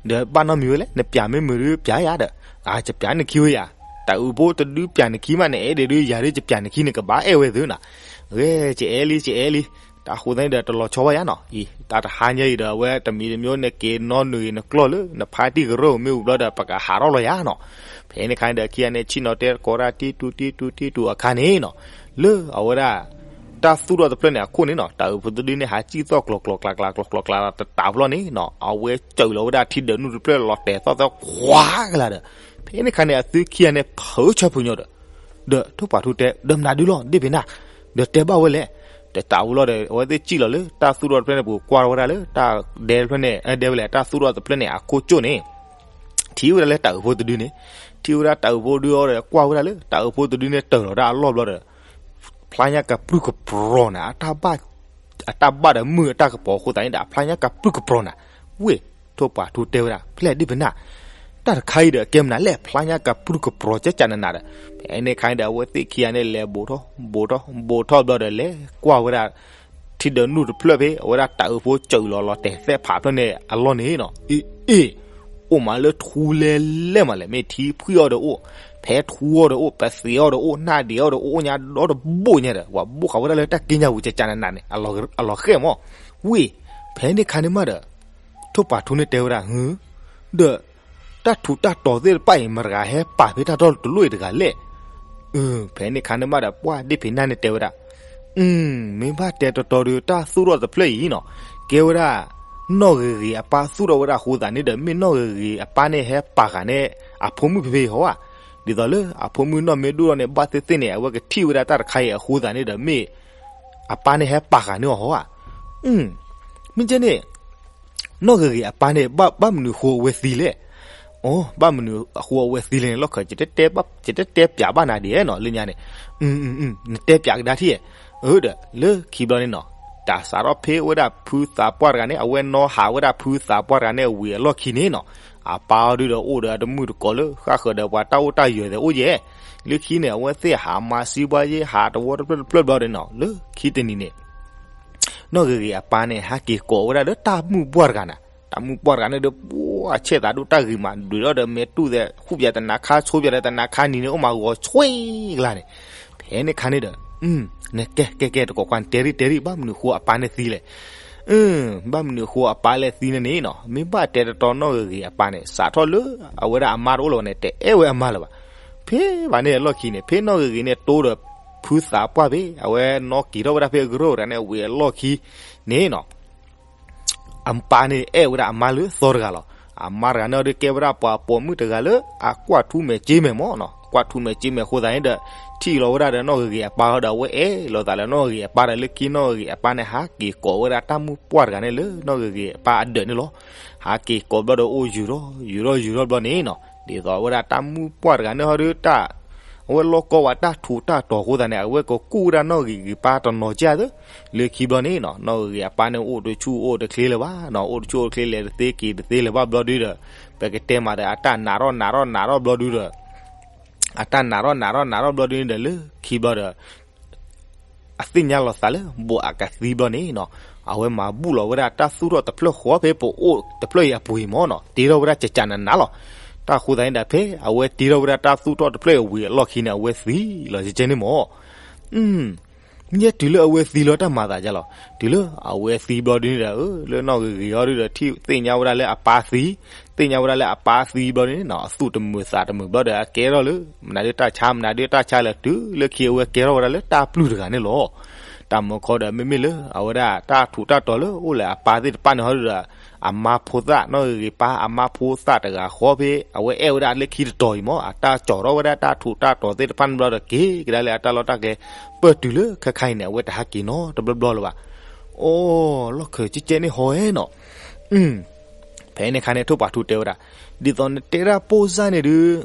ဒီးဘၣ်နီတမံၤဝဲလဲၣ်, နပၠးမ့ၢ်မုာ်ဒုးပၠးယၤဒီး, ယပၠးနခံဝဲယၤ, တၤအုးဖိတဒုပၠးနခံမး နအဲၣ်ဒိးဒုး ယၤဒုးယပၠးနခံန့ၣ် ကဘၣ်အဲၣ်ဝဲသုနီၤ, ဂဲၤ ယအဲၣ်လံ ယအဲၣ်လံ, တၢ်ဃိသတးန့ၣ်ဒီး တလီၤဆီဘၣ်ယၤနီၤ, အံၤ တၢ်တဟါညါအံၤဒီး အဝဲတမံၤတမံၤ နက့ၤနီၣ်နုာ်နကျီၢ်လၢ နဖါတံၢ်ကရၢၢ်မ့ၢ်ဝံၤဘျီဒီး ပကဟးထီၣ်လီၤယၤနီၤ, ဖဲန့ၣ်ခါန့ၣ်ဒီး ခံဂၤန့ၣ် ဆ့ၣ်နီၤတဲကိးဒၣ်တံၢ်တူၢ်တံၢ်တူၢ်တံၢ်တူၢ်အခါန့ၣ်နီၤ, လၢအဝဲဒၣ် တၢ်သူၣ်ထီၣ်တဖျၢၣ်န့ၣ် အခိၣ်န့ၣ်နီၤ, တၤအုးဖိတဒုန့ၣ် ဟးစံၣ်သီၣ်ကျီၤကျီၤကျါကျါကျီၤကျီၤကျါ တတးဘျီန့ၣ်နီၤ, အဝဲစၢးလီၤဝဲဒၣ်ထံဒၢးနုၢ်တဖျၢၣ်လီၤတဲာ်သီၣ်သီၣ်ခွါကလာ်ဒီး, ဖဲန့ၣ်ခါန့ၣ် အသုခံဂၤန့ၣ် ဖုးဆၢဖုးညီဒီး, ဒီးထိၣ်ပှၤထူတဲ ဒီးမနုၤဒုလီၤ ဒ့ၣ်ဖံးနၢ်, ဒီးတဲဘၣ်ဝဲလဲၣ်, တတးဝံၤလီၤဒီး အဝဲသ့ၣ်စံၣ်လီၤလၢ တၢ်သူၣ်ထီၣ်တဖျၢၣ်န့ၣ် ပူၤကွၢ်ဝဲဒၣ်လၢ တၢ်ဒဲတဖျၢၣ်န့ၣ် ဒဲဝဲလဲၣ် တၢ်သူၣ်ထီၣ်တဖျၢၣ်န့ၣ် အခိၣ်ကၠိၣ်န့ၣ် ထံၣ်ဝဲဒၣ်လၢတၤအုးဖိတဒုန့ၣ်, ထံၣ်ဝဲဒၣ်တၤအုးဖိဒုအီၤဒီး ကွၢ်ဝဲဒၣ်လၢတၤအုးဖိတဒုန့ၣ် တၢၢ်လီၤတၢ်အလီၢ်ဘျီဒီး ဖျါညါကပြုၢ်ကပြီၤနၤ, အတၢ်ဘၣ်ဒီးမုၢ်အတၢ်ကပီၤအဃိသတးန့ၣ်ဒီး အဖျါညါကပြုၢ်ကပြီၤနၤ. ဝ့ၢ် ထိၣ်ပှာ်ထူတဲဝဲဒၣ် ဖဲလဲၣ်ဒ်ပနၢ် တၢ်တခါအံၤဒီး ကဲမနုၤလဲၣ် ဖျါညါကပြုၢ်ကပြီၤကကနနၤဒီး, ဖဲန့ၣ်ခါန့ၣ်ဒီး အဝဲသ့ၣ်ခံဂၤန့ၣ် လဲၤဘူးထီၣ် ဘူးထီၣ် ဘူးထီၣ်ဘျီဒီး လဲၤကွၢ်ဝဲဒၣ် ထံဒၢးနူၢ်တဖျၢၣ်ဖဲ အဝဲဒၣ်တၤအုးဖိစၢၤလီၤလီၤတဲာ်သဲးဖးဖျၢၣ်န့ၣ်အလီၢ်န့ၣ်နီၤ, အ့ အ့ အိၣ်မးလၢထူလဲလဲၣ်မးလဲၣ်, မ့ၢ်ထံဖှံအီၤဒီးအိၣ်, ဖဲထူအီၤဒီးအိၣ်, ပသံးအီၤဒီးအိၣ်, နၢ်ဒံးအီၤဒီးအိၣ်, အိၣ်ညါဒီးတဘိၣ်ညါဒီး ပှၤဘိၣ်ဃာ်ဝဲဒၣ်လၢတၢ်က့ညါဝံၤကကနနၤန့ၣ် အလီၤဃဲၣ်မး. ဝ့ၢ် ဖဲန့ၣ်ခါန့ၣ်မးဒီး ထိၣ်ပှာ်ထူန့ၣ်တဲဝဲဒၣ် ဒီး တၢ်ထူးတၢ်တီၤသ့ၣ်တဖၣ်အံၤ မတၤတဂၤဟဲပာ်ဖဲတၢ်တီတလိၣ်အံၤတဂၤလဲၣ်. ဖဲန့ၣ်ခါန့ၣ်မးဒီး ပှၢ်ဒ့ၣ်ဖံးနၢ်န့ၣ်တဲဝဲဒၣ်, မ့ၢ်ဘၣ်တဲတီတီဒီး တၢ်သူၣ်ထီၣ်တဖျၢၣ်အံၤနီၤ, ကဲဝဲဒၣ် နီၢ်ဂ့ၤဂ့ၤအပၢ်သူၣ်ထီၣ်ဝဲဒၣ်အဃိသတးန့ၣ်ဒီး မ့ၢ်နီၢ်ဂ့ၤဂ့ၤအပၢ်န့ၣ်ဟဲပာ်ဃာ်န့ၣ် အဖိမုၣ်ဖဲဖဲအံၤဟီဧါ. ဒ်သိးလၢအဖိမုၣ်နီၢ်မ့ၢ်ဒိၣ်ထီၣ်န့ၣ် ဘၣ်သ့ၣ်သ့ၣ်န့ၣ် အဝဲကထံၣ်ဝဲဒၣ်တၢ်တခါအံၤအဃိသတးန့ၣ်ဒီး မ့ၢ်အပၢ်န့ၣ်ဟဲပာ်ဃာ်န့ၢ်အီၤဟီဧါ. မ့ၢ်ကဲန့ၣ် နီၢ်ဂ့ၤဂ့ၤအပၢ်န့ၣ် ဘၣ်မနုၤဃိအဝဲသံလဲၣ်. အိ ဘၣ်မနုၤအဃိအဝဲသံလဲၣ်န့ၣ် လီၢ်ခၢၣ် ယတတဲပၠးဘၣ်နၤဒ်နီၤ လၢညါန့ၣ်, နတဲပၠးကဒါထံၣ်ဧါ. အၢ ဒီး လၢခံဘျီန့ၣ်နီၤ, တၢ်စးထီၣ်ဖဲဝဲဒၣ်ဖုသးပှၢ်တဂၤန့ၣ် အဝဲနီၢ်ဟးဝဲဒၣ်ဖုသးပှၢ်တဂၤန့ၣ် ဝံၤအလီၢ်ခံန့ၣ်နီၤ, အပၢ်အီၤဒုဒီးအိၣ်ဒီးအတမုၣ်တကိးလၢ ဃၣ်ဃၢၤဒီးပှၤတၢ်အိၣ်တၢ်ယၢၤသဲးအိၣ်ယဲၢ်, လၢခံန့ၣ် အဝဲသ့ၣ်ဟးမၤစံပှၢ်ယဲၢ် ဟးတဝီတဖျၢၣ်တဖျၢၣ်ဘျီဒီးနီၤ လၢခံတနံၤန့ၣ် နီၢ်ဂ့ၤဂ့ၤအပၢ်န့ၣ် ဟးက့ၤကိးဝဲဒၣ်လၢတၢ်မုၣ်ပှၢ်တဂၤနၤ, တၢ်မုၣ်ပှၢ်တဂၤန့ၣ်ဒီး ပှၤဆဲးသးဒိၣ်တၢ်ဂ့ၤမး ဒွဲၣ်ထီၣ်ဒီးမဲာ်တူၢ်သဲး ဃူပၠးတနၤခါ ဆိပၠးဒီးတနၤခါနံၤန့ၣ် အိၣ်မးဂီၤဆွံကလါန့ၣ်, ဖဲန့ၣ်ခါန့ၣ်ဒီး နကဲကဲကဲတကိးခွါ နတဲရံၣ်တဲရံၣ် ဘၣ်မနုၤဃိအပၢ်န့ၣ်သံလဲၣ်. ဘၣ်မနုၤဃိအပၢ်လဲၣ်သံန့ၣ်န့ၣ်နီၤ, မ့ၢ်ဘၣ်တဲတတီနီၢ်ဂ့ၤဂ့ၤအပၢ်န့ၣ် စးထီၣ်လၢအဝဲဒၣ်အမါတအိၣ်လၢၤဘၣ်န့ၣ် တအဲၣ်ဝဲအမါလၢၤဘၣ်. ဖဲဘၣ်န့ၣ်အလီၢ်ခံန့ၣ် ဖဲနီၢ်ဂ့ၤဂ့ၤန့ၣ် တိဒီးဖုသးပှၢ်ဖဲ အဝဲနီၢ်က့ၤထီၣ်ဝဲဒၣ်ဖဲအကရၢၢ်တဂၤန့ၣ် ဝံၤအလီၢ်ခံန့ၣ်နီၤ အပၢ်န့ၣ်အဲၣ်ဝဲဒၣ်အမါလၢသီတဂၤလီၤ. အမါတဂၤန့ၣ်ဒီးကဲဝဲဒၣ်ပှၤပိာ်မုၣ်တဂၤလၢအကွၢ်ထူမဲာ်ကၠ့မဲာ်မးနီၤ, ကွၢ်ထူမဲာ်ကၠ့မဲာ်အဃိသတးန့ၣ်ဒီး ထံၣ်လီၤဝဲဒၣ်ဒီးနီၢ်ဂ့ၤဂ့ၤအပၢ်ဒီး အဝဲအဲၣ်လိာ်သးလၢနီၢ်ဂ့ၤဂ့ၤအပၢ်ဒီး လၢခံနီၢ်ဂ့ၤဂ့ၤအပၢ်န့ၣ် ဟးက့ၤကိးဝဲဒၣ်တၢ်မုၣ်ပှၢ်တဂၤန့ၣ်လၢနီၢ်ဂ့ၤဂ့ၤအပၢ်အဒၢးန့ၣ်လီၤ. ဟးက့ၤကိးဘျီဒီးအိၣ်ယူၤထီၣ်ယူၤထီၣ်ယူၤထီၣ်ဘျီန့ၣ်နီၤ, ဒ်သိးဝဲဒၣ်တၢ်မုၣ်ပှၢ်တဂၤန့ၣ်ဟီဒီးတၢ် အဝဲလီၢ်ကီဝဲတၢ်ထူးတၢ်တီၤအဃိသတးန့ၣ် အဝဲကကူၣ်ဝဲဒၣ်နီၢ်ဂ့ၤဂ့ၤပၢ်တနီၤကၢ်သၢ, လၢခံဘျီန့ၣ်နီၤ နီၢ်ဂ့ၤဂ့ၤအပၢ်န့ၣ် အိၣ်တဆူၣ်အိၣ်တချ့လၢၤဘၣ်နီၤ, အိၣ်တဆူၣ်အိၣ်တချ့လဲၤတသ့က့ၤတသ့လၢၤဘၣ်ဘျီဒုဒီး ပကတဲမးဒီးအတၢ်နးထီၣ်နးထီၣ်နးထီၣ်ဘျီဒုဒီး အတၢ်နးထီၣ်နးထီၣ်နးထီၣ်ဘျီဒုန့ၣ်ဒီး လၢခံဘျီဒီး အသ့ၣ်ညါလီၤသးလၢ ဘိးအကသံဘျီန့ၣ်နီၤ, အဝဲမၤဘူၣ်လီၤဝဲဒၣ်တၢ်သူၣ်ထီၣ်တဖျၢၣ်ဃီဖဲပအိၣ်တဖျၢၣ်အံၤအပူၤအံၤမးနီၤ, တ့ထီၣ်ဝဲဒၣ်ကကနနၤလီၤ. တၢ်အဃိသတးန့ၣ်ဒီး ဖဲအဝဲတ့ထီၣ်ဝဲဒၣ်တၢ်သူၣ်ထီၣ်တဖျၢၣ်အံၤဝံၤအလီၢ်ခံန့ၣ် အဝဲသံလီၤကကဲန့ၣ်မး ယဲတုၤလၢအဝဲသံလီၤတၢ်မၤသးဒ်လီၤ. တုၤလၢအဝဲသံဘျီဒုန့ၣ်ဒီး လၢနီၢ်ဂ့ၤဂ့ၤအီၤဒုဒီး ထံၣ်သ့ၣ်ညါဝဲဒၣ်လၢအပၢ်သံ, သ့ၣ်ညါဝဲဒၣ်လၢအပၢ်သံဘျီဒုန့ၣ်နီၤ အသူၣ်တမုာ်သးတမုာ်ဘျီဒီး အကဲထီၣ်လၢ မနုၤဒုတၢ်ဆါ မနုၤဒုတၢ်ဆါလၢ တုၤလၢခံအဝဲကဲထီၣ်ဝဲဒၣ်လၢတၢ်ပျုၢ်တဂၤန့ၣ်လီၤ. တၢ်မူခီဒီး မ့မ့ၢ်လၢအဝဲဒၣ်တၢ်ထူးတၢ်တီၤလၢအိၣ်လၢအပၢ်သ့ၣ်တဖၣ်န့ၣ်ဟီဒုဒီး အမါဖိသၣ် နီၢ်ဂ့ၤဂ့ၤပၢ်အမါဖိသၣ်တဂၤဃီဖဲ အဝဲအဲၣ်ဝဲဒၣ်လၢခံတတီၤအံၤမး အတၢ်ကၠီၤထီၣ်ဝဲဒၣ်တၢ်ထူးတၢ်တီၤသ့ၣ်တဖၣ်န့ၣ်ဘျီဒီး က့ၤကဒါလၢအတၢ်လီၢ်တၢ်ကျဲ ပၢၢ်တုၤလၢခဲခါအံၤန့ၣ် အဝဲတဟးက့ၤနီတဘျီဘျီလၢၤဘၣ်. အိ လီၢ်ခၢၣ်ကကဲန့ၣ်ဟီဧဲနီၤ ဖဲန့ၣ်ခါန့ၣ် ထိၣ်ပှာ်ထူတဲဝဲဒၣ်, ဒ်သိးနတဲဒၣ်ပိၢ်စၢ်န့ၣ်ဒုး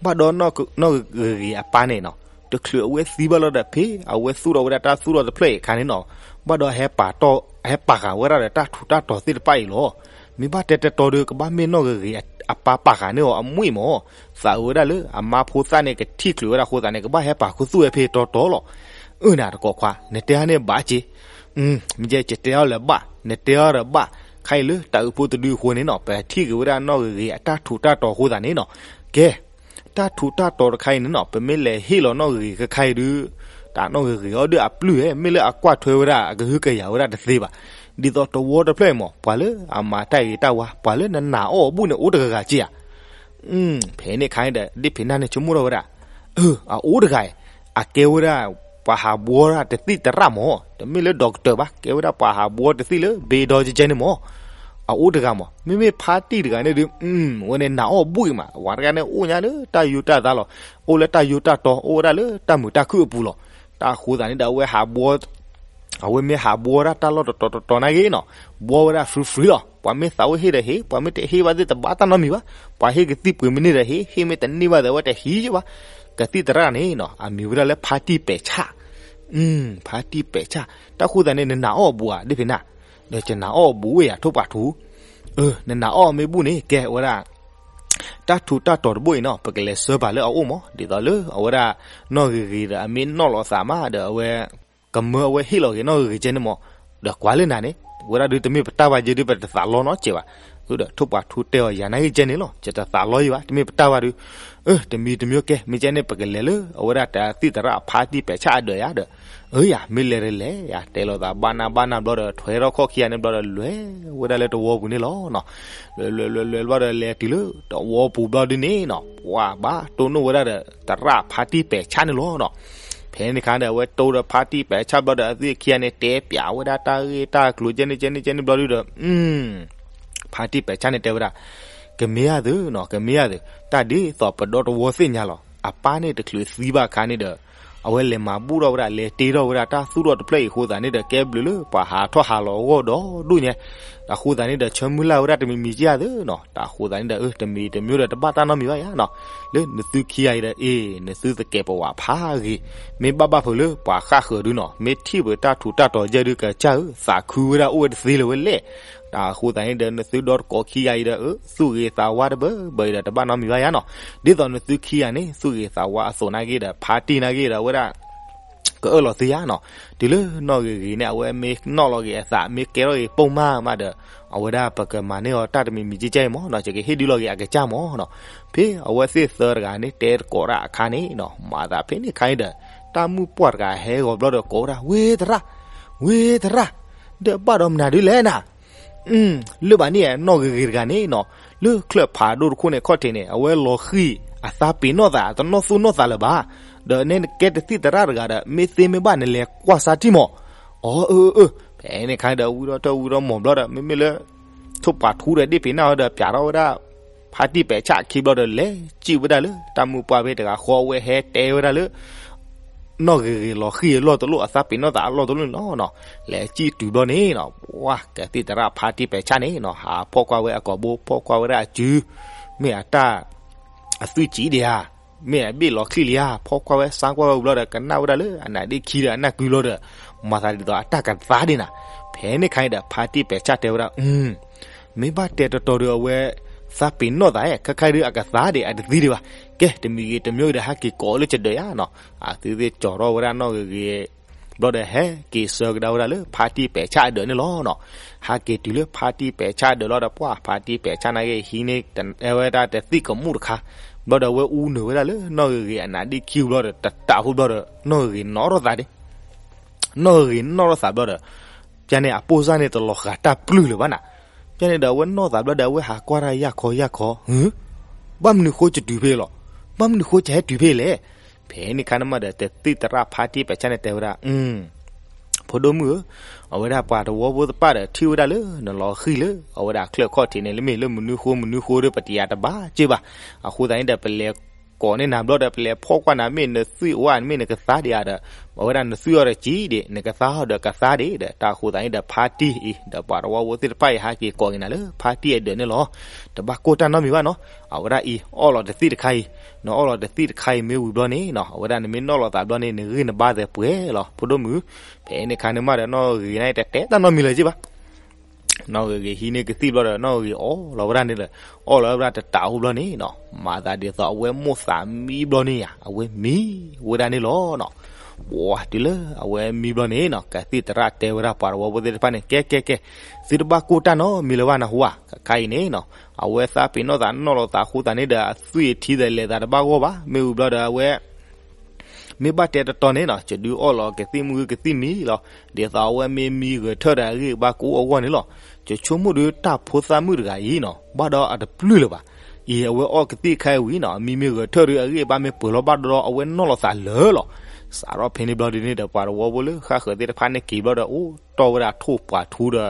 ဘၣ်ဒီးနီၢ်ဂ့ၤဂ့ၤအပၢ်န့ၣ်နီၤ တချုးအဝဲသံဘၣ်လီၤဒီး ဖဲအဝဲသူၣ်ထီၣ်ဝဲဒၣ်တၢ်သူၣ်ထီၣ်တဖျၢၣ်အံၤအခါန့ၣ်နီၤ ဘၣ်ဒီးဟဲပာ်ဃာ်ဝဲဒၣ်ဒီးတၢ်ထူးတၢ်တီၤသ့ၣ်တဖၣ်အံၤလီၤ. မ့ၢ်ဘၣ်တဲတတီဒီး ကဘၣ်မ့ၢ်နီၢ်ဂ့ၤဂ့ၤအပၢ်ပာ်ဃာ်န့ၢ်အီၤအမူအံၤမး သးအုးဝဲဒၣ်လၢအမါဖိသၣ်န့ၣ် ကထံၣ်ချုးဝဲဒၣ်အဃိသတးန့ၣ် ကဘၣ်ဟဲပာ်ခူသူၣ်ဝဲဖဲတီတီလီၤ. အၢ နၤတကိးခွါ နတဲအါန့ၢ်ဘၣ်က့ၤ မ့ၢ်ကဲ ယတဲအီၤလၢၤဘၣ် နတဲအီၤလၢၤဘၣ် ခဲအံၤလၢတၢ်အုးဖိတဒုအဃိန့ၣ်နီၤ ပထံၣ်က့ၤဝဲဒၣ်နီၢ်ဂ့ၤဂ့ၤအတၢ်ထူးတၢ်တီၤအဃိသတးန့ၣ်နီၤ ကဲ တၢ်ထူးတၢ်တီၤတခါအံၤန့ၣ်နီၤ ပမ့ၢ်လဲၤဟ့ၣ်လီၤနီၢ်ဂ့ၤဂ့ၤခဲခါအံၤဒုး တၢ်နီၢ်ဂ့ၤဂ့ၤအီၤဒုးအပျုၢ်ဧဲ မ့ၢ်လၢအကွၢ်ထွဲဝဲဒၣ် အကဟုကယာ်ဝဲဒၣ်တသ့ဘၣ်. ဒ်သိးတဝီတဖျၢၣ်အံၤမး ပှၤလၢအမၤတၢ်ဂ့ၤတၢ်ဝါ ပှၤလၢနနာ်အီၤအဘူၣ်န့ၣ် အိၣ်တဂၤဂၤက့ဧါ ဖဲန့ၣ်ခါန့ၣ်ဒီး ဒ့ၣ်ဖံးနၢ်န့ၣ် ဆိကမိၣ်ထီၣ်ဝဲဒၣ်, အအိၣ်တဂၤအံၤ အကဲဝဲဒၣ် ပှၤဟးဘှီတၢ်တသံၣ်တရၣ်မး, တမ့ၢ်လၢ doctor ဘၣ်, ကဲဝဲဒၣ်ပှၤဟးဘှီတသံၣ်လၢ ဘ့ဒီကဲကဲန့ၣ်မး, အအိၣ်တဂၤမး, မ့မ့ၢ်ဖါတံၢ်တဂၤန့ၣ်ဒုး အဝဲန့ၣ်နာ်အီၤဘူၣ်အံၤမး, ဝၤတဂၤန့ၣ်အိၣ်ညါလၢတၢ်ယူးတၢ်သါလီၤ, အိၣ်လၢတၢ်ယူးတၢ်တီၤ, အိၣ်ဝဲဒၣ်လၢတၢ်မုာ်တၢ်ခုၣ်အပူၤလီၤ. တၢ်အဃိသတးန့ၣ်ဒီး အဝဲဟးဘှီ အဝဲမ့ၢ်ဟးဘှီဝဲဒၣ်တၢ်လီၢ်တတီၤတတီၤနာ်က့နီၤ, ဘှီဝဲဒၣ် free free လီၤ. ပှၤမ့ၢ်သးအိၣ်ဟ့ၣ်ဒီးဟ့ၣ်, ပှၤမ့ၢ်တဟ့ၣ်ဘၣ်သ့ၣ်တဘၣ်တၢ်နီတမံၤဘၣ်. ပှၤဟ့ၣ်ကသံၣ်ပှ့ၤမ့ၢ်န့ၢ်ဒီးဟ့ၣ်, ဟ့ၣ်မ့ၢ်တန့ၢ်ဘၣ်သ့ၣ်အဝဲတဟံးဘၣ်. ကသံၣ်သရၣ်န့ၣ်နီၤ အမံၤဝဲဒၣ်လၢဖါတံၢ်ပဲာ်ဆၣ်, ဖါတံၢ်ပဲာ်ဆၣ်, တၢ်ဃိသးန့ၣ် နနာ်အီၣ်အဘူးဧါ ဒ့ၣ်ဖံးနၢ်, ဒီးယနာ်အီၣ်အဘူးဝဲယၤ ထိၣ်ပှၤထူ, နနာ်အီၣ်မ့ၢ်ဘူးန့ၣ် ကဲဝဲဒၣ် တၢ်ထူးတၢ်တီၤတဘိအံၤနီၤ ပကလဲၤဆှၢပာ်လၢအအိၣ်မး, ဒ်သိးလၢအဝဲဒၣ် နီၢ်ဂ့ၤဂ့ၤဒီးအမ့ၢ်နီၣ်လီၤသးမးဒီးအဝဲ ကမၢအဝဲဟ့ၣ်လီၤက့ၤနီၢ်ဂ့ၤဂ့ၤကဲန့ၣ်မး, ဒီးကွၢ်လၢနၤန့ၣ် ဝဲဒၣ်ဒုးတမ့ၢ်ပတၢ်ဘၣ်ယဲဒုး ပတသးလီနီတစဲးဘၣ်. ဒီးထိၣ်ပှၤထူတဲအီၤ ယၤနာ်ဂ့ၤကဲန့ၣ်လီၤ, ယတသးလီယံၤဘၣ်, တမ့ၢ်ပတၢ်ဘၣ်ဒုး, တမံၤတမံၤကဲ မ့ၢ်ကဲန့ၣ် ပကလဲၤလၢအဝဲဒၣ်တၢ်သံၣ်သရၣ်အဖါတံၢ်ပဲာ်ဆၣ်အဒၢးယၤဒီး, အၢယၤ မ့ၢ်လဲၤတလဲၤယၤ တဲလိာ်သးဘၣ်နၢ်ဘၣ်နၢ်ဘျီဒီး ထွဲထီၣ်ခီၣ်ခံဂၤန့ၣ်ဘျီဒီး လဲၤဝဲဒၣ်လၢတဝီပူၤန့ၣ်လီၤနီၤ. လဲၤလဲၤလဲၤလဲၤဘျီဒီး လဲၤတုၤလၢတဝီပူၤဘျီဒုးန့ၣ်နီၤ ပှၤဘၣ်တိၢ်နီၣ်ဝဲဒၣ်ဒီး သရၣ်ဖါတံၢ်ပဲာ်ဆၣ်န့ၣ်လီၤနီၤ. ဖဲန့ၣ်အခါဒီး အဝဲတိၢ်ဒီးဖါတံၢ်ပဲာ်ဆၣ်ဘျီဒီး အသ့ၣ်ခံဂၤန့ၣ် တဲပျးဝဲဒၣ်တၢ်ဂ့ၢ်တၢ်ကျိၤကဲန့ၣ်ကဲန့ၣ်ကဲန့ၣ်ဘျီဒုးဒီး ဖါတံၢ်ပဲာ်ဆၣ်န့ၣ်တဲဝဲဒၣ်, ကမ့ၢ်ယၤသုနီၤ ကမ့ၢ်ယၤသု, တၢ်ဒ်သိးပဒီတဝီသ့ၣ်ညါလီၤ. အပၢ်န့ၣ်တချုးသံဘၣ်အခါန့ၣ်ဒီး အဝဲလဲၤမၤဘူၣ်ထီၣ်ဝဲဒၣ် လဲၤတ့ထီၣ်ဝဲဒၣ်တၢ်သူၣ်ထီၣ်တဖျၢၣ်အံၤအဃိသတးန့ၣ်ဒီး ကဲဘျုးလၢပှၤဟးထီၣ်ဟးလီၤအဂီၢ်ဒီးဒိၣ်ညါ, အဃိသတးန့ၣ်ဒီး ဆၢမုၢ်လၢ်ဝဲဒၣ်တမံၤမံၤက့ယၤသုနီၤ. တၢ်အဃိသတးန့ၣ်ဒီး အၢ တမံၤတမံၤဒီး တဘၣ်တၢ်နီတမံၤဘၣ်ယၤနီၤ. လၢနသုခံဂၤအံၤဒီး အ့ နသုသကဲးပဝးဖးဂ့ၤ, မ့ၢ်ဘၣ်ဘၣ်ဖုးလၢပှၤဃၣ်ဃၢၤဒုနီၤ မ့ၢ်ထံၣ်ပတၢ်ထူးတၢ်တီၤယဲၢ်ဒုး ကစၢ်ဧၢ သးခုဝဲဒၣ်အိၣ်ဝဲတသ့လၢၤဝဲလဲၣ်. တၢ်အဃိသတးန့ၣ်ဒီး နသုဒီတကိးခံဂၤအံၤဒီး အၢ သူၣ်ဂ့ၤသးဝါတဘၢဘၢအံၤဒီး တဘၣ်နီတမံၤဘၣ်ယၤနီၤ. ဒ်သိးနသုခံဂၤန့ၣ် သူၣ်ဂ့ၤသးဝါအသိးနာ်က့ဒီး ဖါတံၢ်နာ်က့ဒီး အဝဲဒၣ် ကအၢၣ်လီၤသ့ယၤနီၤ. တုၤလၢနီၢ်ဂ့ၤဂ့ၤန့ၣ် အဝဲမ့ၢ်နီၣ်လီၤက့ၤအသး မ့ၢ်ကဲထီၣ်က့ၤပိာ်မးမးဒီး အဝဲဒၣ်ပကမၤန့ၢ်အီၤတၢ်တမံၤမံၤကဲကဲအံၤမးနီၤ ယကဟ့ၣ်ဒုးလီၤက့ၤအကစၢ်မးနီၤ. ဖဲအဝဲသ့ၣ်သၢတဂၤန့ၣ် တဲတကိးတၢ်အခါန့ၣ်နီၤ မၤသးဖဲန့ၣ်အခါန့ၣ်ဒီး တၢ်မုၣ်ပှၢ်တဂၤဟဲဂီၤဘျီဒီးကိးဝဲဒၣ် ဝ့သရၣ်, ဝ့သရၣ်, ဒီးဘၣ်ဒီးမနုၤဒုလဲၣ်နၤ လၢဘၣ်န့ၣ်နီၢ်ဂ့ၤဂ့ၤတဂၤန့ၣ်နီၤ လၢချၢၣ်ဖးဒိၣ်တခိၣ်န့ၣ်ခီၣ်ထံးန့ၣ် အဝဲလီၤဃံၢ်အသးပ့ၤနီၣ်သး တနီၣ်သူၣ်နီၣ်သးလၢၤဘၣ်. ဒီးနဲနကဲတသံၣ်သရၣ်တဂၤဒီး မ့ၢ်သ့မ့ၢ်ဘၣ်နလဲၤကွၢ်စါထံၣ်မး. အီ အၢ အၢ ဖဲန့ၣ်ခါဒီး ဝံထီၣ်ထၢၣ်ဝံထီၣ်မီၤဘျီဒီး မ့မ့ၢ်လၢ ထိၣ်ပှၤထူဒီးဒ့ၣ်ဖံးနၢ်အီၤဒီး ပျးထီၣ်ဝဲဒၣ် ဖါတံၢ်ပဲာ်ဆၣ်ခံဘျီဒီး လဲၤစံၣ်ဝဲဒၣ်လၢ တၢ်မုၣ်ပှၢ်ဖဲတဂၤဃီ အဝဲဟဲတဲဝဲဒၣ်လၢ နီၢ်ဂ့ၤဂ့ၤလီၤဃံၢ်အလီၢ်တလီၢ် အသးပ့ၤနီၣ်သးအလီၢ်တလီၢ်န့ၣ်လီၤ. လဲၤစံၣ်တုၤဘျီန့ၣ်နီၤ ပှၤကသံၣ်သရၣ်ဖါတံၢ်ပဲာ်ဆၣ်န့ၣ်နီၤ ဟးဖီၣ်ကွၢ်ဝဲအကိာ်ဘိ ဖီၣ်ကွၢ်ဝဲဒၣ်အစု မ့ၢ်အတၢ် အသွံၣ်ကံဒံးဧါ, မ့ၢ်အဘ့ၣ်လီၤချံလံဧါ, ဖီၣ်ကွၢ်ဝဲစါကွၢ်ဝဲဘျီဒီး ကနၣ်ဝဲဒၣ်လၢအနါဒ့ခံဒီးအနၢ်ကုဘျီဒီး မၤသးဒ်သိးအတၢ်ကသါဒံးနၤ. ဖဲန့ၣ်ခါအံၤဒီး ဖါတံၢ်ပဲာ်ဆၣ်တဲဝဲဒၣ် မ့ၢ်ဘၣ်တဲတတီၤဒီးအဝဲ သးပ့ၤနီၣ်သး ခဲခါဒုးအကသါဒံး အတသံဒံးဘၣ်. ကဲ တမံၤဂ့ၤတမံၤဒီး ဟဲက့ၤကိးလၢကဒၢးယါနီၤ. အသုသ့ၣ်ကၠီထီၣ်ဝဲဒၣ်နီၢ်ဂ့ၤဂ့ၤ ဘျီဒီးဟဲက့ၤဆှၢကဒါဝဲဒၣ်လၢ ဖါတံၢ်ပဲာ်ဆၣ်အဒၢးန့ၣ်လီၤနီၤ. ဟဲက့ၤတုၤလၢဖါတံၢ်ပဲာ်ဆၣ်အဒၢးလီၤဒီး ပှၤဖါတံၢ်ပဲာ်ဆၣ်နာ်က့ ဟံးန့ၢ်ဝဲဒၣ်တသံၣ်ကမူၣ်တခါ ဘျီဒီးအဝဲအူနုာ်ဝဲဒၣ်လၢ နီၢ်ဂ့ၤဂ့ၤအနါဒ့ခံဘျီဒီး တတးဖိဘျီဒီး နီၢ်ဂ့ၤဂ့ၤနီၣ်ထီၣ်သးဒံး နီၢ်ဂ့ၤဂ့ၤနီၣ်ထီၣ်သးဘျီဒီး ပျၢ်န့ၣ်အပိၢ်စၢ်န့ၣ်တလီၤဃာ်တၢ်ပျုၢ်လၢၤဘၣ်နၤ. ပျၢ်န့ၣ်ဒီးအဝဲနီၣ်သးဘျီဒီး အဝဲဟးကွၢ်တၢ်ယၢ်ခီယၢ်ခီ, ဘၣ်မနုၤဃိကတုၤဖဲလီၤ, ဘၣ်မနုၤဃိကဟဲတုၤဖဲလဲၣ်. ဖဲန့ၣ်ခါန့ၣ်မးဒီး တသံၣ်သရၣ်ဖါတံၢ်ပဲာ်ဆၣ်န့ၣ်တဲဝဲဒၣ် ဖိဒိၣ်မုၣ်ဧၢ, အဝဲဒၣ်ပှၤတဝီဖိသပၣ်ဒီး ထံၣ်ဝဲဒၣ်လၢနလီၤဃံၢ်လၢ အဝဲဒၣ်ချၢၣ်ခီၣ်ထံးန့ၣ် လၢမ့ၢ်လၢမနုၤဃိမနုၤဃိဒီး ပတယၤတဘၣ်စ့ၢ်ဘၣ်. အဃိသတးန့ၣ်ဒီး ပလဲၤကိးန့ၢ်နၤဘျီဒီး ပလဲၤဖီၣ်ကွၢ်နၤ မ့ၢ်နသွံၣ်အိၣ်ဧါ မ့ၢ်နကသါဒံးဧါဒီး အဝဲဒၣ်နသွံၣ်အီၤဒီးကံဒံး နကသါအီၤဒီးကသါဒံးဒီး တၢ်အဃိသတးန့ၣ်ဒီး ဖါတံၢ်အံၤ ဒီးပှၤတဝီဖိသ့ၣ်တဖၣ်အံၤ ဟးက့ၤကိးက့ၤနၤလၢဖါတံၢ်အဒၢးန့ၣ်လီၤ. တဘၣ်ကိၢ်တၢ်နီတမံၤဘၣ်နီၤ. အဝဲဒၣ်အံၤ အီၣ်လီၤတသံၣ်တခါအံၤ, နအီၣ်လီၤတသံၣ်တခါအံၤမ့ၢ်ဝံၤဘျီန့ၣ်နီၤ အဝဲဒၣ်နမ့ၢ်နီၣ်လီၤသးဘျီန့ၣ် နဂံၢ်နဘါသဲးပှဲၤလီၤ ဖိဒိၣ်မုၣ်. ဖဲန့ၣ်ခါန့ၣ်မးဒီး နီၢ်ဂ့ၤဂ့ၤန့ၣ် တတဲတၢ်နီတမံၤလၢၤက့ဘၣ်. နီၢ်ဂ့ၤဂ့ၤဟံးန့ၢ်ကသံၣ်ဘျီဒီး နီၢ်ဂ့ၤဂ့ၤအီၣ်လီၤဝဲဒၣ်န့ၣ်ဒီး အီၣ်လီၤဝဲဒၣ်တတးဖိဘျီန့ၣ်နီၤ မၤသးဒ်သိးအဝဲမိၣ်သးမံဘျီန့ၣ်ဧါ အဝဲမံဝဲဒၣ်န့ၣ်လီၤနီၤ. ပှၤတုၤလၢအဝဲမံဘျီန့ၣ်နီၤ ကသံၣ်သရၣ်တဲဝဲဒၣ်ပှၤတဝီဖိသ့ၣ်တဖၣ်န့ၣ် ကဲကဲကဲ, သုတဘၣ်ကိၢ်တၢ်နီတမံၤလၢၤဘၣ်နဟူဧါ. ခဲခါအံၤန့ၣ်နီၤ အဝဲသးပ့ၤနီၣ်သးနီၣ်လီၤသးဃိသတးန့ၣ်ဒီး အသွံၣ်အထံသးလဲၤသးတဘၣ်ဂီၢ်ဘၣ်. မ့ၢ်ဝံၤဘျီဒီးအဝဲ မ့ၢ်ဘၣ်တဲတတီၤန့ၣ်နီၤ ကဒုးအီၣ်လီၤကသံၣ်မုၢ်ကသံၣ်မံၤလီၤ. ဒ်သိးအဝဲမ့ၢ်မံဂဲၤထၢၣ်ဒီးအဂံၢ်အဘါကအိၣ်အဂီၢ်န့ၣ်လီၤ. ယဆိကမိၣ်ဒုးတၢ်ဖိသၣ်မုၣ်တဂၤအံၤနီၤ ဘၣ်ဒီးအတပျုၢ်လၢၤဘၣ်. အံၤအဝဲအီၣ်ကသံၣ်ခါအံၤဝံၤနီၤ အမံမ့ၢ်ဂဲၤထၢၣ်ဒုးအဂံၢ်အဘါမ့ၢ်ပှဲၤလီၤဘၣ်ဒီး အဝဲနီၣ်လီၤသးလၢာ်လီၤ. စးထီၣ်ဖဲန့ၣ်ဘျီဒုးန့ၣ်ဒီး ပှၤတဝီဖိလၢဃၣ်ဃၢၤသ့ၣ်တဖၣ်န့ၣ်က့ၤဘျီဒီး အိၣ်တီၢ်ဝဲဒၣ်ထိၣ်ပှၤထူဒီး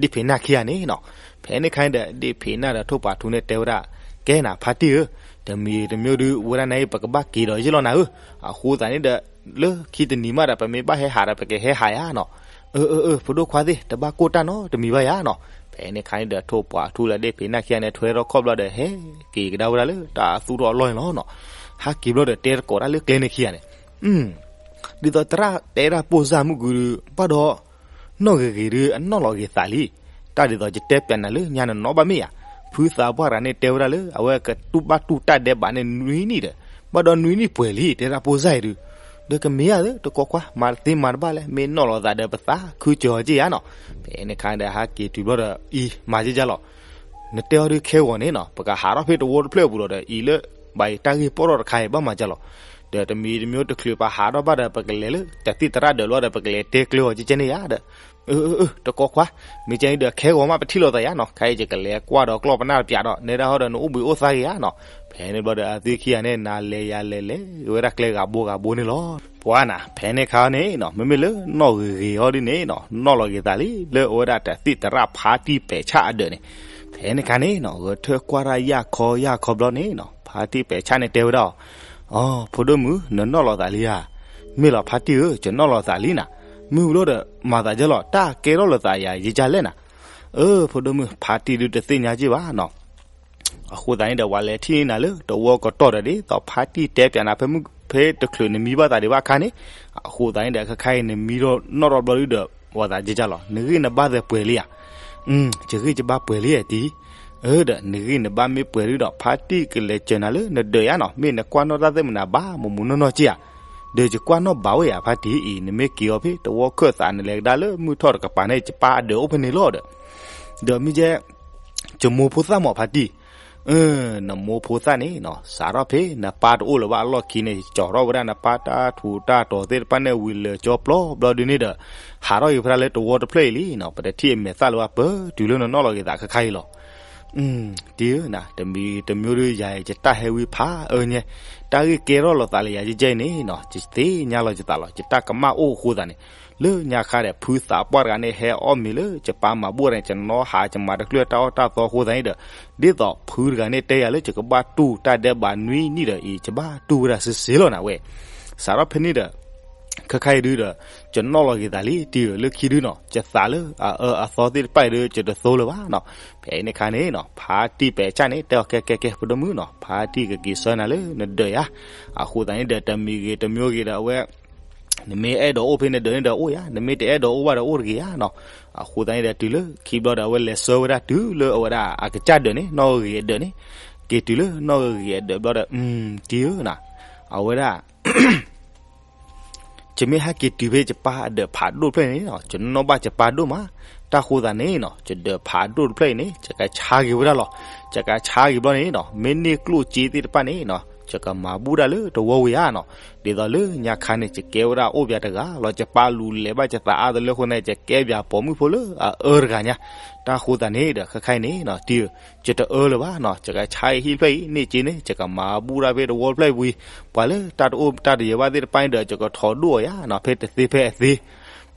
ဒ့ၣ်ဖံးနၢ်ခံဂၤန့ၣ်နီၤ. ဖဲန့ၣ်ခါန့ၣ်ဒီး ဒ့ၣ်ဖံးနၢ်ဒီးထိၣ်ပှၤထူန့ၣ်တဲဝဲဒၣ် ကဲနၤဖါတံၢ်ဧၢ, တမံၤတမံၤဒုး ဝဲဒၣ်နၤအံၤ ပကဘၣ်က့ၤဒီးယ့ၢ်လီၤနၤဧၢ. အဃိသတးန့ၣ်ဒီး လၢခံတနံၤမးဒီး ပမ့ၢ်ဘၣ်ဟဲဟးဒီး ပကဟဲဟးယါနီၤ. အၢ အၢ အၢ ဖိဒိၣ်ခွါသ့ၣ် တဘၣ်ကိၢ်တၢ်နီတမံၤဘၣ်ယါနီၤ. ဖဲန့ၣ်ခါန့ၣ်ဒီး ထိၣ်ပှာ်ထူလၢဒ့ၣ်ဖံးနၢ်ခံဂၤန့ၣ် ထွဲထီၣ်ခီၣ်ဘျီဒီး ဟဲက့ၤကဒါဝဲဒၣ်လၢတၢ်သူၣ်ထီၣ်အလီၢ်န့ၣ်လီၤနီၤ. ဟဲက့ၤဘျီဒီး တဲတကိးတၢ်လၢကျဲန့ၣ်ခံဂၤန့ၣ် ဒ်သိးသရၣ်တဲဒၣ်ပိၢ်စၢ်မုၢ်ကုဒုး ဘၣ်ဒီး နီၣ်ဂ့ၤဂ့ၤဒုး အနီၣ်လီၤက့ၤသးလံ. တၢ်ဒ်သိးယတဲပျးနၤလၢညါ နနီၣ်ဘၣ်မ့ၢ်ဧါ. ဖုသးပှၢ်တဂၤန့ၣ် တဲဝဲဒၣ်လၢ အဝဲကတူၢ်ဘၣ်တူၢ်တၢ်ဒဲးဘးန့ၣ်နွံနံၣ်ဒီး ဘၣ်ဒီးနွံနံၣ်ပှဲၤလံ တဲဒၣ်ပိၢ်စၢ်အံၤဒုး. ဒီးကမ့ၢ်ဧါသ့ တကိးခွါ မၤတသ့မၤတဘၣ်လဲၣ်, မ့ၢ်နီၣ်လီၤသးဒီး ပသးခုစၢၤအီၤက့ၢ်ယါနီၤ. ဖဲန့ၣ်ခါဒီး ဟဲက့ၤတုၤဘျီဒီး အံၤ မၤက့ၢ်ယါလီၤ. နတဲအီၤဒုးခဲဂီၤန့ၣ်နီၤ ပကဟးထီၣ်ဖဲတဝီတဖျၢၣ်အပူၤလီၤဒီး အံၤလၢ ဘၣ်အံၤတၢ်ဂ့ၢ်ပီၣ်ထီၣ်တခါအံၤ ဘၣ်မၤကၢ်လီၤ. ဒီးတမံၤတမံၤတချုးပဟးထီၣ်ဘၣ်ဒီး ပကလဲၤလၢတၢ်သ့ၣ်သရၣ်ဒၢးလီၤဒီး ပကလဲၤတဲကျၢၤအီၤကဲကဲန့ၣ်ယါဒီး အၢ အၢ အၢ တကိးခွါ, မ့ၢ်ကဲအံၤဒီး ခဲဂီၤမး ပထံၣ်လိာ်သးယါနီၤ. ခဲအံၤယကလဲၤကွၢ်ဒီးကျီၢ်ပနၢ်တပျးဒီး နဲဒၣ်ဟီဒီး နအိၣ်ဘှံးအိၣ်သါက့ၤယါနီၤ. ဖဲန့ၣ်ဘျီဒီး အသုခံဂၤန့ၣ် နၤလဲၤယၤလဲၤလဲၤဝဲဒၣ်ကျဲဂၤဘိဂၤဘိန့ၣ်လီၤ. ပှၤနၤ ဖဲန့ၣ်ခါန့ၣ်နီၤ မ့မ့ၢ်လၢနီၣ်ဂ့ၤဂ့ၤအီၤဒ်န့ၣ်နီၤ နီၣ်လီၤက့ၤသးလံ လၢအဝဲဒၣ်တၢ်သ့ၣ်သရၣ်ဖါတံၢ်ပဲာ်ဆၣ်အဒၢးန့ၣ်. ဖဲန့ၣ်ခါန့ၣ်နီၤ ဂဲၤထၢၣ်ကွၢ်တၢ်ယၢ်ခီယၢ်ခီဘျီန့ၣ်နီၤ ဖါတံၢ်ပဲာ်ဆၣ်န့ၣ်တဲဝဲဒၣ်အီၤ, အိ ဖိဒိၣ်မုၣ် နနီၣ်လီၤသးလံဧါ. မ့ၢ်လီၤဖါတံၢ်ဧၢ ယနီၣ်လီၤသးလံနၤ. မုၢ်ဘျီဒီး မၤသးဒ်လဲၣ် တၢ်ကဲထီၣ်လိာ်သးယၤယကလဲၣ်နၤ. အၢ ဖိဒိၣ်မုၣ် ဖါတံၢ်ဒုးတသ့ၣ်ညါက့ၢ်ဘၣ်နီၤ. အဃိသတးန့ၣ်ဒီး ပှၤလဲၤထံၣ်နၤလၢတဝီကတီၢ်ဒီး ဒ်သိးဖါတံၢ်တဲပျးနၤ ဖဲမုၢ်ဖဲတချုးနမံဘၣ်သးဒံးဘၣ်အခါန့ၣ်, အဃိသတးန့ၣ်ဒီး ခဲခါအံၤနမံထီၣ်နီၣ်ထီၣ်ဘျီဒုဒီး ဝဲသးကဲကၢ်လီၤ နဂံၢ်နဘါသဲးပှဲၤလံဧါ. ယဂံၢ်ယဘါပှဲၤလံဧါတံၢ်. အၢ ဒီးနဂံၢ်နဘါမ့ၢ်ပှဲၤဒုဒီး ဖါတံၢ်ကလဲၤစၢၤနၤလၢနဒၢးယါနီၤ. မ့ၢ်နကွၢ်နီၣ်တၢ်သ့ၣ်မနုၤဘၣ် မူးမူးနီၢ်နီၢ်က့ၢ်ဧါ. ဒီးယကွၢ်နီၣ်ဘၣ်ဝဲယါ ဖါတံၢ်အံၤ နမ့ၢ်က့ၤအီၤဖဲတဝီခၢၣ်သး နလဲၤကဒါလၢမုၢ်ထီၣ်တကပၤန့ၣ် ယပၢ်အဒၢးအိၣ်ဖဲန့ၣ်လီၤဒီး ဒီးမ့ၢ်ကဲ ယမိၢ်ဖိသၣ်မးဖါတံၢ်. အၢ နမိၢ်ဖိသၣ်န့ၣ်နီၤ စးထီၣ်ဖဲနပၢ်တအိၣ်လၢၤဘၣ်အလီၢ်ခံန့ၣ် ကၠီထီၣ်ဝဲဒၣ်နပၢ်တၢ်ထူးတၢ်တီၤသ့ၣ်တဖၣ်န့ၣ် ဝံၤလၢာ်ကၠီပျီဘျီဒုန့ၣ်ဒီး ဟးထီၣ်က့ၤဖဲဒၣ်လၢတဝီတဖျၢၣ်အံၤလံနီၤ. ပတထံၣ်အမဲာ်သၣ်လၢၤဘၣ် ပတုၤလၢနနီၣ်လီၤက့ၤသးခဲခါအံၤလီၤ. တံၢ်ဧၢ တမံၤတမံၤဒုး ယၤအံၤ ယတၢ်ဟဲဝံဖးအၢညဲ တၢ်ဂ့ၢ်ကဲထီၣ်လိာ်သးလၢယၤကဲကဲအံၤန့ၣ်နီၤ ယသ့ၣ်ညါလီၤယသးလီၤ ယတၢ်ကမၣ်အိၣ်အဃိသတးန့ၣ် လၢညါခါဒီး ဖုသးပှၢ်တဂၤန့ၣ် ဟဲအီၣ်မ့ၤလၢယပၢ်မၤဘူၣ်န့ၣ် ယနီၣ်ဟး ယမၤတကျၢၢ်တၢ်အီၣ်တၢ်သီအဃိသတးန့ၣ်ဒီး ဒ်သိးဖုတဂၤန့ၣ်တဲယၤလၢ ယကဘၣ်တူၢ်တၢ်ဒဲးဘးနွံနံၣ်ဒီးအံၤ ယဘၣ်တူၢ်ဝဲဒၣ်စ့စ့လီၤနၤဝဲ. စးထီၣ်ဖဲန့ၣ်ဒီး ခဲခါအံၤဒုဒီး ယနီၣ်လီၤက့ၤသးလံ တံၢ်ဧၢ လၢခံဒုနီၤ ယသးလၢအအၢအသီသ့ၣ်တဖၣ်အံၤဒု ယတသိလၢၤဘၣ်နီၤ. ဖဲအံၤန့ၣ်ခါန့ၣ်နီၤ ဖါတံၢ်ပဲာ်ဆၣ်န့ၣ် တဲအီၤကဲကဲကဲ ဖိဒိၣ်မုၣ်နီၤ ဖါတံၢ်ကက့ၤဆှၢနၤလၢနဒၢးယါ. အဃိသတးန့ၣ်ဒီး တမံၤဂ့ၤတမံၤဂ့ၤဒီးအဝဲ နမ့ၢ်အဲၣ်ဒိးအိၣ်ဖဲနဒၢးန့ၣ်ဒီးအိၣ်ယါ နမ့ၢ်တအဲၣ်ဒိးအိၣ်ဘၣ်ဒီးအိၣ်တဂ့ၤယါနီၤ. အဃိသတးန့ၣ်ဒီး တုၤလၢခံဘျီဒီး အဝဲလဲၤဆှၢဝဲဒၣ်တုၤလၢအဝဲဒၣ်အကစၢ်ဒၢးန့ၣ် နီၣ်ဂံၢ်ဂ့ၤအဒၢးန့ၣ် က့ၤတုၤလၢနီၣ်ဂံၢ်ဂ့ၤအဒၢးဘျီဒီး တံၢ်ဧၢနီၤ အဝဲဒၣ် ယမ့ၢ်ဟဲက့ၤတုၤဖဲယပၢ်အဒၢးဖးဒိၣ်တဖျၢၣ်အံၤန့ၣ်နီၤ ယနီၣ်ဘၣ်ယပၢ်ဒိၣ်မး. တၢ်ဃိသးန့ၣ်နီၤ ယဒၢးဖးဒိၣ်တဖျၢၣ်အံၤန့ၣ် ယကဆါက့ၤဝဲဒၣ်လီၤ. ယကဆါက့ၤဘျီန့ၣ်နီၤ မ့ၢ်န့ၢ်ကျိၣ်စ့သ့ၣ်တဖၣ်န့ၣ်နီၤ ယကမၤဘူၣ်ဒၣ်လၢတဝီဝံၤဧါနီၤ. ဒ်သိးလၢညါခါန့ၣ် ယကဲဝဲဒၣ်အိၣ်ပၠးတဂၤလီၤ ယပၢ်လူၤလဲၤဘၣ်ယသးအါတလၢအဃိန့ၣ် ယကဲပၠးပိာ်မုၣ်ဖိလၢအအၢတဂၤညါ. တၢ်ဃိသးန့ၣ်ဒီး ခဲခါအံၤန့ၣ်နီၤ တံၢ်ဧၢ ယတအၢလၢၤဘၣ်နီၤ ယကဆါအံၤဟံၣ်တဖျၢၣ်အံၤ န့ၢ်စ့န့ၣ် ယကမၤဘူၣ်ဒၣ်ဖဲတဝီတဖျၢၣ်ဝံၤ ပှၤလၢတၢ်တအိၣ်တၢ်တယၢၤဘၣ်သ့ၣ်တဖၣ်န့ၣ်ဒီး ယကထိးဒိၣ်အီၤယါနီၤ ဖဲတသ့ဖဲအသ့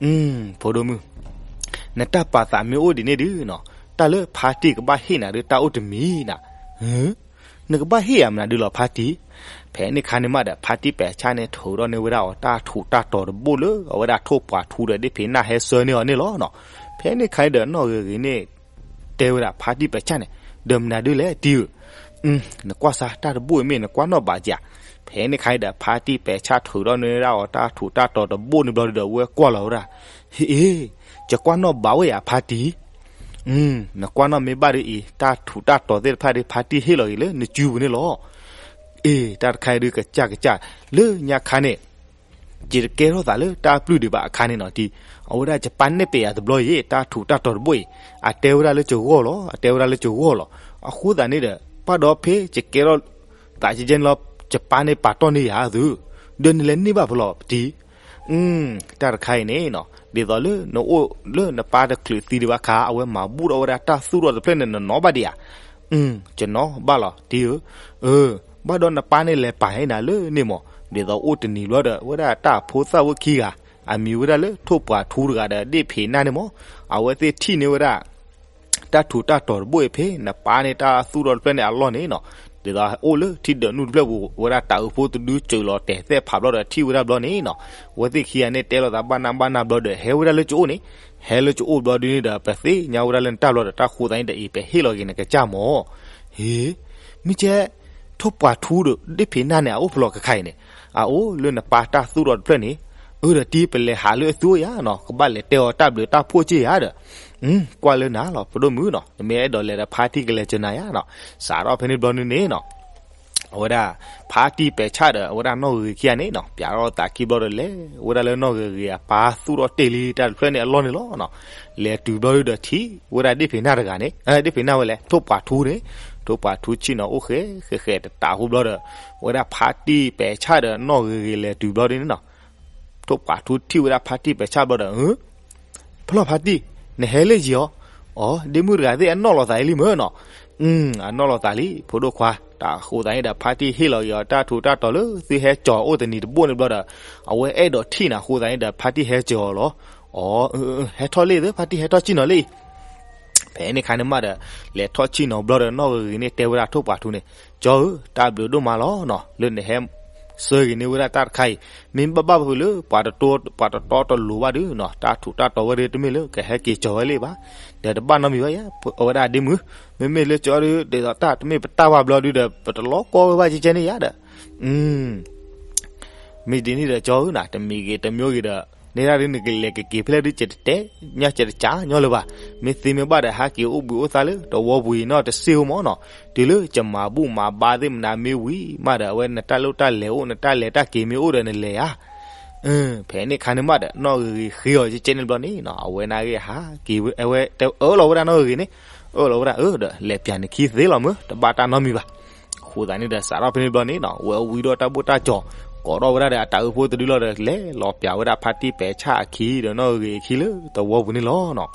ဖိဒိၣ်မုၣ် နတၢ်ပာ်သးမ့ၢ်အိၣ်ဒ်န့ၣ်ဒုနီၤ တၢ်လၢဖါတံၢ်ကဘၣ်ဟ့ၣ်နၤဒု တၢ်အိၣ်တမံၤနၤ နကဘၣ်ဟ့ၣ်ယၤမနုၤဒုလီၤဖါတံၢ်. ဖဲန့ၣ်ခါန့ၣ်မးဒီး ဖါတံၢ်ပဲာ်ဆၣ်န့ၣ် ထုးထီၣ်န့ၢ်ဝဲဒၣ်အီၤ တၢ်ထူးတၢ်တီၤတဘိၣ်လၢ အဝဲဒၣ်ထိၣ်ပှာ်ထူဒီးဒ့ၣ်ဖံးနၢ်ဟဲဆှၢန့ၢ်အီၤန့ၣ်လီၤနီၤ. ဖဲန့ၣ်ခါန့ၣ်ဒီး နီၣ်ဂ့ၤဂ့ၤန့ၣ် တဲဝဲဒၣ်ဖါတံၢ်ပဲာ်ဆၣ်န့ၣ် ဒီးမနုၤဒုလဲၣ်တံၢ်ဧၢ နကွၢ်စၢ်တၢ်တဘိၣ်အံၤမ့ၢ်နကွၢ်နီၣ်ဘးဧါ. ဖဲန့ၣ်ခါန့ၣ်ဒီး ဖါတံၢ်ပဲာ်ဆၣ်ထုးထီၣ်န့ၢ်ဝဲဒၣ်အီၤ တၢ်ထူးတၢ်တီၤတဘိၣ်န့ၣ်ဘျီဒုဒီး အဝဲကွၢ်လီၤဝဲဒၣ် ဟ့ၣ်အ့ ယကွၢ်နီၣ်ဘးဝဲယါဖါတံၢ် နကွၢ်နီၣ်မ့ၢ်ဘၣ်ဒုအံၤ တၢ်ထူးတၢ်တီၤသ့ၣ်တဖၣ်ဒု ဖါတံၢ်ဟ့ၣ်လီၤက့ၤလၢနစုပူၤန့ၣ်လီၤ. အ့ တၢ်တခါအံၤဒုကစၢ်ကစၢ် လၢညါခါန့ၣ် ယတကဲထီၣ်သးလၢတၢ်ပျုၢ်ဒံးဘၣ်အခါန့ၣ်နီၤတံၢ်, အဝဲဒၣ်ယပၢ်နဲၣ်ပဲာ်ယၤတဘျီအံၤ တၢ်ထူးတၢ်တီၤတဘိၣ်အံၤ အတဲဝဲဒၣ်လၢယဂီၢ်လီၤ, အတဲဝဲဒၣ်လၢယဂီၢ်လီၤ. အဃိသတးန့ၣ်ဒီး ဘၣ်ဒီးဖဲယကဲထီၣ်သးကဲကဲန့ၣ်လီၤ ယပၢ်န့ၣ်ပာ်တီၢ်န့ၢ်ယၤသု, ဒီးနလဲၤန့ၢ်ဘၣ်ဖဲလဲၣ်တံၢ် တၢ်တခါအံၤန့ၣ်နီၤ ဒ်သိးလၢနအိၣ်လၢနပၢ်တချုးသံဒံးဘၣ်အခါ အဝဲမၤဘူၣ်ထီၣ်ဝဲဒၣ်တၢ်သူၣ်ထီၣ်တဖျၢၣ်န့ၣ် နနီၣ်ဘၣ်ဒံးဧါ. ယနီၣ်ဘၣ်လီၤတံၢ်ဧၢ. ဘၣ်ဒီးနပၢ်န့ၣ်လဲၤပာ်ဟဲနၤလၢန့ၣ်မး, ဒ်သိးအိၣ်တနံၤဘျီဒီး ဝဲဒၣ်တၢ်ဖိသၣ်ဝဲခံဂၤ အမံၤဝဲဒၣ်လၢထိၣ်ပှာ်ထူတဂၤဒီးဒ့ၣ်ဖံးနၢ်န့ၣ်မး, အဝဲသ့ၣ်ထံၣ်န့ၢ်ဝဲဒၣ် တၢ်ထူးတၢ်တီၤတဘိၣ်အံၤဖဲ နပၢ်န့ၣ်တၢ်သူၣ်ထီၣ်တဖျၢၣ်န့ၣ်အလီၢ်န့ၣ်နီၤ, ဒ်သိးအိၣ်လၢထံဒၢးနူၢ်တဖျၢၣ်ပူၤ ဝဲဒၣ်တၤအုးဖိတဒုစၢၤလီၤတဲာ်သဲၣ်ဖးဘျီဒီးထံၣ်ဝဲဒၣ်ဘျီန့ၣ်နီၤ, အဝဲသ့ၣ်ခံဂၤန့ၣ်တဲလိာ်သးဘၣ်နၢ်ဘၣ်နၢ်ဘျီဒီး ဟဲဝဲဒၣ်လၢကအိၣ်န့ၣ်, ဟဲလၢကအိၣ်ဘျီဒုန့ၣ်ဒီး ပသ့ၣ်ညါဝဲဒၣ်လၢနတၢ်ဘျီဒီး တၢ်ဃိသးန့ၣ်ဒီး အံၤ ပဟ့ၣ်လီၤက့ၤနကစၢ်မၢ်. ဟ့, မ့ၢ်ကဲ ထိၣ်ပှာ်ထူဒီးဒ့ၣ်ဖံးနၢ်န့ၣ် အအိၣ်ဖဲလဲၣ်ခဲခါအံၤန့ၣ်, အအိၣ်လၢနပၢ်တၢ်သူၣ်ထီၣ်တဖျၢၣ်န့ၣ်, အၢဒီးတံၤပလဲၤဟးလၢအသူအယါနီၤ, ကဘၣ်လဲၤတဲအီၤတၢ်ဘျုးတၢ်ဖှိၣ်က့ၢ်ယါဒီး, ကွၢ်လၢနၤလီၤ ပဒိၣ်မုၣ်နီၤ, နမ့ၢ်အဲၣ်ဒိးလဲၤဒီးဖါတံၢ်ကလဲၤစၢၤနၤယါနီၤ, စးထီၣ်ဖဲန့ၣ်ဘျီဒုန့ၣ်နီၤ အဝဲဒၣ် ဖါတံၢ်ပဲာ်ဆၣ်ဒီး အဝဲဒၣ်နီၢ်ဂ့ၤဂ့ၤခံဂၤန့ၣ်နီၤ ပၠးထီၣ်သးခံဘျီဒီး လဲၤဝဲဒၣ်လၢနီၢ်ဂ့ၤဂ့ၤအပၢ်သူၣ်ထီၣ်တ့ၢ်လံတၢ်တဖျၢၣ်န့ၣ်အလီၢ်န့ၣ်လီၤနီၤ. လဲၤတုၤဘျီဒုဒီးထံၣ်ဝဲဒၣ်ဒ့ၣ်ဖံးနၢ်တဂၤန့ၣ်, ဒ့ၣ်ဖံးနၢ်ဝဲလဲၣ် ထိၣ်ပှာ်ထူန့ၣ်, ထိၣ်ပှာ်ထူဆ့ၣ်နီၤအိၣ်ဃဲဃဲဃဲတတးဖိဘျီဒီး, အဝဲဒၣ်ဖါတံၢ်ပဲာ်ဆၣ်ဒီးနီၢ်ဂ့ၤဂ့ၤလဲၤတုၤဘျီဒုန့ၣ်နီၤ ထိၣ်ပှာ်ထူထံၣ်ဝဲဒၣ်ဖါတံၢ်ပဲာ်ဆၣ်ဘျီဒီး, ဖဲလဲၣ်ဖါတံၢ်, နဟဲလၢယံၤအီၤ, အီၤ ဒ့မုၣ်တဂၤသ့ၣ်အနီၣ်လီၤသးလံမ့ၢ်နီၤ, အနီၣ်လီၤသးလံ ဖိဒိၣ်ခွါ, တၢ်ဃိသးန့ၣ်ဒီး ဖါတံၢ်ဟ့ၣ်လီၤက့ၤအီၤတၢ်ထူးတၢ်တီၤလၢသုဟဲကၠီၤအိၣ်တနံၤတဘိန့ၣ်ဘျီဒီး, အဝဲအဲၣ်ဒိးထံၣ်နၤဃိသးန့ၣ်ဒီး ဖါတံၢ်ဟဲကၠီၤအီၤလီၤ. အီၤ, ဟဲထီၣ်လံသ့ၣ် ဖါတံၢ်ဟဲထီၣ်ဆ့ၣ်နီၤလံ ဖဲန့ၣ်ခါန့ၣ်မးဒီး, လဲၤထီၣ်ဆ့ၣ်နီၤဘျီဒီး နီၢ်ဂ့ၤဂ့ၤန့ၣ်တဲဝဲဒၣ်ထိၣ်ပှာ်ထူန့ၣ်, ကၠီဧၢ, တၢ်ဘျုးဒိၣ်မးလီၤနီၤ လၢနဟဲဆှၢက့ၤန့ၢ်ဝဲဒၣ်တၢ်တခါအံၤ, မ့ၢ်ဘၣ်ဘၣ်ဖုးလၢ ပှၤတတီတလိၤဘၣ်ဒုနီၤ တၢ်ထူးတၢ်တီၤဝဲဒၣ်တမ့ၢ်လၢကဟဲက့ၤကၠီၤဝဲလံဘၣ်, ဒီးတဘၣ်နီတမံၤဘၣ်ယါ, အဝဲဒၣ်ဒ့မုၣ်, မ့မ့ၢ်လၢကၠီဒု ဒ်သိးတၢ်တမ့ၢ်ပတၢ်ဘၣ်ဘျီဒုဒီး ပတလီၤကီဝဲဘၣ်ကဲကဲန့ၣ်ယါဒီး မ့ၢ်ဒ်န့ၣ်ဒီးကၠီဧၢနီၤ တမံၤဂ့ၤတမံၤဂ့ၤဒီး, နဲဒၣ်ဒုနကလဲၤကက့ၤဖဲလဲၣ်ဒု ကတတဲညါကတကးညီလၢၤဘၣ်, မ့ၢ်သ့မ့ၢ်ဘၣ်ဒီး ဟဲက့ၤအိၣ်ဘှံးအိၣ်သါလၢတဝီပူၤအံၤနီၢ်တစ့ၢ်ဖိမၢ်နီၤ, တုၤလၢကမၤဘူၣ်မၤဘါသ့ၣ်မနၤမ့ၢ်ဝံၤမးဒီး အဝဲနတၢ်လိၣ်တၢ်လဲၤအိၣ် နတၢ်လဲၤတၢ်က့ၤမ့ၢ်အိၣ်ဒီးနလဲၤဧါ ဖဲန့ၣ်ခါန့ၣ်မးဒီး နီၢ်ဂ့ၤဂ့ၤဃ့အီၤကဲကဲန့ၣ်ဘျီန့ၣ်နီၤ အဝဲန့ၣ်ဂ့ၤဟးက့ၤဝဲ အဝဲအၢၣ်လီၤဝဲဒၣ်နီၢ်ဂ့ၤဂ့ၤန့ၣ်, အၢၣ်လီၤဝဲဒၣ်အၢဒီး လဲၤပၠးနခံသ့လီၤမၢ် တဘၣ်တၢ်နီတမံၤဘၣ်. ဃိသတးန့ၣ်ဒီး စးထီၣ်ဖဲန့ၣ်ဘျီန့ၣ်နီၤ ဝဲဝံၤဒီးတၢ်ဘိၣ်တၢ်ကၠီၤ ကိးထီၣ်ဝဲဒၣ်ဒီးအတၢ်အၢဖိတဒုလီၤဒီး လဲၤလီၤပၠးဝဲဒၣ်ဖါတံၢ်ပဲာ်ဆၣ်အခံဒီးနီၢ်ဂ့ၤဂ့ၤအခံလၢတဝီပူၤန့ၣ်လီၤနီၤ.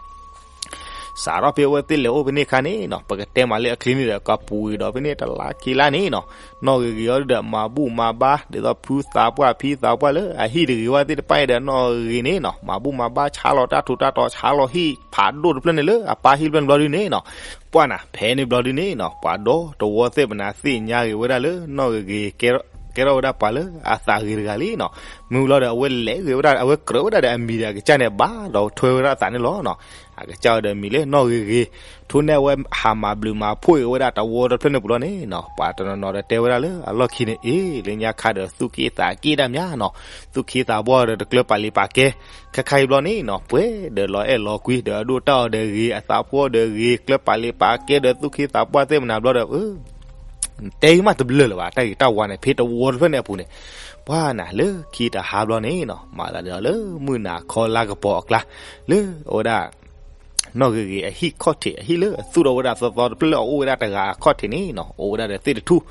စးထီၣ်ဖဲအဝဲသ့ၣ်လဲၤအိၣ်ဖဲန့ၣ်အခါန့ၣ်နီၤ ပကတဲမးလၢအချံန့ၣ်ဒီး ကပူၤဝံၤဒီးဖဲန့ၣ်တလါခံလါန့ၣ်နီၤ နီၢ်ဂ့ၤဂ့ၤအီၤဒုဒီး မၤဘူၣ်မၤဘါ ဒ်သိးဖုသးပှၢ်ဖံသးပှၢ်လၢအဟံၣ်တဂ့ၤဝဲသ့ၣ်တဖၣ်အံၤဒီး နီၢ်ဂ့ၤဂ့ၤန့ၣ်နီၤ မၤဘူၣ်မၤဘါဆါလီၤတၢ်ထူးတၢ်တီၤ ဆါလီၤဟံၣ်ဖးဒိၣ်တဖျၢၣ်န့ၣ်လၢအပၢ်ဟံၣ်တဖျၢၣ်န့ၣ်ဘျီဒုန့ၣ်နီၤ ပှၢ်နၤ ဖဲန့ၣ်ဘျီဒုန့ၣ်နီၤ ပှၤဒီတဝီသ့ၣ်ပနၤသ့ၣ်ညါဂ့ၤဝဲဒၣ်လၢနီၢ်ဂ့ၤဂ့ၤ ကဲထီၣ်ဝဲဒၣ်ပှၤလၢအသးဂ့ၤတဂၤလံနီၤ. မ့ၢ်ဝံၤလီၤဒီး အဝဲလဲၤဂ့ၤဝဲဒၣ် အဝဲကြၢးဝဲဒၣ်ဒီးအမံၤဒီးအကစၢ်န့ၣ် ဘၣ်ဒီးထွဲဝဲဒၣ်အသးန့ၣ်လီၤနီၤ. အကစၢ်ဝဲဒီးမံၤလၢနီၢ်ဂ့ၤဂ့ၤ ထိၣ်န့ၢ်အဝဲဟးမၤဘျုးမၤဖှိၣ်အီၤဝဲဒၣ်တဝီတဖျၢၣ်န့ၣ်ပူၤလီၤန့ၣ်နီၤ ပှၤတနီၤနီၤဒီးတဲဝဲဒၣ်လၢအလီၢ်ခံန့ၣ် အ့ လၢညါခါဒီးသူၣ်က့သးက့တၢ်မးနီၤ သူၣ်က့သးပှၢ်ဒီးတကျၢၤပာ်လံၤပာ်ကဲ ခဲခါအံၤဘျီန့ၣ်နီၤ ပှဲၤဒီးလီၤအဲၣ်လီၤကွံ ဒီးအဒိၣ်တၢ်အီၤဒီးဂ့ၤ အသးဖိဒီးဂ့ၤ ကျၢၤပာ်လံၤပာ်ကဲဒီးသူၣ်က့သးပှၢ်သ့ၣ်မနၤဘျီဒီး တဲမးတဘျၢလၢၤဘၣ် တၢ်ဂ့ၤတၢ်ဝါန့ၣ် ဖဲတဝီတဖျၢၣ်န့ၣ်အပူၤန့ၣ် ပှၢ်နၤလၢခံတဟါဘျီန့ၣ်နီၤ မၤသးဒ်လၢမုၢ်နၤခီလါကပီၤအကျါ လၢအဝဲဒၣ် နီၢ်ဂ့ၤဂ့ၤအဟံၣ်ခီၣ်ထံး အဟံၣ်လၢအသူၣ်ထီၣ်ဝဲဒၣ်သီသီတဖျၢၣ်လၢအအိၣ်ဝဲဒၣ်တဂၤအခီၣ်ထံးန့ၣ်နီၤ အိၣ်ဝဲဒၣ်ဒီးသ့ၣ်တထူၣ်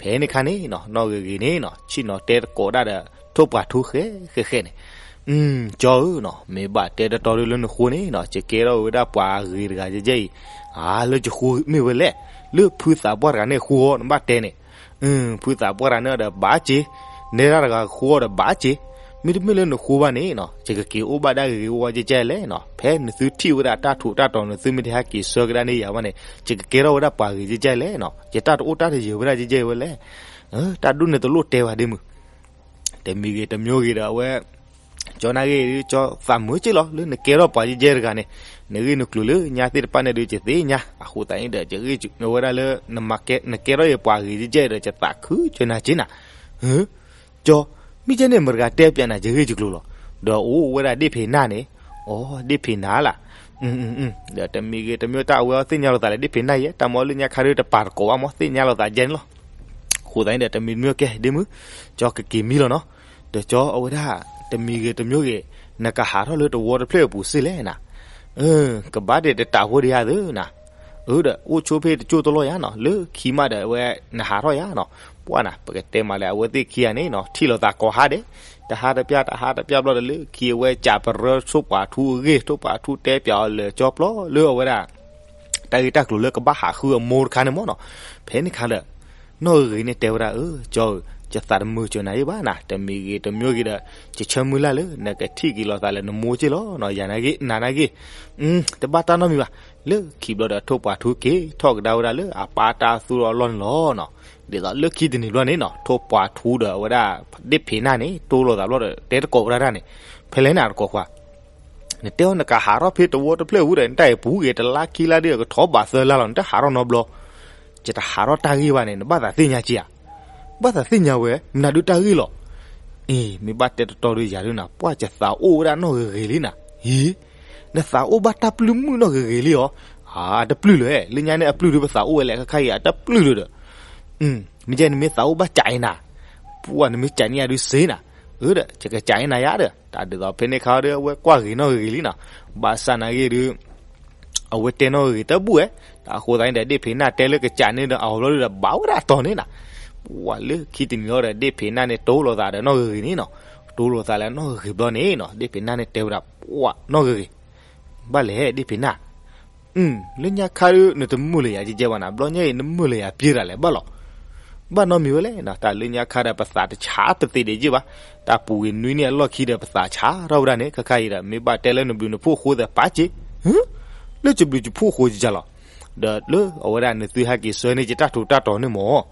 ဖဲန့ၣ်ခါန့ၣ်နီၤ နီၢ်ဂ့ၤဂ့ၤန့ၣ်နီၤ ဆ့ၣ်နီၤတဲသကိးဒၣ်ဒီးထိၣ်ပှာ်ထူဃဲဃဲဃဲန့ၣ် ကၠီဧၢနီၤ မ့ၢ်ဘၣ်တဲတတီဒုလၢနဃိန့ၣ်နီၤ ယကဲထီၣ်ဝဲဒၣ်ပှၤဂ့ၤတဂၤယဲယဲအံၤ အါ လၢယဃိမ့ၢ်ဝဲလဲၣ် လၢဖုသးပှၢ်တဂၤန့ၣ်ဃိအီၤနဘၣ်တဲန့ၣ် ဖုသးပှၢ်တဂၤန့ၣ်ဒီးဘၣ်စ့ နဲဒၣ်တဂၤဃိအီၤဒီးဘၣ်စ့ မ့တမ့ၢ်လၢနဃိဘၣ်န့ၣ်နီၤ ယကက့ၤအိၣ်ဘၣ်ဒၣ်ဂ့ၤဂ့ၤဝီဝီယဲယဲလဲၣ်နီၤ ဖဲနသုထံၣ်ဝဲဒၣ်တၢ်ထူးတၢ်တီၤ နသုမ့ၢ်တဟဲက့ၤဆှၢကဒါန့ၢ်ယၤဘၣ်န့ၣ် ယကကဲထီၣ်ဝဲဒၣ်ပှၤဂ့ၤယဲယဲလဲၣ်နီၤ ယတၢ်တအိၣ်တၢ်တယၢၤဝဲဒၣ်ယဲယဲဝဲလဲၣ် တၢ်ဒိၣ်န့ၣ်တလိၣ်တဲဘၣ်ဒ့မုၢ် တမံၤဂ့ၤတမံၤဂ့ၤဒီးအဝဲ ကၠီနာ်ဂ့ၤ ကၠီသးမုာ်က့လီၤ လၢနကဲထီၣ်ပှၤယဲယဲတဂၤန့ၣ် နဂ့ၢ်နကျိၤလၢညါသ့ၣ်တဖၣ်န့ၣ်ဒုး ယသ့ၣ်ညါ အဃိသတးန့ၣ်ဒီး ယဂ့ၢ်ဝဲဒၣ်လၢ နကဲထီၣ်ယပှၤဂ့ၤယဲယဲဒီး ယသးခုကနၤက့နၤ ကၠီ မ့ၢ်ကဲန့ၣ် မတၤတဂၤတဲပၠးနၤယဂ့ၢ်ယကျိၤလီၤ ဒီးအိၣ်ဝဲဒၣ်ဒ့ၣ်ဖံးနၢ်န့ၣ် အီ ဒ့ၣ်ဖံးနၢ်လၢ် ဒီးတမံၤဂ့ၤတမံၤတၢ်အဝဲအီၤသ့ၣ်ညါလိာ်သးလၢဒ့ၣ်ဖံးနၢ်ယဲ တၢ်မ့ၢ်လၢညါခါဒုးတပာ်တကိးဘၣ်မ့ၢ်သ့ၣ်ညါလိာ်သးယဲန့ၣ်လီၤ အဃိသတးန့ၣ်ဒီး တမံၤတမံၤကဲ ဒ့မုၢ် ကၠီကက့ၤမံလီၤနီၤ ဒီးကၠီအဝဲဒၣ် တမံၤဂ့ၤတမံၤဂ့ၤ နကဟးထီၣ်လၢတဝီတဖျၢၣ်အပူၤစ့ၢ်လဲၣ်နၤ ကဘၣ်ဒဲးတတးဖိဒံးဧါသ့နၤ အၢဒီး အိၣ်ဆိဖဲတကၠိၢ်တလီၢ်ယါနီၤ လၢခံမးဒီးအဝဲ နဟးထီၣ်ယါနီၤ ပှၢ်နၤ ပကတဲမးလၢအဝဲသ့ၣ်ခံဂၤန့ၣ်နီၤ ထံၣ်လိာ်သးကိးဟါဒဲး တဟါတပျၢ် တဟါတပျၢ်ဘျီဒီး လၢခံအဝဲကးပရၢဆိပာ်ထူအဂ့ၢ် ထိၣ်ပာ်ထူတဲပၠးအီၤလၢာ်ကၠီပျီ လၢအဝဲဒၣ် တၢ်ဂ့ၢ်တၢ်ကျိၤလၢကဘၣ်ဟးဃုအမိၢ်တခါန့ၣ်မ့ၢ်နီၤ ဖဲန့ၣ်ခါဒီး နီၢ်ဂ့ၤဂ့ၤန့ၣ်တဲဝဲဒၣ် အၢ ကၠီဧၢ ယသးတမုာ်စၢၤနၤယဲဘၣ်နၤ, တမံၤဂ့ၤတမံၤဂ့ၤဒီး ယဆၢမုၢ်လၢ်လၢ နကထံၣ်က့ၤလိာ်သးလၢနမိၢ်က့လီၤနီၤ, ယၤနာ်က့ နၤနာ်က့ တဘၣ်တၢ်နီတမံၤဘၣ်. လၢခံဘျီဒီး ထိၣ်ပှာ်ထူက့ၤထီၣ်ကဒါဝဲဒၣ်လၢအပၢ်တၢ်သူၣ်ထီၣ်အလီၢ်န့ၣ်လီၤနီၤ. ဒ်သိးလၢခံတနံၤဘျီန့ၣ်နီၤ ထိၣ်ပှာ်ထူဒီးအဝဲဒၣ် ဒ့ၣ်ဖံးနၢ်န့ၣ် တိၢ်လိာ်သးဘျီဒီး တဲတကိးဝဲဒၣ်န့ၣ်, ဖဲလဲၣ်နၤတကိးခွါ နတဲအီၤ နကဟးထီၣ်ဖဲတဝီတဖျၢၣ်ဝံၤဒီး နတၢ်အံၤပူၤဂ့ၤ တလါခံလါဒ်အကထီၣ်ဘးသၢလါလီၤ, နတဟးထီၣ်နီတဘျီ, ယတဟးထီၣ်တၢ်ဂ့ၢ်ဘၣ်န့ၣ် နဘၣ်သးသ့ၣ်ညါက့ဧါ. ဘၣ်သးသ့ၣ်ညါဝဲ မနုၤဒုးတၢ်ဂ့ၢ်လီၤ. အ့ မ့ၢ်ဘၣ်တဲတတီဒုးယၤဒုးနၤ ပှၢ်ယသးအိၣ်ဝဲဒၣ်နီၢ်ဂ့ၤဂ့ၤလံနၤ. အ့ နသးအိၣ်ဘၣ်တၢ်ပျုၢ်မုၣ်နီၢ်ဂ့ၤဂ့ၤလံအီၤ. အတပျုၢ်လၢၤ, လၢညါန့ၣ်အပျုၢ်ဒုးပသးအိၣ်ဝဲလဲၣ် ခါခါအံၤအတပျုၢ်လၢၤဒီး မ့ၢ်ကဲန့ၣ်မ့ၢ်သးအိၣ်ဘၣ်ကးအံၤနၤ, ပှၢ်နမ့ၢ်ကးန့ၢ်ယၤဒုးစ့နၤ, အၢဒီး ယကကးန့ၢ်နၤယၤဒီး တၢ်ဒ်သိးဖဲန့ၣ်ခါဒီး အဝဲကွၢ်ဂ့ၤနီၢ်ဂ့ၤဂ့ၤလံနၤ, ဘၣ်ဆၣ်နာ်ဂ့ၤဒုး အဝဲတဲနီၢ်ဂ့ၤဂ့ၤတဘူၣ်ဝဲ, အဃိသတးန့ၣ်ဒီး ဒ့ၣ်ဖံးနၢ်တဲလၢကကးန့ၢ်ဒီးအီၤဘျီဒုးဒီး ဘၣ်ဝဲဒၣ်အတီၤန့ၣ်နၤ, ပှၢ်လၢခံတနံၤလီၤဒီး ဒ့ၣ်ဖံးနၢ်န့ၣ် တိၢ်လိာ်သးဒီးနီၢ်ဂ့ၤဂ့ၤန့ၣ်နီၤ, တိၢ်လိာ်သးလၢနီၢ်ဂ့ၤဂ့ၤဘျီန့ၣ်နီၤ ဒ့ၣ်ဖံးနၢ်န့ၣ်တဲဝဲဒၣ် ပှၢ်နီၢ်ဂ့ၤဂ့ၤ ဘၣ်လဲၣ်ဒ့ၣ်ဖံးနၢ် လၢညါခါဒုး နတမုာ်လၢၤယၤကဲကဲဘၣ်နၤ, ဘျီညါအံၤ နမုာ်လၢၤယၤပျ့ၤတၢ်လဲၣ်ဘၣ်လီၤ. ဘၣ်နီတမံၤဝဲလဲၣ်, တၢ်လၢညါခါဒီး ပသးတဆါပသ့ၣ်ဒံးက့ဘၣ်, တၢ်ပူၤကွံာ်နွံနံၣ်အလီၢ်ခံဒီး ပသးဆါထီၣ်ဝဲဒၣ်န့ၣ် ခါခါအံၤဒီး မ့ၢ်ဘၣ်တဲလၢနဘျုးနဖှိၣ်ဃိသးပာ်က့ၤ, လၢယဘျုးယဖှိၣ်ဃိကကလီၤ, ဒီးလၢအဝဲဒၣ်နသုဟဲက့ၤဆှၢန့ၢ်ယတၢ်ထူးတၢ်တီၤန့ၣ်မၢ်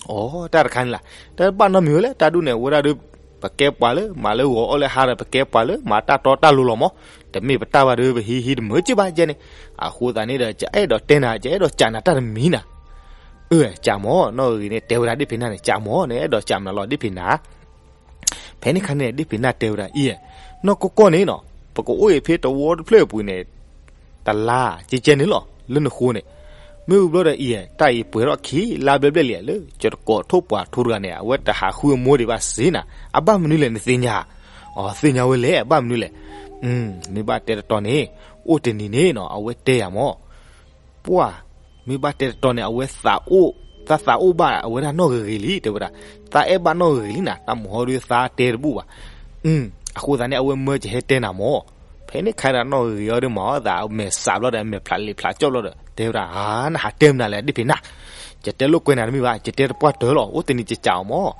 အိ တၢ်တခါန့ၣ်လီၤ, တၢ်ဘၣ်နီတမံၤဝဲလဲၣ်, တၢ်ဒ်န့ၣ် အဝဲဒၣ်ဒီး ပကဲပှၤလၢမၤလၢဂီၤအီၣ်လၢဟါဒီး ပကဲပှၤလၢမၤတၢ်တီတၢ်လိၤလီၤမၢ်, တမ့ၢ်ပတၢ်ဘၣ်ဒီး ပဟံးဟံးတမုာ်က့ဘၣ်ကဲန့ၣ်, အဃိသတးန့ၣ်ဒီး ယအဲၣ်ဒိးတဲနၤ ယအဲၣ်ဒိးကးနၤတၢ်တမံၤနၤ, အၢ ကးမၢ်, နီၢ်ဂ့ၤဂ့ၤန့ၣ် တဲဝဲဒၣ်ဒ့ၣ်ဖံးနၢ်န့ၣ် ကးမၢ်, နအဲၣ်ဒိးကးမနုၤလီၤဒ့ၣ်ဖံးနၢ် ဖဲန့ၣ်ခါန့ၣ် ဒ့ၣ်ဖံးနၢ်တဲဝဲဒၣ်အံၤ, နီၢ်ကီၢ်ကီၢ်န့ၣ်နီၤ ပကအိၣ်အံၤဖဲတဝီတဖျၢၣ်အပူၤန့ၣ် တလါကဲကဲန့ၣ်လီၤ လၢနဃိန့ၣ်, မ့ၢ်ဝံၤဘျီဒီးအံၤ တၢ်အံၤပှဲၤထီၣ်ခံလါဘျဲၣ်ဘျဲၣ်လံ လၢယတကိးထိၣ်ပှာ်ထူတဂၤန့ၣ် အဝဲတဟးဃုအမိၢ်ဒံးဘၣ်စ့နၤ, အဘၣ်မနုၤလဲၣ်နသ့ၣ်ညါ, အီၤသ့ၣ်ညါဝဲလဲၣ် အဘၣ်မနုၤလဲၣ်, မ့ၢ်ဘၣ်တဲတတီၤန့ၣ် အိၣ်တနံၤန့ၣ်နီၤ အဝဲတဲယၤမၢ် ပှၢ်, မ့ၢ်ဘၣ်တဲတတီၤန့ၣ် အဝဲသးအိၣ်, သးသးအိၣ်ဘၣ်အဝဲဒၣ်နီၢ်ဂ့ၤဂ့ၤလံ တဲဝဲဒၣ်, သးအဲၣ်ဘၣ်နီၢ်ဂ့ၤဂ့ၤလံနၤ, တၢ်မုၢ်ဟီဒုးသးတဲတဘူၣ်ဘၣ်, အဃိသတးန့ၣ် အဝဲမၢကဟဲတဲနၤမၢ်, ဖဲန့ၣ်ခါဒီးနီၢ်ဂ့ၤဂ့ၤအီၤဒုးမၤအီၤသးအမဲာ်စးဘျီဒီး အမဲာ်ဖျးလံာ်ဖျးကၠီၣ်ဘျီဒီး တဲဝဲဒၣ် အါ နဟးတဲမနုၤလဲၣ်ဒ့ၣ်ဖံးနၢ်, ယတဲလိာ်ကွဲနၤတမ့ၢ်ဘၣ် ယတဲတပှၢ်တၢၢ်လီၤ အိၣ်တနံၤကကးအီၤမၢ်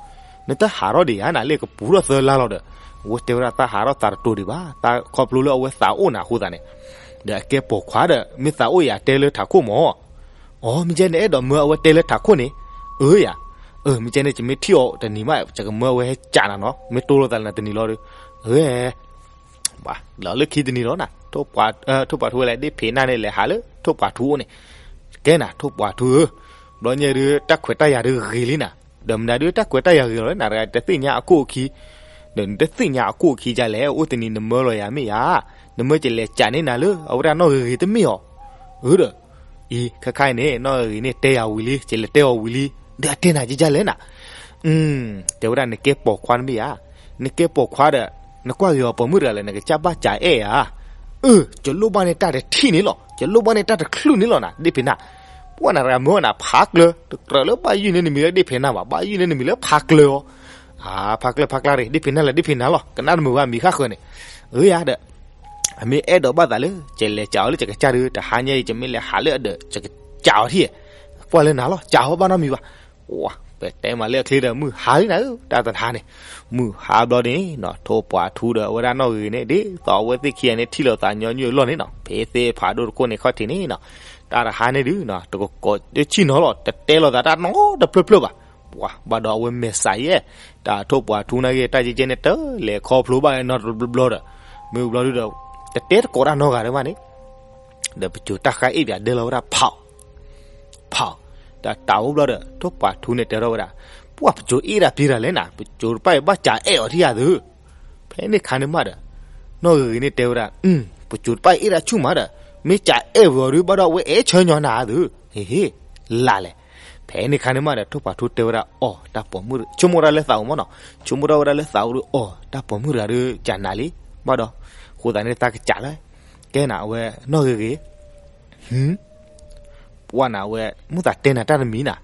နတဟးထီၣ်ဒံးဧါနၤ လၢကပူၤထီၣ်သၢလါလီၤဒီး, အဝဲတဲဝဲဒၣ်သးဟးထီၣ်သးတတိၤဒံးဘၣ် သးခီဖျိလၢအဝဲသးအိၣ်နၤအဃိသတးန့ၣ်, ဒီးအကဲပိာ်ခွါဒီး မ့ၢ်သးအိၣ်ယၤတဲလၢထးခိၣ်မၢ်, အီ မ့ၢ်ကဲန့ၣ် အဲၣ်ဒိးမၢအဝဲတဲလၢထးခိၣ်န့ၣ်, အၢယၤ, အၢ မ့ၢ်ကဲန့ၣ် ယမ့ၢ်ထံၣ်အီၤတနံၤမး ယကမၢအဝဲဟဲကးနၤနီၤ မ့ၢ်တိၢ်လိာ်သးလၢနတနံၤလီၤဒီး, အၢ လီၤလၢခံတနံၤလီၤနၤ, ထိၣ်ပှာ်ထူဝဲလဲၣ် ဒ့ၣ်ဖံးနၢ်န့ၣ် လဲၤဟးလၢထိၣ်ပှာ်ထူအိၣ်န့ၣ်, ကဲနၤ ထိၣ်ပှာ်ထူဧၢ, ဘျီညါဒုး တၢ်ခွဲးတၢ်ယာ်ဒုးဂ့ၤလံနၤ, ဒီးမနုၤဒုးတၢ်ခွဲးတၢ်ယာ်ဂ့ၤလီၤလၢနၤတဂၤ တသ့ၣ်ညါအခိၣ်အခံ, ဒီးနတသ့ၣ်ညါအခိၣ်အခံဒ်လဲၣ် အိၣ်တနံၤနမၢလီၤယၤမ့ၢ်ဧါ, နမၢကလဲၤကးန့ၢ်နၤလၢအဝဲဒၣ်နီၢ်ဂ့ၤဂ့ၤတမ့ၢ်ဧါ, အၢဒီး အံၤ ခါခါအံၤန့ၣ် နီၢ်ဂ့ၤဂ့ၤန့ၣ် တဲယၤဝံၤလံ ကလဲၤတဲအီၤဝံၤလံ, ဒီးအတဲနၤကဒ်လဲၣ်နၤ တဲဝဲဒၣ်နကဲပိာ်ခွါတမ့ၢ်ဧါ, နကဲပိာ်ခွါဒီး နကွၢ်ဂ့ၤအီၤပိာ်မုၣ်တဂၤလဲၣ် နကစၢ်ဘၣ်စးအဲၣ်ဧါ, အၢ ယလိၣ်ဘၣ်န့ၢ်တၢ်တထံၣ်န့ၣ်လီၤ ယလိၣ်ဘၣ်န့ၢ်တၢ်တချုးန့ၣ်လီၤနၤ ဒ့ၣ်ဖံးနၢ်, ပှၢ်နၤတဂၤမၢနၤဖးကျၢၤ တကြၢးလၢဘၣ်ယုၢ်န့ၢ်နမံၤလၢဒ့ၣ်ဖံးနၢ်ဘၣ် ဘၣ်ယုၢ်န့ၢ်နမံၤလၢဖးကျၢၤအီၤ, ဖးကျၢၤဖးကျၢၤရံၣ် ဒ့ၣ်ဖံးနၢ်လၢဒ့ၣ်ဖံးနၢ်လီၤ ကနၣ်တမုာ်ဘၣ်မံၤဃၣ်ဃၢၤန့ၣ်, အၢယၤဒီး အမ့ၢ်အဲၣ်ဒိးဘၣ်သးလၢ ကလဲၤကးအီၤလၢကကစၢ်ဒုး တဟါညါအံၤ ကမ့ၢ်လဲၤဟးလၢအဒၢး ကကးအီၤထံၣ်, ကွၢ်လၢနၤလီၤ ကးအီၤဘၣ်နီတမံၤဘၣ်, ပတဲမးလၢအချ့ဒီး မုၢ်ဟါလံနၤဧၢ တၢ်တဟါန့ၣ်, မုၢ်ဟါဘျီန့ၣ်နီၤ ထိၣ်ပှာ်ထူဒီးအဝဲဒၣ်နီၢ်ဂ့ၤဂ့ၤန့ၣ် ဒ်သိးအဝဲသ့ၣ်ခံဂၤန့ၣ် ထံၣ်လိာ်သးညီနုၢ်အလီၢ်န့ၣ်နီၤ ဖဲသ့ၣ်ဖးဒိၣ်တခိၣ်န့ၣ်ခီၣ်ထံးန့ၣ်နီၤ, တၢ်တဟါန့ၣ်ဒုးနီၤ တကကိးတဆံၣ်နီၤလီၤ တတဲလိာ်သးတၢ်နီတဖျၢၣ်ဖျၢၣ်ဘၣ်, ပှၤဘၣ်ဒီးအဝဲမဲာ်ဆှးယဲၢ်, တၢ်ထိၣ်ပှာ်ထူနာ်က့ တၢ်ကဲကဲန့ၣ် တလဲၤခီဖျိဘၣ်နီတဘျီဘျီဒီး, မ့ၢ်ဘျီဒုးဒီး တတဲတကိးတၢ်နီတဂၤဒံးဘၣ်န့ၣ်, ဒီးပစိၤတၢ်ဃါအ့ၣ်ပၠးဒဲလီၤဝဲဒၣ်ဖး, ဖး, တၢ်တၢ်အိၣ်ဘျီဒီး ထိၣ်ပှာ်ထူန့ၣ်တဲထီၣ်ဝဲဒၣ်, ပှၢ်ပစိၤအ့ၣ်ဒၣ်ပျံၤတၢ်လဲၣ်နၤ ပစိၤတဖၣ်အံၤဘၣ်စးအဲၣ်အီၤထံၣ်ယၤသု, ဖဲန့ၣ်ခါန့ၣ်မးဒီး နီၢ်ဂ့ၤဂ့ၤန့ၣ်တဲဝဲဒၣ်, ပစိၤတဖၣ်အံၤအ့ၣ်ဒၣ်ဆူၣ်မးဒီး မ့ၢ်စးအဲၣ်ဝဲအီၤဒုးဘၣ်ဒီး အဝဲအဲၣ်ဆၢညီနၤသု, ဟ့ၣ်ဟ့ၣ်, လၢ်လဲၣ်, ဖဲန့ၣ်ခါန့ၣ်မးဒီး ထိၣ်ပှာ်ထူတဲဝဲဒၣ် အီၤ တၢ်ပိာ်မုၣ် ဆိကမိၣ်ထီၣ်လၢသးအိၣ်မးနီၤ ဆိကမိၣ်ထီၣ်ဝဲဒၣ်လၢသးအိၣ်ဒီး အီၤ တၢ်ပိာ်မုၣ်တဂၤဒီး ကနၤလံ, ဘၣ်ဒီး ဃိသတးန့ၣ်တၢ်ကစးလၢ, ကဲနၤအဝဲနီၢ်ဂ့ၤဂ့ၤ ပှၢ်နၤဝဲ မိၣ်သးတဲနၤတၢ်တမံၤနၤ,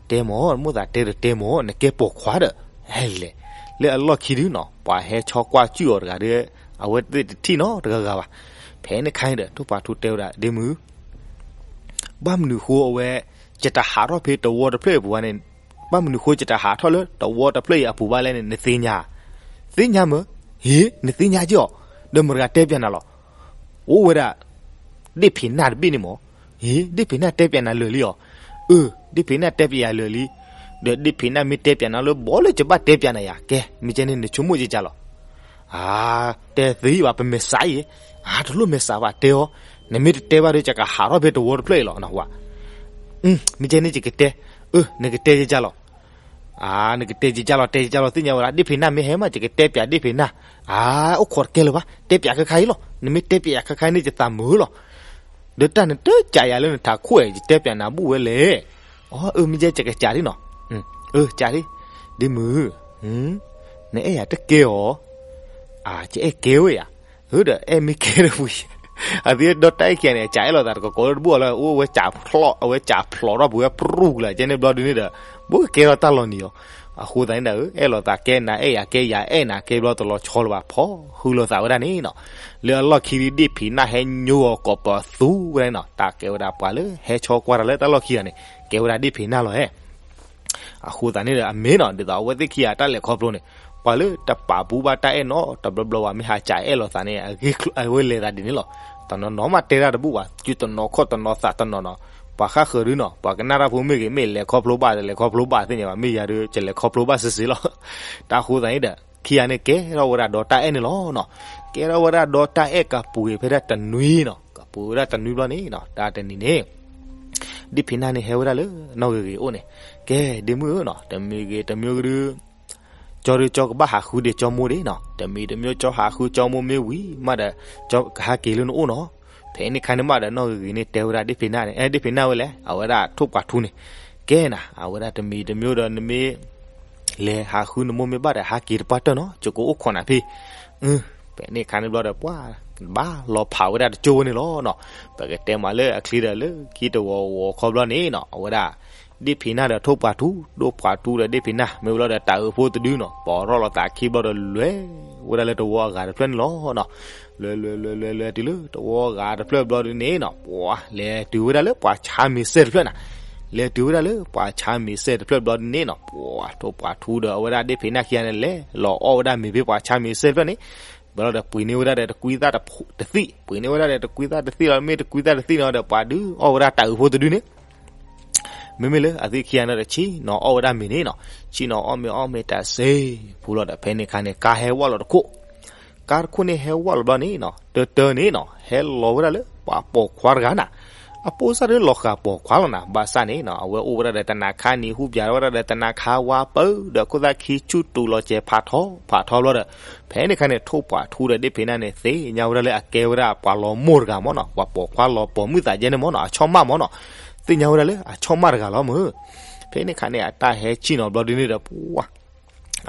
တဲမၢ် မိၣ်သးတဲဒီးတဲမၢ် နကဲပိာ်ခွါဒီး, ဟဲလဲၣ်, လၢအလီၢ်ခံဒုနီၤ ပှၤဟဲဆီကွၢ်စူၣ်အီၤတဂၤဒီး, အဝဲသ့ၣ်တထံၣ်နီတဂၤဂၤဘၣ်, ဖဲန့ၣ်ခါအံၤဒီး ထိၣ်ပှာ်ထူတဲဝဲဒၣ် ဒ့မုၣ် ဘၣ်မနုၤဃိအဝဲ, ယတဟးထီၣ်ဖဲတဝီတဖျၢၣ်အပူၤဘၣ်န့ၣ်, ဘၣ်မနုၤဃိယတဟးထီၣ်လၢတဝီတဖျၢၣ်အံၤအပူၤဘၣ်လဲၣ်န့ၣ် နသ့ၣ်ညါ, သ့ၣ်ညါမ့ၢ်, ဟ့, နသ့ၣ်ညါက့ၤအီၤ, ဒီးမတၤတဂၤတဲပၠးနၤလီၤ. အိၣ်ဝဲဒၣ် ဒ့ၣ်ဖံးနၢ်တဘ့ၣ်န့ၣ်မ့ၢ်, ဟ့, ဒ့ၣ်ဖံးနၢ်တဲပၠးနၤလၢာ်လံအီၤ, အၢ, ဒ့ၣ်ဖံးနၢ်တဲပၠးယၤလၢာ်လံ, ဒီးဒ့ၣ်ဖံးနၢ်မ့ၢ်တဲပၠးနၤလၢဘီလၢယဘၣ်တဲပၠးနၤယၤ, ကဲ, မ့ၢ်ကဲန့ၣ် နဆိကမိၣ်ကကၢ်လီၤ. အါ, တဲသ့ဘၣ် ပမဲာ်ဆှးအံၤ, အါ, တလိၣ်မဲာ်ဆှးဘၣ်တဲအီၤ, နမ့ၢ်တတဲဘၣ်ဒီး ယကဟးထီၣ်ဖဲတဝီတဖျၢၣ်အံၤလီၤ နဝၤ. မ့ၢ်ကဲန့ၣ်ယကတဲ, အၢ, နကတဲကကၢ်လီၤ. အါ, နကတဲကကၢ်လီၤ တဲကကၢ်လီၤ သ့ၣ်ညါဝဲဒၣ် ဒ့ၣ်ဖံးနၢ်မ့ၢ်ဟဲမး ယကတဲပၠးဒ့ၣ်ဖံးနၢ်, အါ, အိၣ်ခိးတကဲလၢၤဘၣ် တဲပၠးခဲခါအံၤလီၤ နမ့ၢ်တဲပၠးယၤခဲခါန့ၣ် ယသးမုာ်လီၤ. ဒီးတၢ်နတကးယၤလၢနထးခိၣ်ဧါ ယတဲပၠးနၤဘူၣ်ဝဲလဲၣ်. အၢ, မ့ၢ်ကဲ ယကစးဒံးနီၤ, အၢ, စးဒံး, ဒ့မုၣ်, နအဲၣ်ယၤတကဲအီၤ, အါ, ယအဲၣ်ကဲဝဲယၤ, ဒီးအဲၣ်မ့ၢ်ကဲတဝံၤ အသ့ဒီးတၢ်အဲၣ်ခံဂၤန့ၣ် အစးအဲၣ်လိာ်သးတကကိးလၢတဘူၣ်အီၤလၢ အဝဲစးဖျိးထီၣ်ပဝဲပရူၢ်ကလၢကဲန့ၣ်ဘျီဒုန့ၣ်ဒီး ဘိကကဲထီၣ်တၢ်လီၤနံၤအီၤ, အဃိသတးန့ၣ်ဒီး အဲၣ်လိာ်သးကဲ နအဲၣ်ယၤကဲ ယၤအဲၣ်နၤကဲဘျီတလီၤဆီလၢၤဘၣ် ဖီဃုလိာ်သးဝဲဒၣ်န့ၣ်နီၤ, လၢအလီၢ်ခံဒု ဒ့ၣ်ဖံးနၢ်ဟဲညိအီၤကိးပသူဝဲဒၣ်နီၤ, တၢ်ကဲဝဲဒၣ်ပှၤလၢဟဲဆီကွၢ်တၢ်လၢတၢ်လီၢ်ခံဂၤန့ၣ် ကဲဝဲဒၣ်ဒ့ၣ်ဖံးနၢ်လီၤဧါ အဃိသတးန့ၣ်ဒီး အမ့ၢ်နီၤ ဒ်သိးအဝဲသ့ၣ်ခံဂၤတၢ်လဲၤခီဖျိန့ၣ် ပှၤလၢတပာ်ဘူဘၣ်တၢ်အဲၣ်နီတဘျီဘျီဘၣ် မ့ၢ်ဟးစးအဲၣ်လိာ်သးန့ၣ် အဂ့ၢ်အဝဲလဲၤသးဒ်န့ၣ်လီၤ. တနီၤနီၤမးတဲတၢ်တဘူၣ်ဘၣ် စုတနီၤခီၣ်တနီၤသးတနီၤနီၤ, ပှၤဃၣ်ဃၢၤဒုနီၤ ပှၤကနၣ်တၢ်ဖိမ့ၢ်ဂ့ၤ မ့ၢ်လဲၤခီဖျိဘၣ်တလဲၤခီဖျိဘၣ်သ့ၣ်ညါဘၣ် မ့ၢ်ယၤဒီး ယလဲၤခီဖျိဘၣ်စ့စ့လီၤ. တၢ်အဃိသတးန့ၣ်ဒီး ခံဂၤန့ၣ်ကဲထီၣ်ဝဲဒၣ်ဒီးတၢ်အဲၣ်န့ၣ်လီၤနီၤ, ကဲထီၣ်ဝဲဒၣ်ဒီးတၢ်အဲၣ်ကပှ့ၤဖဲဒၣ်တနွံနီၤ ကပှ့ၤဝဲဒၣ်တနွံဘျီန့ၣ်နီၤ တၢ်တနံၤန့ၣ် ဒ့ၣ်ဖံးနၢ်န့ၣ်ဟဲဝဲဒၣ်လၢနီၢ်ဂ့ၤဂ့ၤအိၣ်န့ၣ်, ကဲဒ့မုၣ်ဧၢနီၤ တမံၤဂ့ၤတမံၤဂ့ၤဒု ကၠီဒုကၠီကဘၣ်ဟးဃုဒံးကၠီမိၢ်ဒံးနီၤ တမံၤတမံၤကၠီဟးဃုကၠီမိၢ်မ့ၢ်ဝံၤမးဒီး ကၠီကဟဲက့ၤလၢနအိၣ်နီၤ. ဖဲန့ၣ်ခါန့ၣ်မးဒီးနီၢ်ဂ့ၤဂ့ၤန့ၣ်တဲဝဲဒၣ်ဒ့ၣ်ဖံးနၢ်န့ၣ် အဲ ဒ့ၣ်ဖံးနၢ်ဝဲလဲၣ် အဝဲဒၣ်ထိၣ်ပှာ်ထူန့ၣ်, ကဲနၤ အဝဲဒၣ်တမံၤတမံၤဒီးနမ့ၢ် လဲၤဟးဃုနမိၢ်မ့ၢ်ဘၣ်ဒီး ဟးက့ၤတပှၢ်တၢၢ်နီၤ ယကအိၣ်ခိးနၤဖဲ ဖဲန့ၣ်ခါန့ၣ်ဘျီဒီး ပှၤဘၣ်လီၤဖးဝဲဒၣ်တကၠိဝဲန့ၣ်လီၤနီၤ. ပကတဲမးလၢအချံဒီးလၢခံတဝီၤဝီၤခီဘျီန့ၣ်နီၤ အဝဲဒၣ် ဒ့ၣ်ဖံးနၢ်ဒီးထိၣ်ပှာ်ထူ ထိၣ်ပှာ်ထူဒီးဒ့ၣ်ဖံးနၢ် မ့ၢ်ဝဲလီၤဒီးတၤအုးဖိတဒုနီၤ ပိာ်ထီၣ်လိာ်သးခံဘျီဒီးလဲၤဝဲဒၣ်လၢတဝီၤအဂၤတဖျၢၣ်န့ၣ်လီၤနီၤ. လဲၤလဲၤလဲၤလဲၤလဲၤတုၤလၢတဝီၤအဂၤတဖျၢၣ်ဘျီဒုန့ၣ်နီၤ ပှၤလဲၤတုၤဝဲဒၣ်လၢပှၤဆါမ့ၤစဲၣ်တဖျၢၣ်နၤ လဲၤတုၤဝဲဒၣ်လၢပှၤဆါမ့ၤစဲၣ်တဖျၢၣ်ဘျီဒုန့ၣ်နီၤ ပှၤထိၣ်ပှာ်ထူဒီးအဝဲဒၣ်ဒ့ၣ်ဖံးနၢ်ခံဂၤန့ၣ် လဲၤလီၤအီၣ်ဝဲဒၣ်မ့ၤဖဲပှၤဆါမ့ၤစဲၣ်တဖျၢၣ်န့ၣ် ဘျီဒီးပှ့ၤန့ၢ်ဝဲဒၣ်ဒီးတကွံသၣ်တသံၣ် ပှ့ၤန့ၢ်ဝဲဒၣ်ဒီးတကွံသၣ်တသံၣ်လီၤ မ့ၢ်တကွံသၣ်တသံၣ်လီၤဒီးပှၤဒုးအီၣ်ဝဲဒၣ်တၤအုးဖိတဒုန့ၣ် မ့မ့ၢ်လၢအသ့ၣ်ခံဂၤန့ၣ်ဒီး ဆ့ၣ်နီၤအီၣ်ဝဲဒၣ်မ့ၤန့ၣ်နီၤ ဆ့ၣ်နီၤအီၣ်မ့ၤအီၣ်မ့ၤတၢ်စ့ၢ်ဖူလီၤဒီး ဖဲန့ၣ်ခါန့ၣ် ကါဟဲဝဲလီၤတခိၣ် ကါတခိၣ်န့ၣ်ဟဲဝဲလီၤဘျီန့ၣ်နီၤ တၢတၢန့ၣ်နီၤ ဟဲလီၤဝဲဒၣ်လၢပှၤပိာ်ခွါတဂၤနၤ အပိစၢ်ဒုးလီၤဃာ်ပိာ်ခွါလီၤနၤ ဘၣ်ဆၣ်န့ၣ်နီၤ အဝဲအိၣ်ဝဲဒၣ်ဒီးတနၤခါနံၤ ဟူးပၠးထီၣ်ဝဲဒၣ်ဒီးတနၤခါဝါပၢၢ်ဒီး ခိၣ်သၣ်ခံဆူၣ်တူာ်လီၤစဲးဖးထီဖးထီဘျီဒီး ဖဲန့ၣ်ခါန့ၣ် ထိၣ်ပှာ်ထူဒီးဒ့ၣ်ဖံးနၢ်န့ၣ် သ့ၣ်ညါဝဲဒၣ်လၢအကဲဝဲဒၣ်ပှၤလီၤမိၢ်တဂၤမ့ၢ်နီၤ ပှၤပိာ်ခွါလီၤပိာ်မုၣ်သးယဲန့ၣ်မ့ၢ်နီၤ အဆီၣ်မၣ်မ့ၢ်နီၤ သ့ၣ်ညါဝဲဒၣ်လၢအဆီၣ်မၣ်တဂၤလီၤမ့ၢ် ဖဲန့ၣ်ခါန့ၣ် အတၢ်ဟဲဆ့ၣ်နီၤဘျီဒုန့ၣ်ဒီး ပှၤ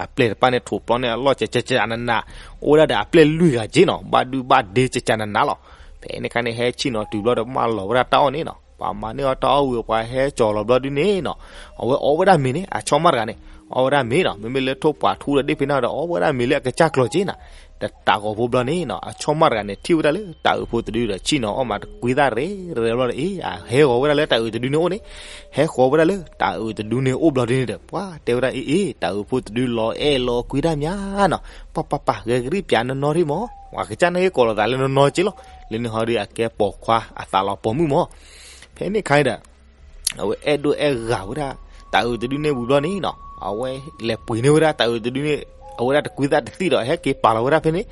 အပျဲၢ်တဖၣ်န့ၣ် ထိၣ်ပျီန့ၣ် အလီၢ်ကကနးနး အိၣ်ဝဲဒၣ်ဒီးအပျဲၢ်လွံၢ်ဂၤက့နီၤ ဘၣ်ဒုဘၣ်ဒ့ကကနးနးလီၤ. ဖဲန့ၣ်ခါန့ၣ် ဟဲဆ့ၣ်နီၤတုၤဘျီဒီး မၢလီၤဝဲဒၣ်တၢ်အီၣ်န့ၣ်နီၤ ပှၤမၤန့ၢ်အီၣ်တၢ်အီၣ်ဝံၤ ပှၤဟဲကၠီၤလီၤဘျီဒုန့ၣ်နီၤ အဝဲအီၣ်ဝဲဒၣ်မ့ၤန့ၣ် အဆီၣ်မၣ်တဂၤန့ၣ် အီၣ်ဝဲဒၣ်မ့ၤနီၤ မ့မ့ၢ်လၢထိၣ်ပှာ်ထူဒီးဒ့ၣ်ဖံးနၢ်ဒီး အီၣ်ဝဲဒၣ်မ့ၤလၢအကစၢ်ကျီၤက့နၤ တတးဂီၤဖိဘျီန့ၣ်နီၤ အဆီၣ်မၣ်တဂၤန့ၣ် ထံၣ်ဝဲဒၣ်လၢတၤအုးဖိတဒုဒီး ဆ့ၣ်နီၤအီၣ်မးတကွံသၣ်ရဲၣ်ရဲၣ်ဘျီဒီး အ့ အဟဲဃီၤဝဲဒၣ်လၢတၤအုးတဒုန့ၣ်အိၣ်န့ၣ် ဟဲဃီၤဝဲဒၣ်လၢတၤအုးတဒုန့ၣ်အိၣ်ဘျီဒုန့ၣ်ဒီး ပှၤတဲဝဲဒၣ် အ့ အ့ တၤအုးဖိတဒုလီၤအဲၣ်လီၤကွံတၢ်မးနီၤ ပၢ်ပၢ်ပၢ် ဂဲၤကရံၣ်ပၠးနီၢ်နီၢ်ထံၣ်မး ပှၤကစၢ်န့ၣ်ဂ့ၤကိးလိာ်သးလၢနီၢ်နီၢ်က့လီၤ လၢန့ၣ်ဟီဒီးအကဲပိာ်ခွါအသးလီၤပိာ်မုၣ်မး ဖဲန့ၣ်ခါန့ၣ်ဒီး အဝဲအဲၣ်ဒိးအဲၣ်ဂၤဝဲဒၣ်တၤအုးတဒုန့ၣ်ဝံၤဘျီန့ၣ်နီၤ အဝဲလဲၤပှ့ၤန့ၢ်ဝဲဒၣ်တၤအုးတဒုန့ၣ် အဝဲဒၣ်တကွံသၣ်တသံၣ်ဒီး ဟဲက့ၤပာ်လီၤဝဲဒၣ်ဖဲန့ၣ်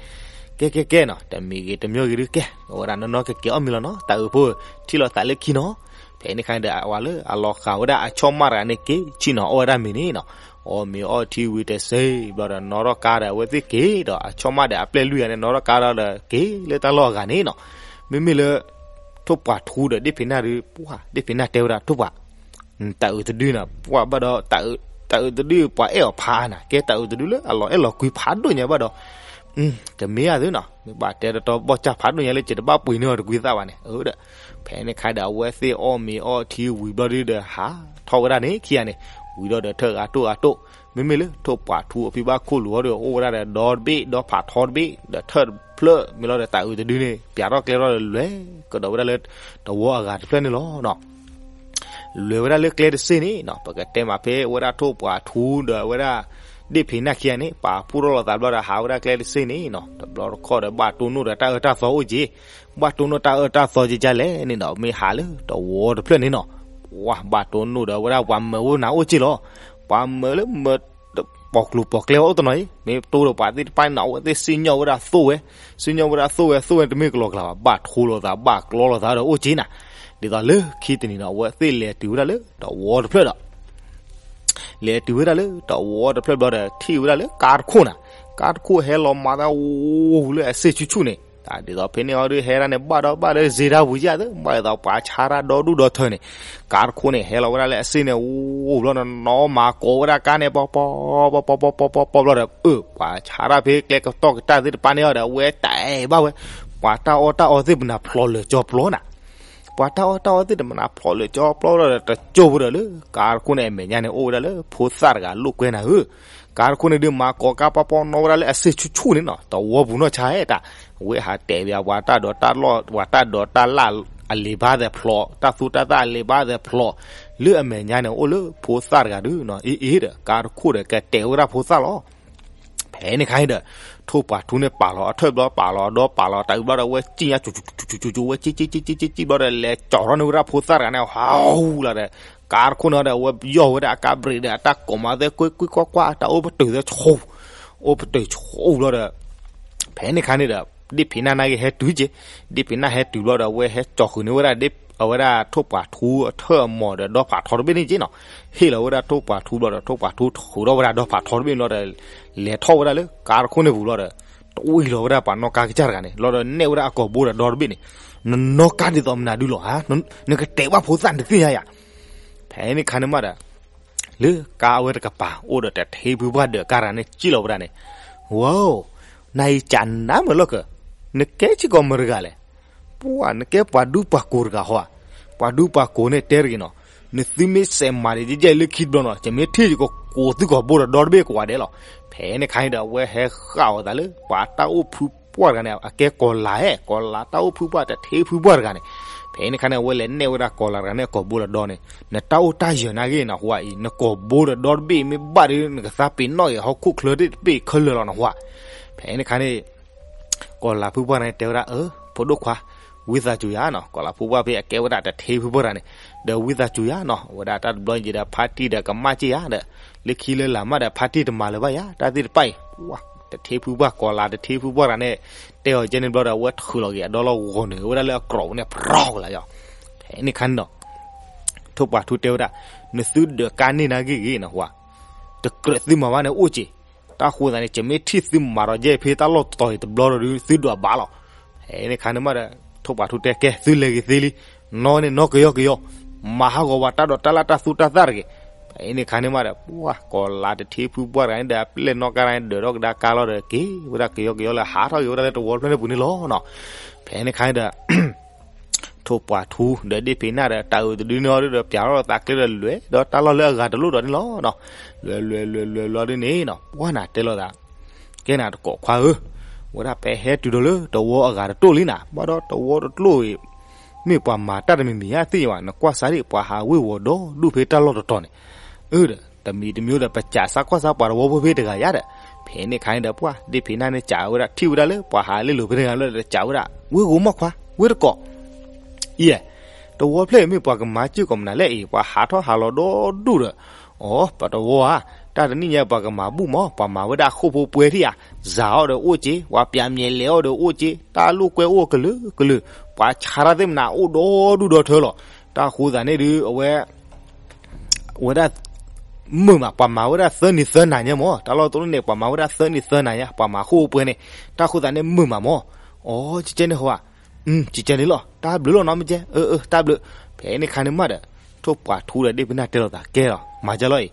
ကဲကဲကဲနီၤ တမံၤဂ့ၤတမံၤဂ့ၤဒုးကဲ အဝဲဒၣ်နီၢ်နီၢ်ကက့ၤအီၣ်မ့ၤလီၤနီၤ တၤအုးဖိ ထံၣ်လိာ်သးလၢခံနီၤ ဖဲန့ၣ်ခါန့ၣ်ဒီး အဝဲလၢအလီၤဃာ်ဝဲဒၣ်အဆီၣ်မၣ်တဂၤန့ၣ်က့ၤ ဆ့ၣ်နီၤအီၣ်ဝဲဒၣ်မ့ၤန့ၣ်နီၤ အီၣ်မ့ၤအီၣ်ထံဝံၤတစဲးဘျီဒီး နီၣ်ထီၣ်ကါဒီးအဝဲသ့ၣ်က့ၤဒီး အဆီၣ်မၣ်ဒီးအပျဲၢ်လွံၢ်ဂၤန့ၣ် နီၣ်ထီၣ်ကါဒီးက့ၤလၢတၢ်လီၢ်အဂၤန့ၣ်နီၤ မ့မ့ၢ်လၢ ထိၣ်ပှာ်ထူဒီးဒ့ၣ်ဖံးနၢ်ဒုး ပှၤ ဒ့ၣ်ဖံးနၢ်တဲဝဲဒၣ်ထိၣ်ပှာ် တၤအုးတဒုနီၤ ပှၤဘၣ်ဒီး တၤအုးတဒု ပှၤအဲၣ်အီၤဖးနၤ ကဲတၤအုးတဒုလၢအလီၤအဲၣ်လီၤကွံဖးဒိၣ်ညါဘၣ်ဒီး တမ့ၢ်ဧါသုနီၤ မ့ၢ်ဘၣ်တဲတတီဘီၣ်စၢ်ဖးဒိၣ်ညါလၢ ကတဘၣ်ပှ့ၤန့ၢ်အီၤတကွံသၣ်ဘၣ်န့ၣ် အၢဒီး ဖဲန့ၣ်ခါဒီး အဝဲသ့ၣ်အီၣ်မ့ၤအီၣ်ထံဝံၤဘျီဒုဒီး ဟးထီၣ်ဝဲဒၣ်န့ၣ် ခံဂၤန့ၣ် ဝံၤဒီးဒီးထၢၣ်ဂၤတိၢ်ဂၤတိၢ် မ့မ့ၢ်လၢထိၣ်ပှာ်ထူအဖံဘၣ်ခိၣ်လူၤအီၤဒီး အိၣ်ဝဲဒၣ်ဒီးဒီတဘ့ၣ် ဒီဖးထီတဘ့ၣ် ဒီးထၢၣ်တဖျၢၣ် မ့ၢ်လီၤဒီးတၤအုးတဒုန့ၣ် ပၠးထီၣ်ကျဲထီၣ်ဒီးလဲၤကဒီးဝဲဒၣ်လၢ တဝီအဂၤတဖျၢၣ်န့ၣ်လီၤနီၤ လဲၤဝဲဒၣ်လၢကျဲတစ့ၢ်န့ၣ်နီၤ, ပကတဲမးဖဲဝဲဒၣ်ထိၣ်ပှာ်ထူဒီးဝဲဒၣ် ဒ့ၣ်ဖံးနၢ်ခံဂၤန့ၣ် ပာ်ဖှိၣ်ထီၣ်လိာ်သးဘျီဒီး ဟးဝဲဒၣ်ကျဲတစ့ၢ်န့ၣ်နီၤ, တဘျီတခီၣ်ဒီးဘၣ်တိၢ်နီၣ်ဒီးတၢ်အၢတၢ်သီအိၣ်က့ၤ, ဘၣ်တိၢ်နီၣ်တၢ်အၢတၢ်သီကကလဲၣ်န့ၣ်ဒီး မ့ၢ်ဟးလၢတဝီတဖျၢၣ်န့ၣ်နီၤ, ပှၤဘၣ်တိၢ်နီၣ်ဒီးဝဲဒၣ်ပှၤမၢဝဲနၤအိၣ်က့ၤလီၤ, ပှၤမၢလၢမၢ ပိာ်ကျိၤပိာ်ကျဲအိၣ်တနီၤအံၤ မ့ၢ်တိၢ်ဒီးပှၤသ့ၣ်တဖၣ်န့ၣ်နီၤ အဝဲသ့ၣ်စံၣ်ညီၣ်ဝဲဒၣ်သိၣ်ဝဲ, စံၣ်ညီၣ်ဝဲဒၣ်သိၣ်ဝဲ သိၣ်ဝဲတမ့ၢ်ကလီၤကျါဘၣ်, ဘၣ်ထိလိာ်သး ဘၣ်ကျီလိာ်သးဒီးအိၣ်က့ၤနၤ, ဒ်သိးလၢခံတနံၤဒီး အဝဲသ့ၣ်လဲၤတုၤဝဲဒၣ်လၢတဝီတဖျၢၣ်ဒီး လဲၤတုၤဝဲဒၣ်လၢတဝီတဖျၢၣ်ဘျီဒီး ထံၣ်ဝဲဒၣ်လၢကါတခိၣ်နၤ, ကါတခိၣ်ဟဲလီၤမၤသးဝူလၢအစ့ၣ်ဆူၣ်ဆူၣ်န့ၣ်, ဒ်သိးဖဲန့ၣ်အီၤဒုးဟဲဒၣ်န့ၣ် ဘၣ်ဒီးဘၣ်လၢစ့တၢ်ပူၤယၣ်သ့ ဘၣ်ဒ်သိးပှၤဆါတၢ်ဒီဒူၣ်ဒီထၢန့ၣ်, ကါတခိၣ်န့ၣ် ဟဲလီၤဝဲဒၣ်လၢအစ့ၣ်န့ၣ် ဝူလီၤနီၤနီၤ မၤကိးဝဲဒၣ်ကါန့ၣ် ပီပီ ပီပီ ပီပီ ပီပီဘျီဒီး အၢ ပှၤဆါတၢ်ဖဲကျဲကတီၢ်ကတၢၢ်သ့ၣ်တဖၣ်န့ၣ်အီၤဒီး အဝဲတၢ်အဲၣ်ဘၣ်ဝဲ, ပှၤတၢ်အီၣ်တၢ်အီသ့ၣ်ပနၢ်ဖျိးလၢာ်ကၠီပျီနၤ ပှၤတၢ်အီၣ်တၢ်အီသ့ၣ်တဖၣ်နၢ်ဖျိးလၢာ်ကၠီပျီဒီး တကၠိဖိဒီးလၢ ကါတခိၣ်န့ၣ်အမဲာ်ညါန့ၣ် အိၣ်ဝဲဒၣ်လၢဖိသၣ်တဂၤလိာ်ကွဲနၤဧၢ, ကါတခိၣ်န့ၣ်ဒုးမၤကိးကါပီပီနီၤဝဲဒၣ်လၢအစ့ၣ်ဆူၣ်ဆူၣ်န့ၣ်နီၤ, တဝီပူၤနီၢ်ဆါဟဲတၢ်, အဝဲဟးတဲဘၣ်ပှၤတၢ်ဒိးတၢ်လၣ် ပှၤတၢ်ဒိးတၢ်လၣ်အလံာ်ဘၣ်သဲးဖျိး တၢ်သူတၢ်သၣ်အလံာ်ဘၣ်သဲးဖျိး, လၢအမဲာ်ညါန့ၣ်အိၣ်လၢဖိသၣ်တဂၤဒုးနီၤ အ့ၣ်အ့ၣ်ဒီး ကါတခိၣ်ဒီးကတဲဝဲဒၣ်ဖိသၣ်လီၤ ဖဲန့ၣ်ခါန့ၣ်ဒီး ထိၣ်ပှာ်ထူန့ၣ်ပာ်လီၤအထၢၣ်ဘျီ ပာ်လီၤအဒီ ပာ်လီၤတၢ်အုးဘျီဒီး အဝဲစံၣ်ညါ ကၠူကၠူကၠူကၠူ ဝဲစံၣ်စံၣ်စံၣ်စံၣ်စံၣ်စံၣ်ဘျီဒီး လဲၤကၠီထီၣ်န့ၢ်ဝဲဒၣ်ဖိသၣ်တဂၤန့ၣ် ဟးဟူလီၤဒီး ကါတခိၣ်န့ၣ်ဒီး အဝဲယီၢ်ဝဲဒၣ်အကါဘြ့းဒီး အတၢ်ကိးမၤသဲကွ့ၢ်ကွ့ၢ်ကွၢ်ကွၢ် အတၢ်အိၣ်ပတုာ်သဲဆူ အိၣ်ပတုာ်ဆူဘျီဒီး ဖဲန့ၣ်ခါန့ၣ်ဒီး ဒ့ၣ်ဖံးနၢ်နာ်က့ဟဲတုၤက့ၤ, ဒ့ၣ်ဖံးနၢ်ဟဲတုၤဘျီဒီး အဝဲဟဲကၠီဃုာ်န့ၢ်ဝဲဒၣ် အဝဲဒၣ်ထိၣ်ပှာ်ထူအထၢၣ်အမိာ်ဒီးဒီဖးထီတဘ့ၣ်န့ၣ်က့ၤနီၤ, ဟ့ၣ်လီၤဝဲဒၣ်ထိၣ်ပှာ်ထူဘျီဒီး ထိၣ်ပှာ်ထူထုးထီၣ်ဝဲဒၣ်ဒီဖးထီတဘ့ၣ်ဘျီဒီး လဲၤထီၣ်ဝဲဒၣ်လၢကါတခိၣ်န့ၣ်ပူၤဘျီဒီး တဝံၤလီၤဝဲဒၣ်ပှၤနီၣ်ကါကစၢ်တဂၤန့ၣ် လီၤဒီးနဲၣ်ဝဲဒၣ်အကိာ်ဘိဒီးဒီတဘ့ၣ်န့ၣ်, နနီၣ်ကါဒ်သိးမနုၤဒုလီၤဧါ, နကတဲာ်ဘၣ်ဖိသၣ်နတသ့ၣ်ညါယၤ, ဖဲန့ၣ်ခါန့ၣ်မးဒီး လၢကါအဝဲတကပၤ အိၣ်ဒီးတထ့ဖုပှၢ်ဒၢးကါတဂၤန့ၣ် စံၣ်လီၤဝဲဒၣ်န့ၣ်, ဝဲ, နၤအံၤကနၣ်မုာ်လီၤကၢ, နကဲစ့ၢ်ကီးမတၤတဂၤလဲၣ်, ပှၢ် နကဲပှၤဒူပှၤကိၤတဂၤဟီဧါ, ပှၤဒူပှၤကိၤန့ၣ်တဲတဂ့ၤနီၤ, နသုမ့ၢ်စဲးမၤဒံးကဲလၢခံတဘျီနီၤ ယမ့ၢ်ထံၣ်ယကကိးသုကိာ်ဘိဒီးဒီတဘ့ၣ်ကိးဂၤဒဲးလီၤ, ဖဲန့ၣ်ခါန့ၣ်ဒီး အဝဲဟဲဃၣ်အီၤသးလၢ ပှၤတၢ်အိၣ်ဖုပှၢ်တဂၤန့ၣ် အကဲကိၤလၤဧၢ, ကိၤလၤတၢ်အိၣ်ဖုပှၢ်တထ့ဖုပှၢ်တဂၤန့ၣ်, ဖဲန့ၣ်ခါန့ၣ် အဝဲလဲၤနဲၣ်ဝဲဒၣ်ကိၤလၤတဂၤန့ၣ်အကိာ်ဘိဒီးဒီန့ၣ်, နတၢ်အိၣ်တၢ်ယၢၤနာ်က့နဟူဧါအံၤ နကိာ်ဘိဒီးဒီတဘ့ၣ်မ့ၢ်ဘၣ်ဒီး နကသးပ့ၤနီၣ်က့ၤဟီၣ်ခိၣ်ချၢတဘ့ၣ်ခဲလၢာ်လီၤနဟူဧါ, ဖဲန့ၣ်ခါန့ၣ် ကိၤလၤဖုပှၢ်န့ၣ်တဲဝဲဒၣ် အၢ ဖိဒိၣ်ခွါ, ဝံသးစူၤယၤနီၤ, ကိၤလၤဖုပှၢ်ဖဲအကဲဝဲဒၣ်တထ့ဖုပှၢ်တဂၤန့ၣ်, ဒီးဝံသးစူၤယၤနီၤ, အဝဲဒၣ်တၢ်တဘျီယံၤဒီး ဖါတံၢ်ဒီးကမၣ်က့ၢ်ယၤဒီး, လၢခံလၢလာ်မးဒီးဖါတံၢ်တမၤလၢၤဘၣ်ယၤ, တၢ်သ့ၣ်တဖၣ်အံၤ, တထ့ဖုပှၢ် ကိၤလၤတထ့ဖုပှၢ်တဂၤန့ၣ်, တဲအီၤကဲန့ၣ်ဘျီဒီး အဝဲထုးလီၤက့ၤအဒီလီၤဂီၤန့ၣ် ဝဲဒၣ်လၢအကြိးပူၤန့ၣ် ပြီလီၤယၤ, ဖဲန့ၣ်ခါန့ၣ်နီၤ ထိၣ်ပှာ်ထူတဲဝဲဒၣ်, နသုဒၢးကါန့ၢ်နာ်က့ဂ့ၤနဟူဧါ, တကြၢးသုမၤဘၣ်န့ၣ်အိၣ်က့ၤ, တၢ်ဃိသးန့ၣ် ယမ့ၢ်ထံၣ်သုမၤဒီးယဲၢ်ဖဲတၢ်လီၢ်တတီၤအံၤတဘျီဒီး သုဒွးဘၣ်လီၤ, ဖဲန့ၣ်ခါန့ၣ်မးဒီး ထိၣ်ပှာ်ထူတဲကဲ သုလဲၤဂ့ၤသ့လံ, နီၢ်န့ၣ်နီၢ်ကယီကယီ, မၤဟးဂီၤဝဲတၢ်ဒိးတၢ်လၣ်တၢ်သူတၢ်သၣ်တဂ့ၤ, ဖဲန့ၣ်ခါန့ၣ်မးဒီး ပှၢ် ကိၤလၤတထ့ဖုပှၢ်တဂၤန့ၣ်ဒီး အပျဲၢ်နီၣ်ကါတဂၤန့ၣ် ဒၢးထီၣ်ကဒါကါလီၤဒီး က့ၤဝဲဒၣ်ကယီကယီလၢဟးထီၣ်က့ၤဝဲဒၣ်လၢတဝီဖျၢၣ်န့ၣ်ပူၤန့ၣ်လီၤနီၤ, ဖဲန့ၣ်ခါန့ၣ်ဒီး ထိၣ်ပှာ်ထူဒီးဒ့ၣ်ဖံးနၢ်ဒီး တၢ်အုးတဒုန့ၣ်အီၤဒီး ပၠးထီၣ်သးကျဲဒီး လဲၤဒီးတၢ်လီၢ်လၢအဂၤတလိၣ်ဒီးန့ၣ်လီၤနီၤ, လဲၤလဲၤလဲၤလဲၤဘျီဒုန့ၣ်နီၤ ပှၢ်နၤတဲလိာ်သး, ကဲနၤတကိးခွါဧၢ, ဝဲဒၣ်ပဟဲတုၤဒီးလၢတဝီအဂၤတတိၢ်လံနၤ, ဘၣ်ဒီးတဝီတတိၢ်အံၤ မ့ၢ်ပှၤမၤတၢ်တမံၤမံၤဧါသ့ၣ်ညါဘၣ်, နကွၢ်စးဒံး ပှၤဟးဝ့ၤဝီၤဒီဒူၣ်ဖဲတၢ်လီၢ်တတီၤန့ၣ်, အၢဒီး တမံၤတမံၤဒီး ပစးစၢ်ကွၢ်စၢ်ပှၤတဝီဖိဖဲတဂၤယါဒီး, ဖဲန့ၣ်ခါန့ၣ်ဒီး ပှၢ်ဒ့ၣ်ဖံးနၢ်န့ၣ် စးဝဲဒၣ် ထံၣ်ဝဲဒၣ်လၢပှၤဟးလ့လိာ်ဖဲတဂၤလၢဒီး စးဝဲဒၣ် ဝ့ၤဂိၤမီၢ်ခွါ ဝ့ၤတကိး အံၤ, တဝီဖျၢၣ်အံၤမ့ၢ်ပှၤကမၤစ့ၢ်ကီးမနုၤလဲၣ်အံၤ ပှၤဟးထီၣ်ဟးလီၤဒီဒူၣ်ဒီး, အိ ပတဝီဧါ, တၢ်တနံၣ်ညါပှၤကမၤဘူၣ်မး ပှၤမၤဝဲဒၣ်ဃိာ်ဖိပှဲၤထံၣ်ဧါ, စၤအီၤဒီးအိၣ်က့ၤ, ပှၤပၠးမဲာ်လဲၤအီၤဒီးအိၣ်က့ၤ, တၢ်လိာ်ကွဲအိၣ်ကလုာ်ကလုာ်, ပှၤဆါတၢ်သ့ၣ်မနၤအိၣ်ဒီဒူၣ်ဒီထၢလီၤ, တၢ်ဃိသးန့ၣ်ဒုး အဝဲ ဝဲဒၣ် မုာ်မး ပှၤမၤဝဲဒၣ်သၢနံၤသၢနၤညါမး တၢ်လီၢ်တလိၣ်န့ၣ် ပှၤမၤဝဲဒၣ်သၢနံၤသၢနၤညါ ပှၤမၤဃိာ်ပှဲၤန့ၣ် တၢ်ဃိသးန့ၣ်မုာ်မးမး, အိ ကကဲန့ၣ်ဟီဧါ, ကကဲန့ၣ်လီၤ တၢ်ဘျုးလီၤနီတမံၤကဲ, အၢ အၢ တၢ်ဘျုး, ဖဲန့ၣ်ခါန့ၣ်မးဒီး ထိၣ်ပှာ်ထူဒီးဒ့ၣ်ဖံးနၢ်တဲလိာ်သးကဲလီၤ မၤကၢ်လီၤ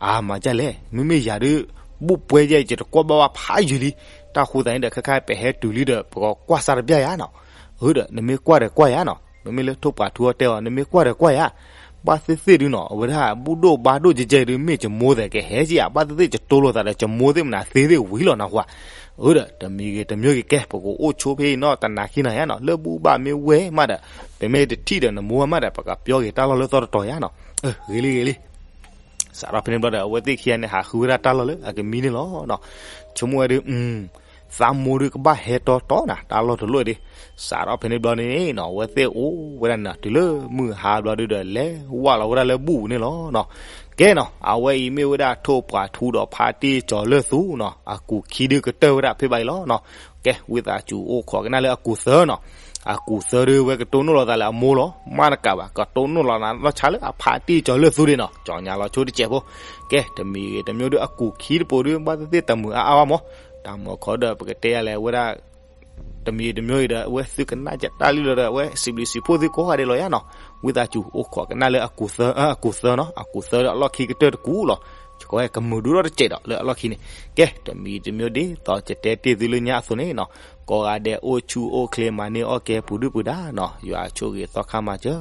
အံၤ, အါ မၤကၢ်လဲၣ် မ့မ့ၢ်ယၤဒုး ဘူၣ်ပှဲၤယဲၢ် ယတကွၢ်ဘၣ်ဝဲဖးယံာ်လံ, တၢ်ဃိသးန့ၣ်ဒီး ခဲခါပဟဲတုၤလံဒီး ပကကွၢ်စၢ်တဘျၣ်ယၤနီၤ, အၢဒီး နမ့ၢ်ကွၢ်ဒီးကွၢ်ယၤနီၤ, မ့မ့ၢ်လၢထိၣ်ပှာ်ထူအီၤတဲအီၤ နမ့ၢ်ကွၢ်ဒီးကွၢ်ယၤ, ဘၣ်သ့ၣ်သ့ၣ်ဒုးနီၤ အဝဲဒၣ်ဘူၣ်ဒိၣ်ဘါဒိၣ်ကဲကဲဒုး မ့ၢ်ကမိၢ်သဲးကဟဲက့ၤဧါ, ဘၣ်သ့ၣ်သ့ၣ်ကတိၤလိာ်သးဒီး ကမိၢ်သ့ၣ်မနုၤသ့သ့ၣ်ဝံၤလီၤနၢ်ဟူဧါ, အၢဒီး တမံၤဂ့ၤတမံၤဂ့ၤ ကဲ ပကအိၣ်ဆိဖဲအံၤနီၤ တနၤခံနၤယါနီၤ လၢဘူၣ်ဘၣ်မ့ၢ်ဝဲမးဒီး ပမ့ၢ်တထံၣ်ဒီးနမိၢ်မးဒီး ပကပျီက့ၤတၢ်လီၢ်လၢသီတတီၤယါနီၤ. ဂ့ၤလံဂ့ၤလံ. စးထီၣ်ဖဲန့ၣ်ဘျီဒီး အဝဲသ့ၣ်ခံဂၤန့ၣ် ဟးဃုဝဲဒၣ်တၢ်လီၢ်လၢအကမံန့ၣ်လီၤနီၤ. ဆိကမိၣ်ဝဲဒီး သးမိၢ်ဒုးကဘၣ်ဟဲတီတီနၤ တၢ်လီၢ်တလီၢ်ဒၣ်. စးထီၣ်ဖဲန့ၣ်ဘျီန့ၣ်နီၤ အဝဲသ့ၣ်အိၣ်ဝဲဒၣ်န့ၣ် တုၤလၢမုၢ်ဟါဘျီဒုးဒီး လဲၤဝၢ်လီၤဝဲဒၣ်လၢဘူၣ်ပူၤန့ၣ်လီၤနီၤ. ကဲနီၤ အဝဲအံၤမ့ၢ်ဝဲဒၣ်ထိၣ်ပှာ်ထူဒီးဖါတံၢ်ကၠီၤလၢၢ်သူနီၤ အကူာ်ခံဒုးကတၢၢ်ဝဲဒၣ်ဖဲဘၣ်အံၤလီၤနီၤ. ကဲ ဝံသးစူၤအိၣ်ခိးကနၣ်လၢအကူာ်သၢနီၤ အကူာ်သၢဒုး ဝဲကတိၢ်နီၣ်လီၤသးလၢအမိၢ်လီၤ မ့ၢ်တကးဘၣ် ကတိၢ်နီၣ်လီၤနၤလီၤဆါလၢအဖါတံၢ်ကၠီၤလၢၢ်သူဒၣ်နီၤ ကၠီညါလီၤဆိတစဲးဖိ. ကဲ တမံၤဂ့ၤတမံၤဒုး အကူာ်ခံတပိၤဒုး ဘၣ်သ့ၣ်သ့ၣ်တမုာ်အါအါဘၣ်မး တၢ်မၤခီဒီး ပကတဲယၤလဲၣ်ဝဲဒၣ် တမံၤတမံၤအံၤဒီး အဝဲသုကနၣ်တၢ်လံလီၤဒီး အဝဲစံးဘျုးစံးဖှိၣ်သုကိးဂၤဒဲးလီၤယါနီၤ. ဝံသးစူၤအိၣ်ခိးကနၣ်လၢအကူာ်သၢ အကူာ်သၢနီၤ အကူာ်သၢဒီးအလီၢ်ခံကတၢၢ်တကူာ်လီၤ. ကီဝဲကမုာ်ဒုးထီၣ်တစဲးဒီးလၢအလီၢ်ခံန့ၣ် ကဲ တမံၤတမံၤဒ်သိးကတဲတ့ၢ်သုလၢညါအသိးန့ၣ်နီၤ ကိးဂၤဒဲးအိၣ်ဆူၣ်အိၣ်ချ့မၤန့ၢ်အီၣ်ကဲပူၤဒုၣ်ပူၤဒါနီၤ ယွၤဆိၣ်ဂ့ၤသီခါမၤစၢၤ